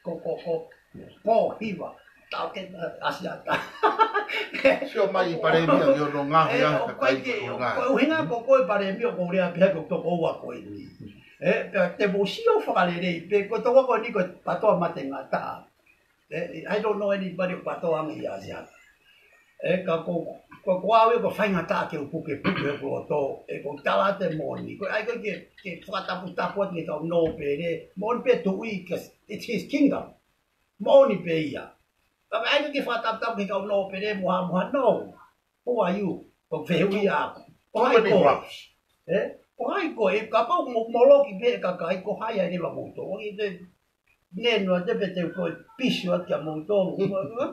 ko, ko, ko, ko hiva, Tau ke ʻasi ata. Sio mai ʻi Palēmia ki hono ngaahi ʻaho ʻoku ʻikai ke, ʻoku ʻuhinga ko koe Palēmia ʻoku ou lea pē ko e tokoua ko eni. ʻE, pea te mou sio fakalelei pē, ko e tokoua ko eni ko e PATOA mate ngata. ʻE, I don't know anybody PATOA ange ia ʻasi ata. ʻE, ka ko, ko, ko au ia ko e faingataʻa ke u pukepuke ʻeku loto, ʻe ko e tala atu e moʻoni. Ko e ʻai ko ē ke, ke fakataputapu atu ki he kau nōpele, moʻoni pē tuʻi, 'cause it's his kingdom. Moʻoni pē ia. Ka ʻai ke fakataputapu ki he kau nōpele mo ha, mo ha, no. Who are you? Ko e fehuʻi ia ʻaku. Ko hai koe? Ē? Ko hai koe? Kapau mo, moloki pē kakai, ko hai ai leva moutolu? ʻOku te, nenu atu pē te u ko e pisi atu kia moutolu.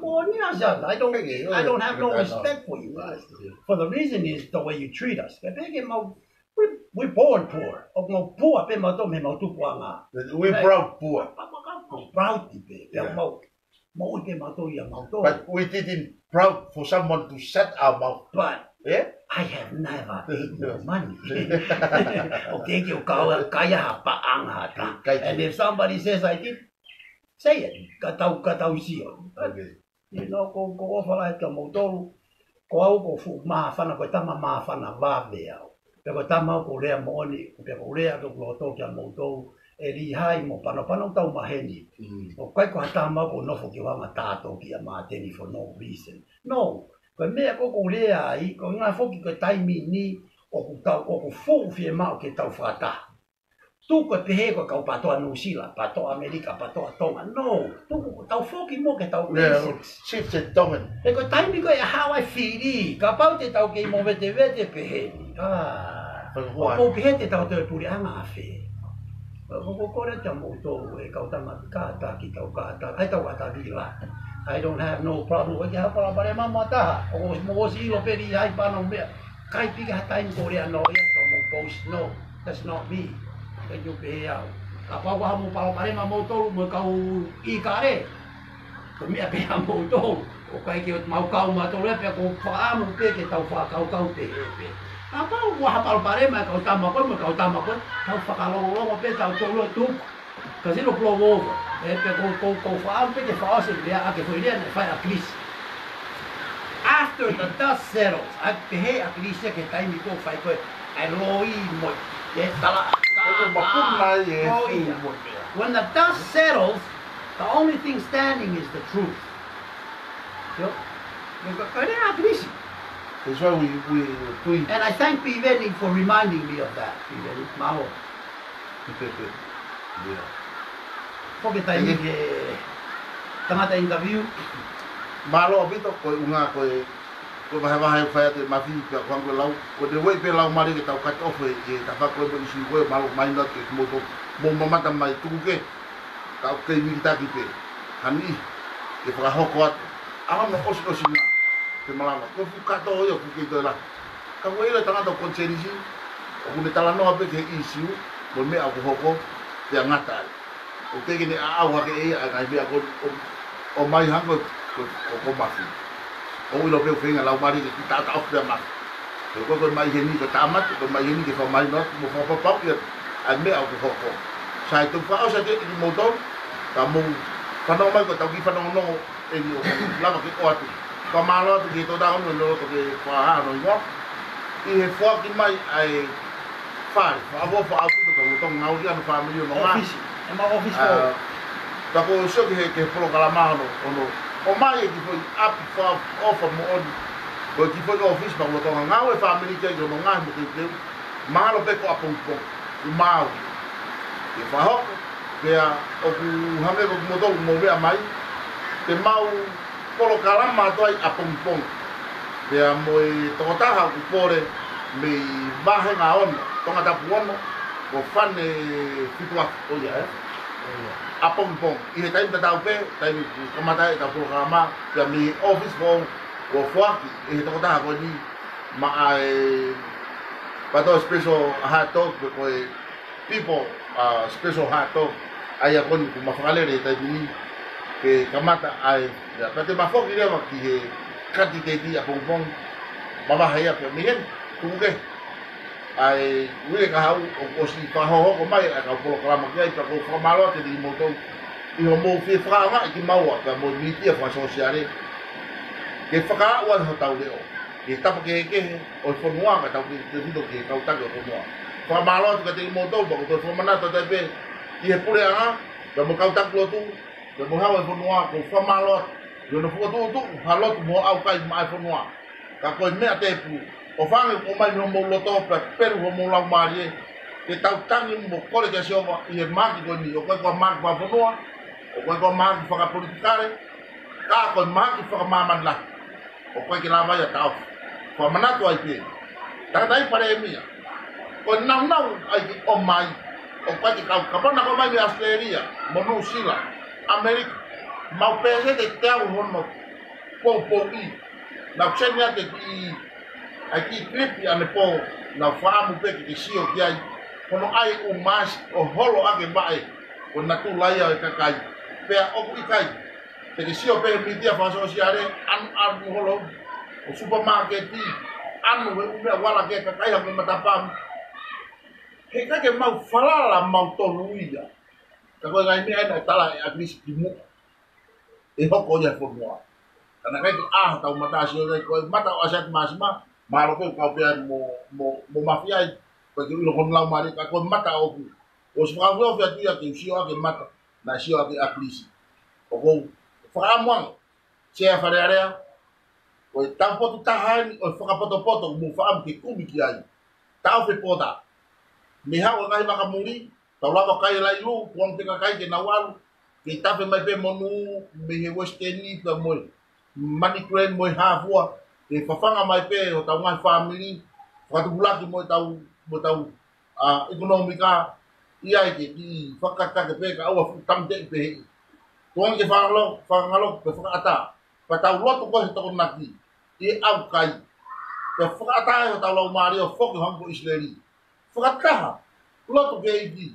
Moʻoni ʻasi ata. I don't, I don't have no respect for you guys. For the reason is the way you treat us. Ka pehē ke mau, we, we born poor. ʻOku mau poor pē mautolu mei heʻemau tupuʻanga. We proud poor. Mau, mau, mau proud pē. Pea mau, mau ʻoange mautolu ia mautolu. But we didn't proud for someone to set our mouth. But I have never paid no money. ʻOku ʻikai ke u kau, kai ha paʻanga ha taha. And if somebody says I did, say it. Ka tau, ka tau sio. You know, ko, ko e ʻofa lahi kia moutolu. Ko au ko e fuʻu māfana, ko e tama māfana vave au. Pea ko e tama ʻoku ou lea moʻoni, pea ʻoku ou lea ʻaki ʻeku loto kia moutolu, ʻe Lihai mo Panopano, tau maheni. ʻOku ʻikai ko ha tama ʻoku ou nofo ke u hanga ʻo tātō kia Māteni for no reason. No, ko e meʻa ko ē ʻoku ou lea ai, ko e ʻuhinga foki ko e taimi ni, ʻoku tau, ʻoku fuʻu fiemaʻu ke tau fakataha. Tuku e pehē ko e kau PATOA Nuʻusila, PATOA ʻAmelika, PATOA Tonga. No, tuku, tau foki mo ke tau basics. Shift e Tongan. He ko e taimi ko ē ʻe haʻu ai e fili, kapau te tau kei movetevete pehē ni. ʻOku ou pehē te tau toe puleʻanga ʻafē? Ko, ko, ko e kole atu kia moutolu e kau tama kātaki, tau kātaki, ʻai tau kātaki la. I don't have no problem. ʻOku ʻikai ha palopalema mo ha taha. ʻOku mou ʻosi ʻilo pē Lihai Pano meʻa. ʻIkai pē ke ha taimi ko ē ʻa no ia ka mou post, no. That's not me. Thank you pē au. Kapau ʻoku ʻi ai hamou palopalema moutolu mo e kau ʻIkale, ko e meʻa pē ia ʻa moutolu. ʻOku ʻikai ke mau kau mautolu ia, pea ʻoku ou fakaʻamu pē ke tau fakakaukau pē. Kapau ʻoku ʻi ai ha palopalema e kau tama ko ē mo e kau tama ko ē, tau fakalongolongo pē tautolu ʻo tuku. Kasi lo pulo vova. ʻE, pea ʻoku ou, ʻoku ou, ʻoku ou fakaʻamu pē ke fakaʻosi e meʻa ʻaki e foʻi lea naʻe fai ʻe ʻAkilisi. After the dust settles, ʻa e pehē ʻa ʻAkilisi ki he taimi ko ē ʻoku fai ko ē ʻa e loi mo e tala. ʻOku mapuna ai e fuʻu mo e meʻa. When the dust settles, the only thing standing is the truth. Sio? Ko e, ko e lea ʻa ʻAkilisi. That's why we, we, we. And I thank Piveni for reminding me of that. Piveni, mālō. Foki e taimi ki he tangata interview. Mālō ʻaupito, ko e ʻuhinga ko e, ko e vahevahe ʻoku fai atu ʻe Mafi, pea ko e ʻuhinga ko e lau, ko e te wei pē lau mali ke tau cut off e, e tafaʻaki ko ē mo e ʻīsiu ko ē, mālō mai na ke mou to, mou mamata mai tuku ke, ka ʻoku kei vilitaki pē. Hani, ke fakahoko atu. ʻAho no ʻosi ʻosi na, ke malava. Ko e fuʻu kato ia ʻoku kei toe lahi. Ka ʻoku ʻilo e tangata ʻoku konisenisi, ʻoku ne talanoa pē ki he ʻīsiu, mo e meʻa ʻoku hoko, pea ngata ai. ʻOku teʻeki ke ne ʻaʻau hake ʻe ia ʻa e ngaahi meʻa ko ē, ʻo, ʻomai hangē ko, ko, ko, ko Mafi. ʻOku ʻilo pē ʻoku feinga lau mali ke kita ata off pea Mafi. Ko e, ko e, ko e mai heni ko e tāmate, ko e mai heni ke fakamahino atu, mo fakapapauʻi atu ʻa e meʻa ʻoku hoko. Sai, te u fakaʻosi atu ʻi moutolu, ka mou fanongo mai ko e tau kiʻi fanongonongo eni ʻoku lava ke ʻoatu. Fakamālō atu ki he tokotaha ʻoku ne loloto ke fakahā hono hingoa. ʻI he foaki mai ʻa e fale, fakaʻofoʻofa ʻaupito ki he Tonga Ngāue ʻa hono fāmili ʻo hono ngaahi ʻōfisi. ʻE mau ʻōfisi ko ē. Ka ko e sio ki he, ki he polokalama hono, hono, ʻomai e kiʻi foʻi ʻapi fakaʻofoʻofa moʻoni. Ko e kiʻi foʻi ʻōfisi pea ko e Tonga Ngāue fāmili ki ai ʻo hono ngaahi mokeukeu. Mahalo pē ko ʻapongipongi, ʻoku mau ke fakahoko, pea ʻoku hangē ko kimoutolu mou meʻa mai, te mau polokalama atu ai ʻapongipongi. Pea mo e tokotaha ʻoku pole mei Vahenga Ono, Tongatapu Ono, ko Fane Fituafu. ʻO ia, ē? ʻApongipongi. ʻI he taimi tatau pē, taimi ʻoku kamata ai ʻetau polokalama, pea mei he ʻōfisi foʻou, kuo foaki ʻe he tokotaha ko eni, maʻa e PATOA special hot dog, pe ko e people, uh, special hot dog. ʻA ia ko eni ʻoku ma fakalele he taimi ni, ke kamata ai, ia, pea te ma foki leva ki he kati teiti ʻapongipongi, mavahe ia pea mei heni, tuku ke. ʻA e uike kahaʻu, ʻoku ʻosi fakahohoko mai ʻa e kau polokalama ki ai, pea ʻoku ou fakamālō atu kiate kimoutolu. ʻi hoʻomou fie fakaʻaongaʻi kimaua pea mo e mītia fakasōsiale ke fakaaʻu ai hotau leʻo ki he tapa kehekehe ʻo e fonua, kae tautefito ki he kau taki ʻo e fonua. Fakamālō atu kiate kimoutolu, pea ʻoku ou toe fakamanatu atu ai pē ki he puleʻanga pea mo e kau taki lotu pea mo e hau ʻo e fonua, ʻoku ou fakamālō atu ʻi hono fokotuʻutuʻu ha lotu mo e ʻaukai maʻa e fonua. Ka ko e meʻa tēpū, ʻofa ange ʻoku ʻomai mei homou loto pea pelu homou laumālie ke tau tangi mo kole kia Sihova ʻi he mahaki ko eni. ʻOku ʻikai ko ha mahaki fakafonua, ʻoku ʻikai ko ha mahaki fakapolitikale, ka ko e mahaki fakamāmani lahi. ʻOku ʻikai ke lava ia ʻo taʻofi. Fakamanatu ai pē, tangataʻeiki palēmia, ko e nāunau ʻa e ʻomai, ʻoku ʻikai ke kau, kapau naʻa ke ʻomai mei ʻAositelēlia mo Nuʻusila, ʻAmelika, mau pēseti ʻe teau hono poupouʻi. Naʻa ku seni atu e kiʻi, ʻa e kiʻi kilipi ʻanepō, naʻa ku fakaʻamu pē ke ke sio ki ai. Hono ʻai ʻū maasi ʻo holo ʻaki e vaʻe, ko e natula ia ʻo e kakai. Pea ʻoku ʻikai, te ke sio pē he mītia fakasōsiale, ʻanuʻanu holo ʻo supamaketi, ʻanu he ʻū meʻa vala ki he kakai ha meʻa matapā. He ʻikai ke mau falala mautolu ia. Ka ko e ngaahi meʻa ena ʻe tala ʻe ʻAkilisi kimuʻa ʻe hoko ia he fonua. Ka naʻe ʻikai ke ʻā hotau mata ʻo sio ki ai. Ko e mata ʻo ʻAsiate Māsima, mālō pē ʻoku kau pē ai mo, mo, mo Mafiai, ko e ke ʻilo ko hono laumālie, ka ko e mata ʻoku, ʻosi fakaofiofi atu ia ke u sio ʻaki e mata naʻe sio ʻaki ʻe ʻAkilisi. ʻOku ou fakaʻamu ange, Sea Fale Alea, ko e taupotu taha eni ʻo e fakapotopoto ʻoku mou fakaʻamu ke kumi ki ai. Taʻofi e pota. Mei he haʻu e ngaahi vaka muli, tau lava kai e lailū, tuku ange pē kakai ke nau ʻalu, kei tafe mai pē monū mei he Western pea mo e Manikileni mo e hā fua, ke fafanga mai pē hotau ngaahi fāmili, fakatupulaki mo ʻetau, mo ʻetau, ʻa, ʻekonōmika, ʻi ai ke kiʻi fakakake pē kae ʻoua fuʻu tamateʻi pē heʻi. Tuku ange ke fakangalo, fakangalo, pea fakaʻatā. Pea tau lotu ko e he Tokonaki ʻi he ʻaukai, pea fakaʻatā ai hotau laumālie ʻo foki ʻo hangē ko ʻIsileli. Fakataha, lotu ki he ʻEiki.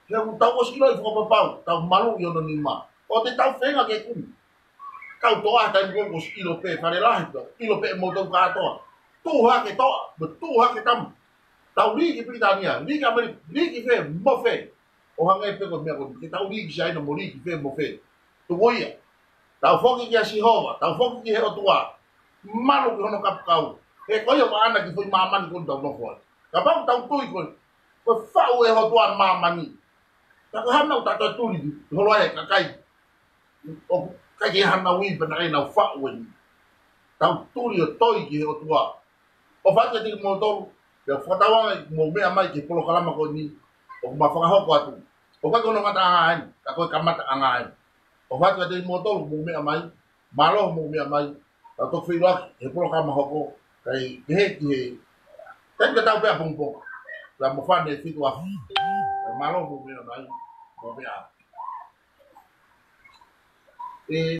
He ʻoku tau ʻosi ʻiloʻi fakapapau, tau maluʻi hono nima. ʻOua te tau feinga ke kumi. Tau toʻa taimi ko ē kuo ʻosi ʻilo pē, Fale Lahi pē, ʻilo pē ʻe moutolu kātoa. Tuʻu hake toʻa, mo tuʻu hake tama. Tau lī ki Pilitānia, lī ki ʻAmelika, lī ki fē, mo fē. ʻO hangē pē ko e meʻa ko eni, ke tau lī ki Siaina mo lī ki fē, mo fē. Tuku ia. Tau foki kia Sihova, tau foki ki he ʻOtua. Malu ki hono kapakau. He ko ia ʻoku ʻaʻana ki he foʻi māmani ko eni ʻoku tau nofo ai. Kapau ʻoku tau tui ko e, ko e faʻu ʻe he ʻOtua ʻa māmani, ka ko e hā naʻa tau tuli holo ai e kakai ʻoku ʻikai ke ʻi ai haʻanau ivi pea naʻa nau faʻu eni. Tau tuli ʻo tui ki he ʻOtua. ʻOfa atu kiate kimoutolu, pea fakatauange mou meʻa mai ki he polokalama ko eni ʻoku ma fakahoko atu. ʻOku ʻikai ko hono ngataʻanga eni, ka ko e kamataʻanga eni. ʻOfa atu kiate kimoutolu mou meʻa mai, mālō mou meʻa mai, tau toki feʻiloaki he polokalama hoko, kae kehe ki he taimi tatau pē ʻapongipongi. Pea mo fane fitu afe. Pea mālō mou meʻa mai, mou meʻa. ʻE